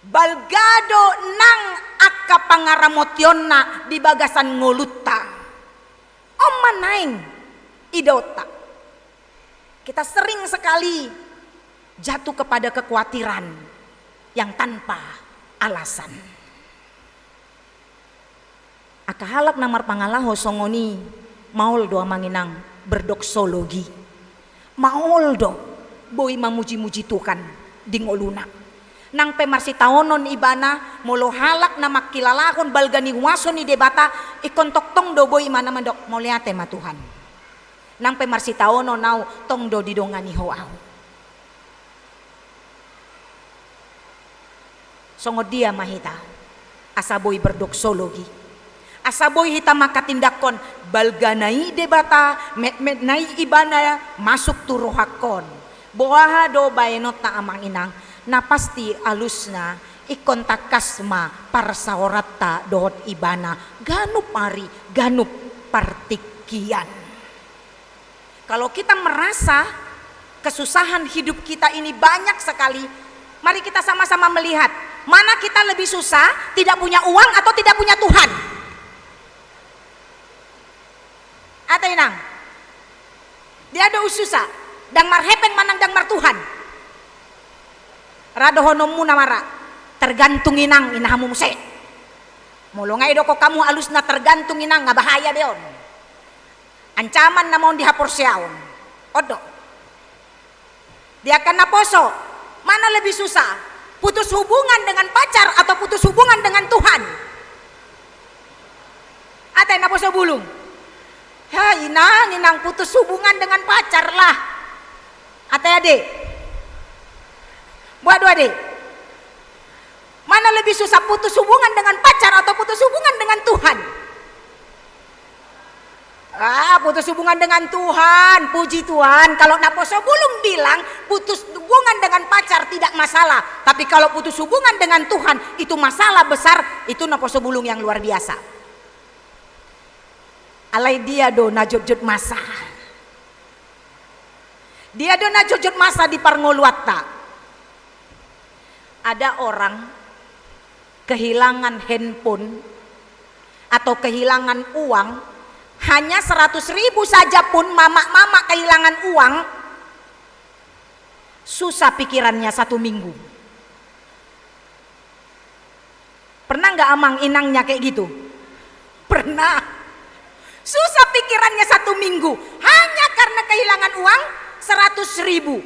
Balga do nang angka pangaramotionna di bagasan ngolunta. On ma naeng idaonta. Kita sering sekali jatuh kepada kekhawatiran yang tanpa alasan. Angka halak na marpangalaho songon i, maol do amang inang berdoksologi. Maol do boi mamuji-muji Tuhan di ngoluna. Nang pe marsitaonon ibana, molo halak na mangkilalahon balga ni huaso ni Debata, ingkon tongtong do boi ibana mandok, mauliate ma Tuhan. Nang pe marsitaonon au, tong do didongani Ho au. Songon dia ma hita, asa boi berdoksologi. Asa boi hita manghatindanghon, balgana i Debata, metmetna i ibana, masuk tu rohangkon. Boha do baenonta amang inang, na pasti alusna, ingkon tangkas ma parsaoranta dohot ibana, ganup ari, ganup partingkian. Kalau kita merasa kesusahan hidup kita ini banyak sekali, mari kita sama-sama melihat, mana kita lebih susah, tidak punya uang atau tidak punya Tuhan? Ate inang, dia do susa, ndang marhepeng manang ndang martuhan? Ra dohononmuna ma ra, tergantung inang, inang hamu muse. Molo nga idok hamu alusna tergantung inang, nga bahaya be on. Ancaman nama on di haporseaon. On do. Di angka naposo, mana lebih susah? Putus hubungan dengan pacar atau putus hubungan dengan Tuhan? Ate naposo bulung. Hai inang, inang putus hubungan dengan pacar lah. Ate ade. Boha do ade. Mana lebih susah, putus hubungan dengan pacar atau putus hubungan dengan Tuhan? Ah, putus hubungan dengan Tuhan, puji Tuhan. Kalau naposo bulung bilang, putus hubungan dengan pacar tidak masalah. Tapi kalau putus hubungan dengan Tuhan, itu masalah besar, itu naposo bulung yang luar biasa. Alai dia do na jotjot masa. Dia do na jotjot masa di parngoluanta. Ada orang kehilangan handphone atau kehilangan uang, hanya seratus ribu saja pun, mamak-mamak kehilangan uang, susah pikirannya satu minggu. Pernah nggak amang inangnya kayak gitu? Pernah. Susah pikirannya satu minggu, hanya karena kehilangan uang seratus ribu.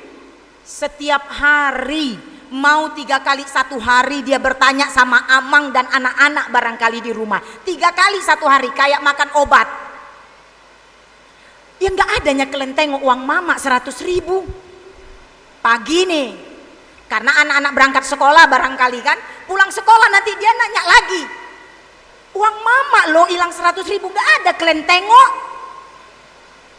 Setiap hari, mau tiga kali satu hari dia bertanya sama amang dan anak-anak barangkali di rumah. Tiga kali satu hari, kayak makan obat. Ya nggak ada nya kalian tengok uang mamak seratus ribu. Pagi nih, karena anak-anak berangkat sekolah barangkali kan, pulang sekolah nanti dia nanya lagi. Uang mamak lo hilang seratus ribu, nggak ada kalian tengok.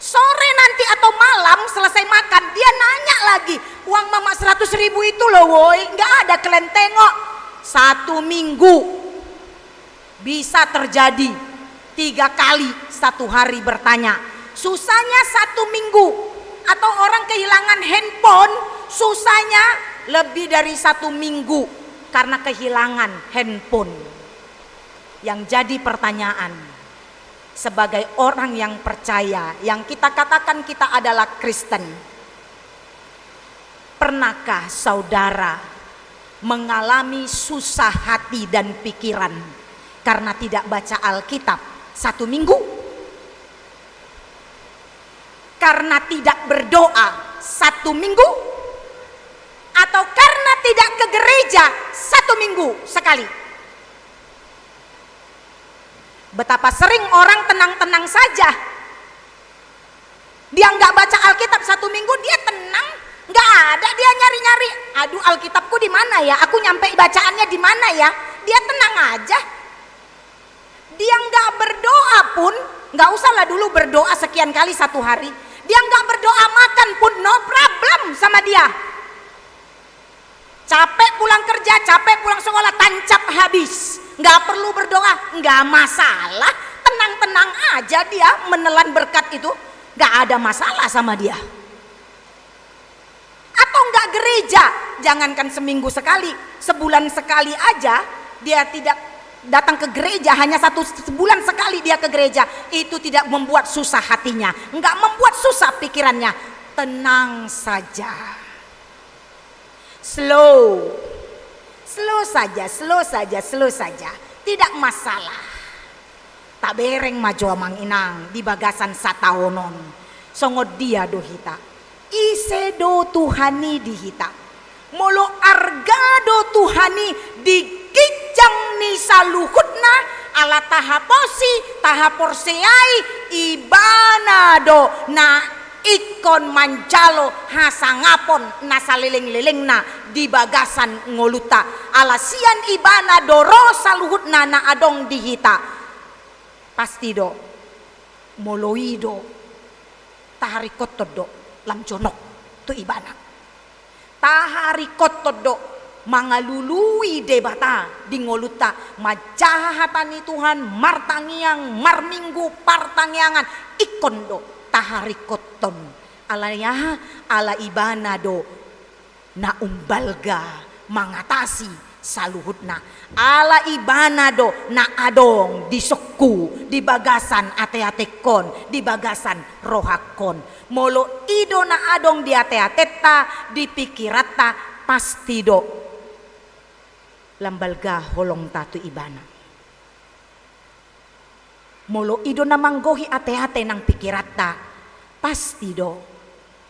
Sore nanti atau malam selesai makan, dia nanya lagi, uang mamak seratus ribu itu loh woi, nggak ada kalian tengok. Satu minggu. Bisa terjadi tiga kali satu hari bertanya. Susahnya satu minggu. Atau orang kehilangan handphone, susahnya lebih dari satu minggu karena kehilangan handphone. Yang jadi pertanyaan, sebagai orang yang percaya, yang kita katakan kita adalah Kristen, pernahkah saudara mengalami susah hati dan pikiran karena tidak baca Alkitab satu minggu? Karena tidak berdoa satu minggu? Atau karena tidak ke gereja satu minggu sekali? Betapa sering orang tenang-tenang saja. Dia nggak baca Alkitab satu minggu, dia tenang. Nggak ada dia nyari-nyari, aduh, Alkitabku di mana ya? Aku nyampe bacaannya di mana ya? Dia tenang aja. Dia nggak berdoa pun, nggak usahlah dulu berdoa sekian kali satu hari. Dia nggak berdoa makan pun no problem sama dia. Capek pulang kerja, capek pulang sekolah, tancap habis. Nggak perlu berdoa, nggak masalah. Tenang-tenang aja dia menelan berkat itu. Nggak ada masalah sama dia. Atau nggak gereja, jangankan seminggu sekali, sebulan sekali aja dia tidak datang ke gereja, hanya satu sebulan sekali dia ke gereja, itu tidak membuat susah hatinya, nggak membuat susah pikirannya. Tenang saja. Slow. Slow saja, slow saja, slow saja. Tidak masalah. Tabereng ma jo amang inang di bagasan sataon on. Songon dia do hita. Ise do Tuhan i di hita? Molo arga do Tuhan i di ginjang ni saluhutna, ala tahaposi, tahaporseai, Ibana do na ingkon manjalo hasangapon na saleleng-lelengna di bagasan ngolunta. Ala sian Ibana do ro saluhutna na adong di hita. Pasti do, molo i do, taharingkothon do lam jonok tu Ibana. Taharingkothon do mangalului Debata di ngolunta, manjaha hata ni Tuhan, martangiang, marminggu, partangiangan, ingkon do taharingkothon. Ala ni aha? Ala Ibana do na umbalga mangatasi saluhutna. Ala Ibana do na adong di songku, di bagasan ateatekon, di bagasan rohangkon. Molo i do na adong di ateatenta, di pikiranta, pasti do lam balga holongta tu Ibana. Molo i do na manggohi ateate nang pikiranta, pasti do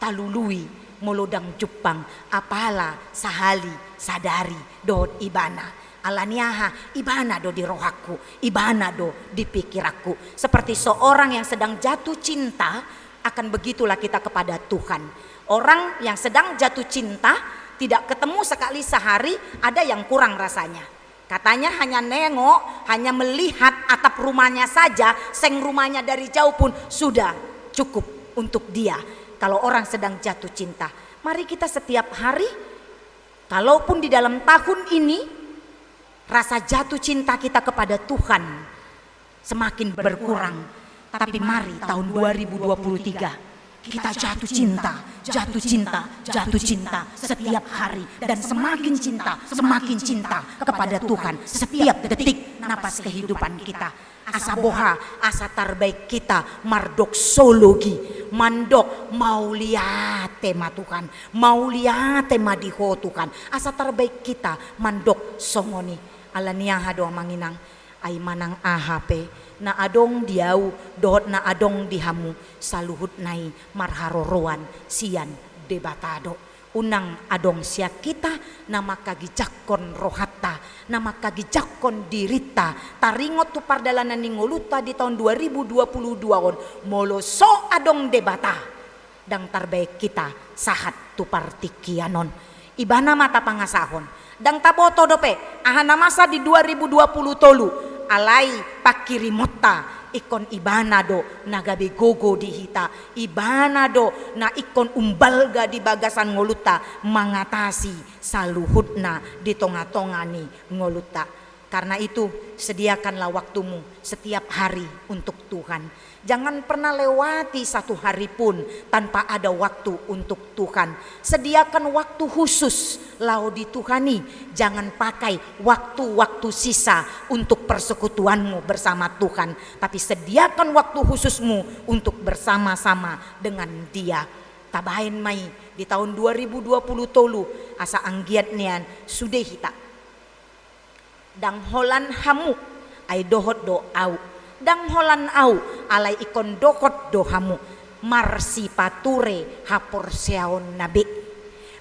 talului molo ndang jumpang apala sahali sadari dohot Ibana. Ala ni aha? Ibana do di rohangku, Ibana do di pikiranku. Seperti seorang yang sedang jatuh cinta, akan begitulah kita kepada Tuhan. Orang yang sedang jatuh cinta, tidak ketemu sekali sehari, ada yang kurang rasanya. Katanya hanya nengok, hanya melihat atap rumahnya saja, seng rumahnya dari jauh pun sudah cukup untuk dia. Kalau orang sedang jatuh cinta, mari kita setiap hari, kalaupun di dalam tahun ini rasa jatuh cinta kita kepada Tuhan semakin berkurang. Tapi mari tahun dua ribu dua puluh tiga kita jatuh cinta, jatuh cinta, jatuh cinta setiap hari, dan semakin cinta, semakin cinta kepada Tuhan setiap detik napas kehidupan kita. Asa boha? Asa tarbaen hita mandok sologi, mandok mauliate ma Tuhan, mauliate ma di Ho Tuhan. Asa tarbaen hita mandok songon i. Ala ni aha do amang inang? Ai manang aha pe na adong di ahu dohot na adong di hamu, saluhutna i marharoroan sian Debata do. Unang adong sian hita na manghagijanghon rohanta, na manghagijanghon dirinta, taringot tu pardalanan ni ngolunta di taon dua ribu dua puluh dua on, molo so adong Debata, ndang tarbaen hita sahat tu partingkian on. Ibana ma tapangasahon. Ndang taboto dope aha na masa di dua ribu dua puluh tolu, alai panghirimonta ingkon Ibana do na gabe gogo di hita, Ibana do na ingkon umbalga di bagasan ngolunta, mangatasi saluhutna di tonga-tonga ni ngolunta. Karena itu, sediakanlah waktumu setiap hari untuk Tuhan. Jangan pernah lewati satu hari pun tanpa ada waktu untuk Tuhan. Sediakan waktu khusus laho di Tuhan i. Jangan pakai waktu-waktu sisa untuk persekutuanmu bersama Tuhan, tapi sediakan waktu khususmu untuk bersama-sama dengan Dia. Tabaen ma i, di taon dua ribu dua puluh tolu, asa anggiat nian sude hita. Ndang holan hamu, ai dohot do ahu. Ndang holan ahu, alai ingkon dohot do hamu. Marsipature haporseaonna be.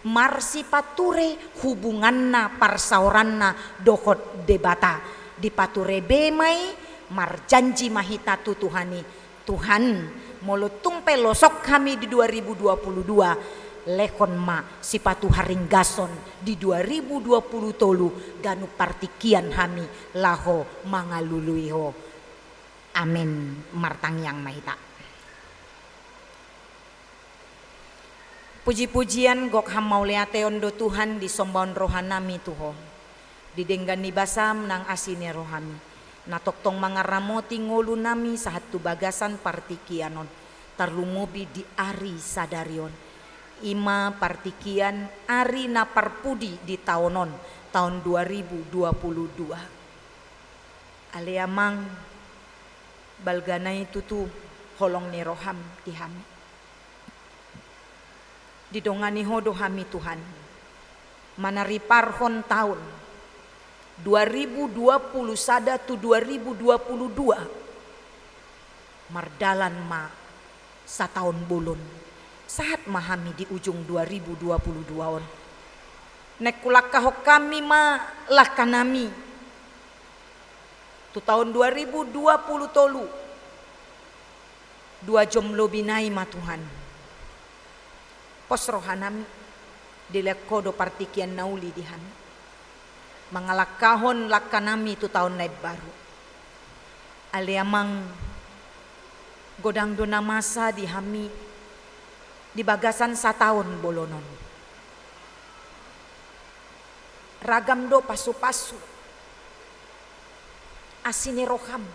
Marsipature hubunganna, parsaoranna dohot Debata. Dipature be ma i, marjanji ma hita tu Tuhan i. Tuhan, molo tung pe losok hami di dua ribu dua puluh dua, lehon ma sipatu haringgason di dua ribu dua puluh tolu, ganup partingkian hami laho mangalului Ho. Amen. Martangiang ma hita. Puji-pujian, gok hamauliateon do Tuhan, disombaon rohanami tu Ho. Di denggan ni basam nang asi ni rohami, na tongtong mangaramoti ngolunami sahat tu bagasan partingkian on, tarlumobi di ari sadari on. I ma partingkian ari na parpudi di taon on, taon dua ribu dua puluh dua. Ale Amang, balgana i tutu holong ni roham di hami. Didongani Ho do hami Tuhan, manariparhon taon dua ribu dua puluh sada tu dua ribu dua puluh dua. Mardalan ma sataon bolon, sahat ma hami di ujung dua ribu dua puluh dua on. Naeng hulangkahon hami ma langkanami tu taon dua ribu dua puluh tolu. Dua jom lobi nai ma Tuhan. Pos rohanami, dilehon Ho do partingkian na uli di hami, mangalangkahon langkanami tu taon na imbaru. Ale Amang, godang do na masa di hami di bagasan sataon bolon on. Ragam do pasupasu asi ni roham.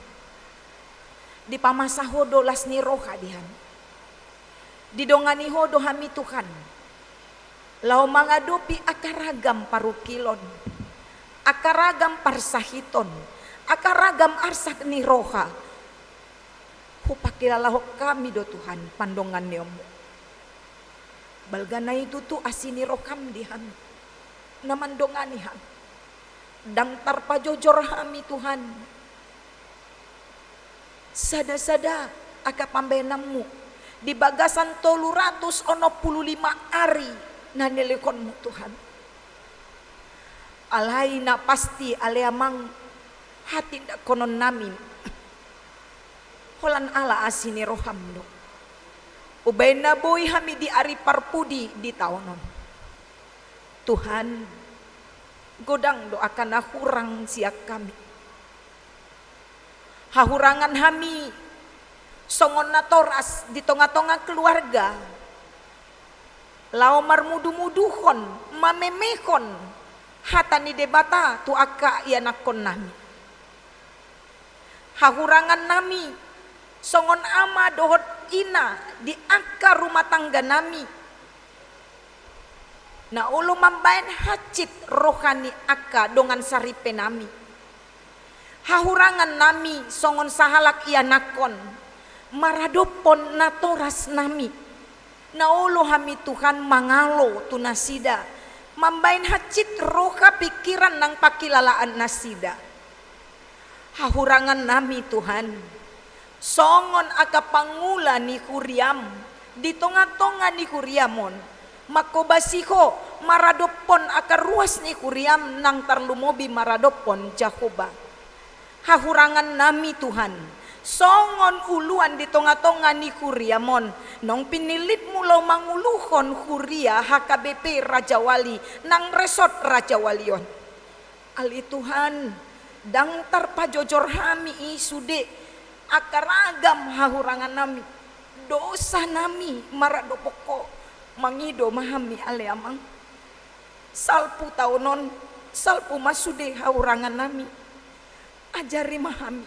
Dipamasa Ho do las ni roha di hami. Didongani Ho do hami Tuhan, laho mangadopi angka ragam parungkilon, angka ragam parsahiton, angka ragam arsak ni roha. Hupangkilalahon hami do Tuhan pandonganionmu. Balgana i tutu asi ni roham di hami, na mandongani hami. Ndang tarpajojor hami Tuhan sada-sada angka pambahenanmu di bagasan tolu ratus onom puluh lima ari na nilehonmu Tuhan. Alai na pasti ale Amang, hatindanghononnami holan ala asi ni roham do umbahen na boi hami di ari parpudi di taon on. Tuhan, godang do angka na hurang sian hami. Hahurangan hami songon natoras di tonga-tonga keluarga, laho marmudu-muduhon, mamemehon hata ni Debata tu angka ianakkonnami. Hahurangannami songon ama dohot ina di angka rumah tangganami, na olo mambahen hansit roha ni angka dongan sarimpenami. Hahurangannami songon sahalak ianakkon maradophon natorasnami, na olo hami Tuhan mangalo tu nasida, mambahen hansit roha, pingkiran nang pangkilalaannasida. Hahurangannami Tuhan, songon angka pangula ni huriam di tonga-tonga ni huriam on, manghobasi Ho maradophon angka ruas ni huriam nang tarlumobi maradophon Jahowa. Hahurangannami Tuhan, songon uluan di tonga-tonga ni huriam on, naung pinillitmu laho manguluhon huria H K B P Rajawali nang resort Rajawali on. Ale Tuhan, ndang tarpajojor hami i sude angka ragam hahurangannami, dosanami maradophon Ho, mangido ma hami ale Amang. Salpu taon on, salpu ma sude hahurangannami. Ajari ma hami,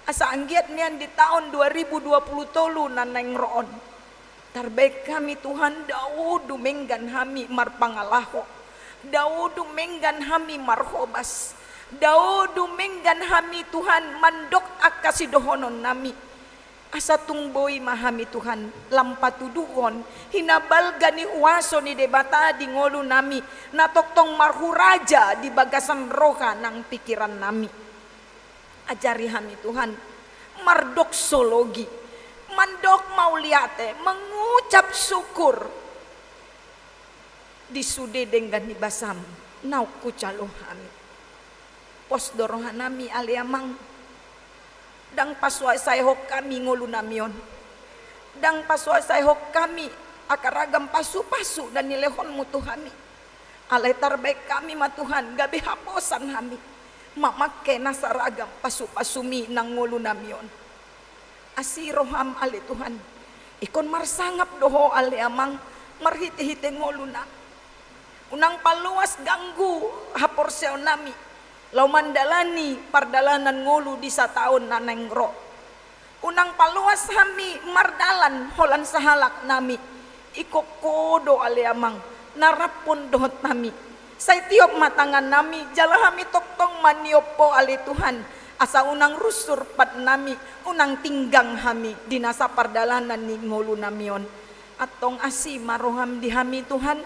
asa anggiat nian di taon dua ribu dua puluh tolu na naeng ro on, tarbaen hami Tuhan, dao dumenggan hami marpangalaho, dao dumenggan hami marhobas, dao dumenggan hami Tuhan mandok angka sidohononnami. Asa tung boi ma hami Tuhan lam patuduhon hinabalga ni huaso ni Debata di ngolunami, na tongtong marhuraja di bagasan roha nang pingkirannami. Ajari hami Tuhan mardoksoologi, mandok mauliate, mangucap syukur di sude denggan ni basam naung hujalo hami. Pos do rohanami ale Amang, ndang pasusaehon hami ngolunami on, ndang pasusaehon hami angka ragam pasupasu na nilehonmu tu hami. Alai tarbaen hami ma Tuhan gabe haposan hami mamangke nasa ragam pasupasumi nang ngolunami on. Asi roham ale Tuhan, ingkon marsangap do Ho ale Amang marhitehite ngolunami. Unang paloas ganggu haporseaonnami laho mandalani pardalanan ngolu di sataon na naeng ro. Unang paloas hami mardalan holan sahalaknami. Ingkon Ho do ale Amang na raphon dohot hami. Sai tiop ma tangannami jala hami tongtong maniop Ho ale Tuhan, asa unang runsur patnami, unang tinggang hami di nasa pardalanan ni ngolunami on. Antong asi ma roham di hami Tuhan.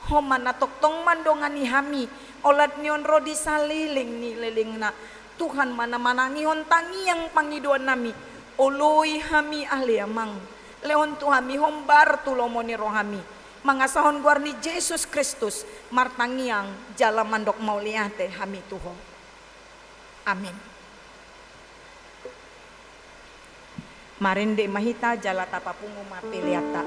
Ho ma na tongtong mandongani hami, olat ni on ro di saleleng ni lelengna. Tuhan ma na manangihon tangiang pangidoannami. Oloi hami ale Amang. Lehon tu hami hombar tu lomo ni rohami. Mangasahon goar ni Jesus Kristus martangiang jala mandok mauliate hami tu Ho. Amen. Marende ma hita jala tapapungu ma peleanta.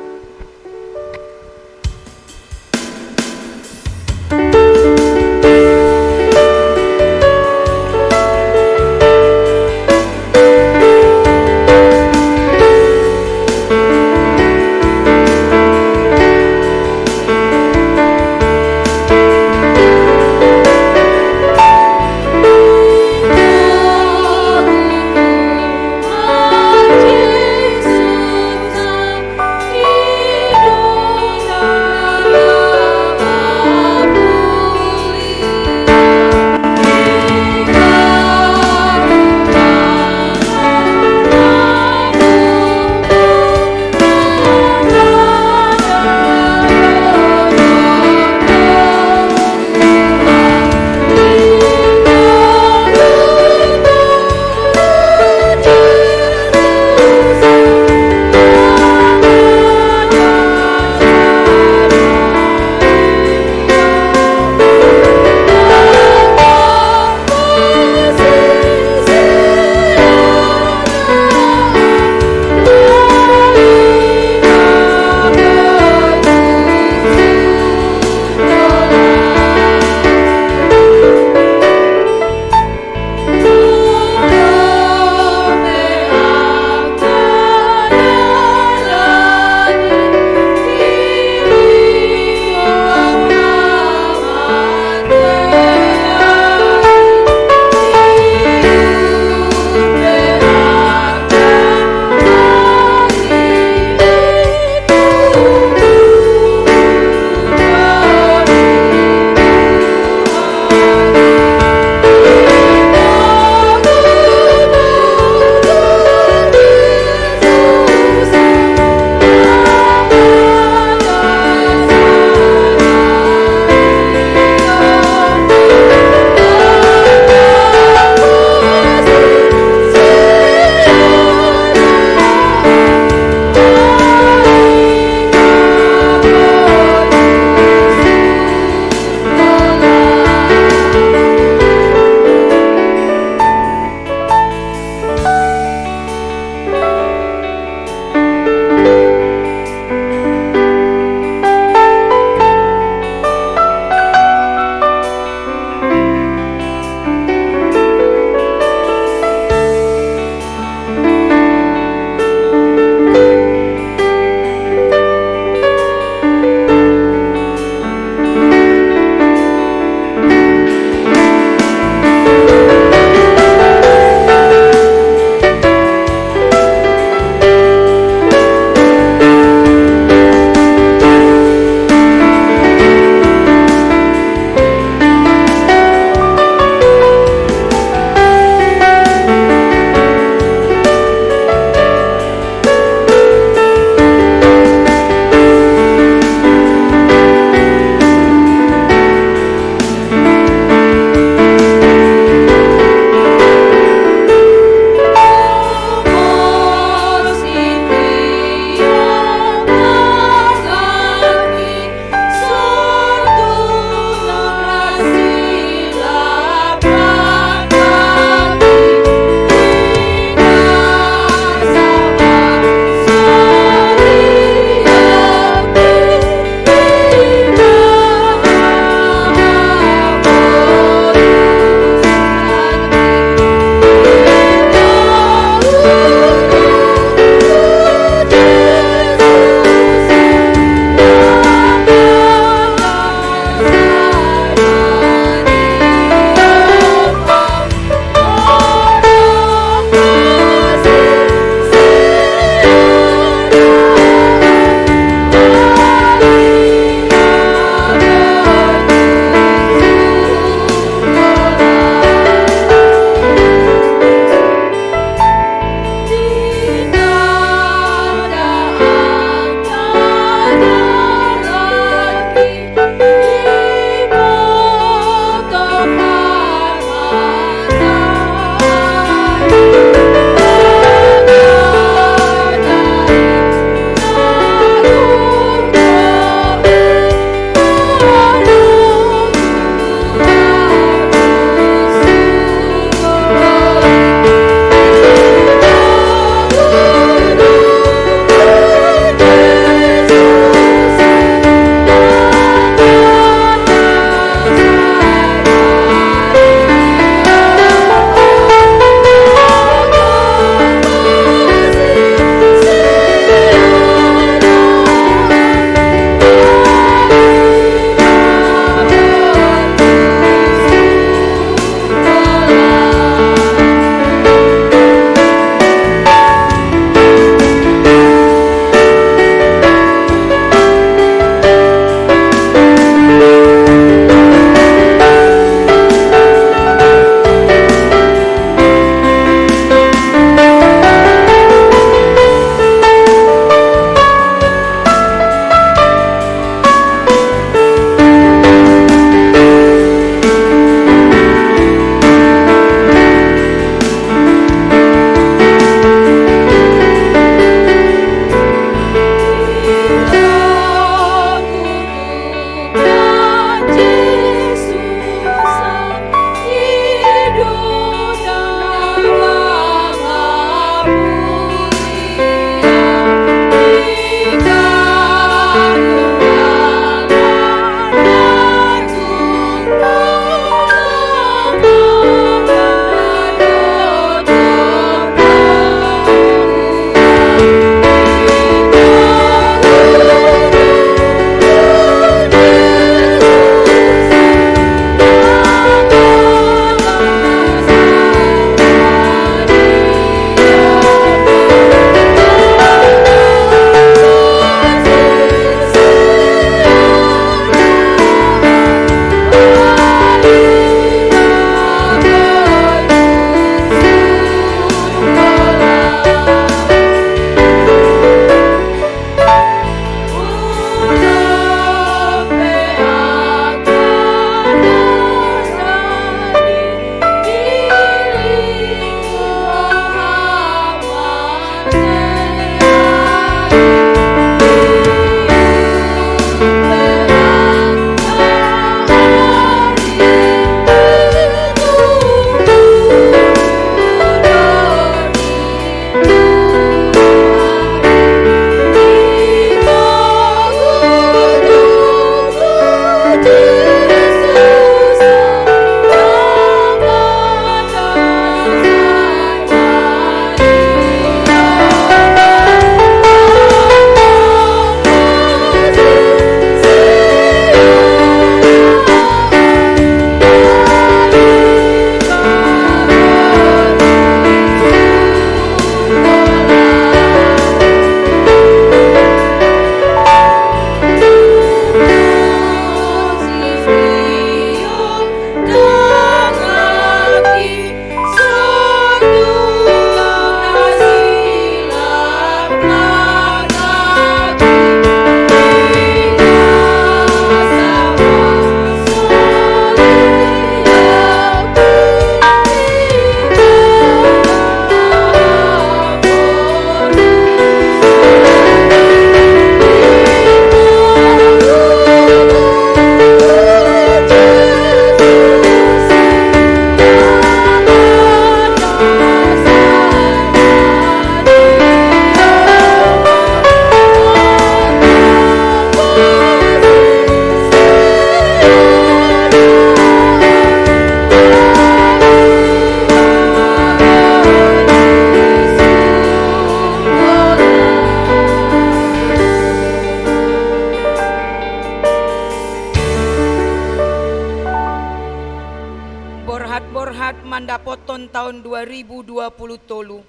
Borhat mandapothon taon dua ribu dua puluh tolu.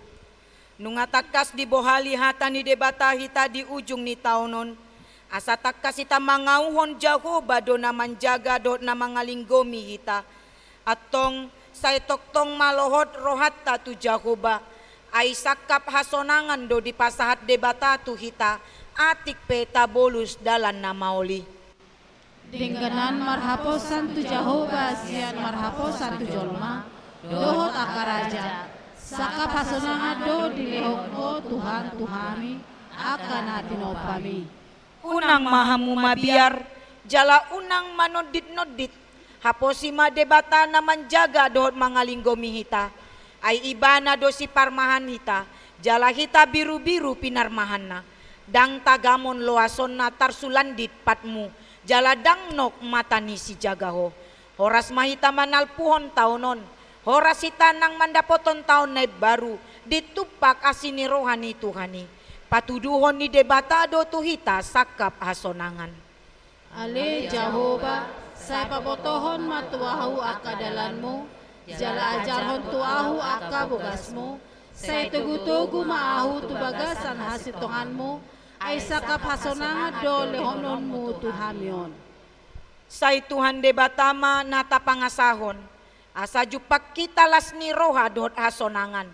Nunga tangkas dibohali hata ni Debata hita di ujung ni taon on, asa tangkas hita mangauhon Jahowa do na manjaga dohot na mangalinggomi hita. Antong, sai tongtong ma lohot rohanta tu Jahowa, ai sangkap hasonangan do dipasahat Debata tu hita, atik pe tabolus dalan na maol i. Dengganan marhaposan tu Jahowa sian marhaposan tu jolma dohot angka raja. Sangkap hasonangan do dilehon Ho Tuhan tu hami angka na tinompami. Unang ma hamu mabiar, jala unang manonditnondit. Haposi ma Debata na manjaga dohot mangalinggomi hita. Ai Ibana do siparmahan hita, jala hita birubiru pinarmahanna. Ndang tagamon loasonna tarsulandit patmu, jala ndang nok mata ni sijaga ho. Horas ma hita manalpuhon taon on, horas hita nang mandapothon taon na imbaru, di tumpak asi ni roha ni Tuhan i. Patuduhon ni Debata do tu hita sangkap hasonangan. Ale Jahowa, sai pabotohon ma tu ahu angka dalanmu, jala ajarhon tu ahu angka bogasmu, sai togutogu ma ahu tu bagasan hasintonganmu, ai sangkap hasonangan do lehononmu tu hami on. Sai Tuhan Debata ma na tapangasahon, asa jumpang hita las ni roha dohot hasonangan.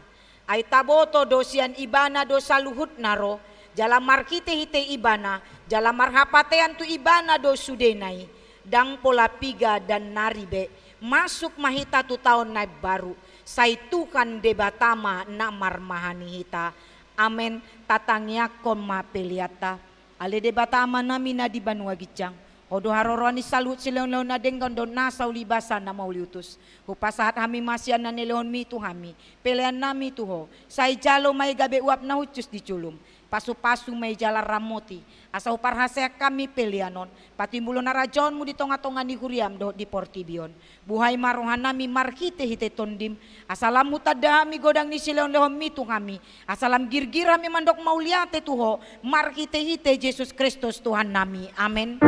Ai taboto do sian Ibana do saluhutna ro, jala marhitehite Ibana, jala marhapatean tu Ibana do sudena i. Ndang pola piga dan nari be, masuk ma hita tu taon na imbaru, sai Tuhan Debata ma na marmahani hita. Amen. Tatangiangkon ma peleanta. Ale Debata Amanami na di banua ginjang, Ho do haroroan ni saluhut silehonlehon na denggan dohot nasa ulibasa na mauliutus. Hupasahat hami ma sian na nilehonmi tu hami peleannami tu Ho. Sai jalo ma i gabe uap na hushus di jolom. Pasupasu ma i jala ramoti, asa huparhaseang hami pelean on patimbulhon harajaonmu di tongatonga ni huriam dohot di portibi on. Buhai ma rohanami marhitehite Tondim, asa lam hutanda hami godang ni silehonlehonmi tu hami, asa lam girgir hami mandok mauliate tu Ho, marhitehite Jesus Kristus Tuhannami. Amen.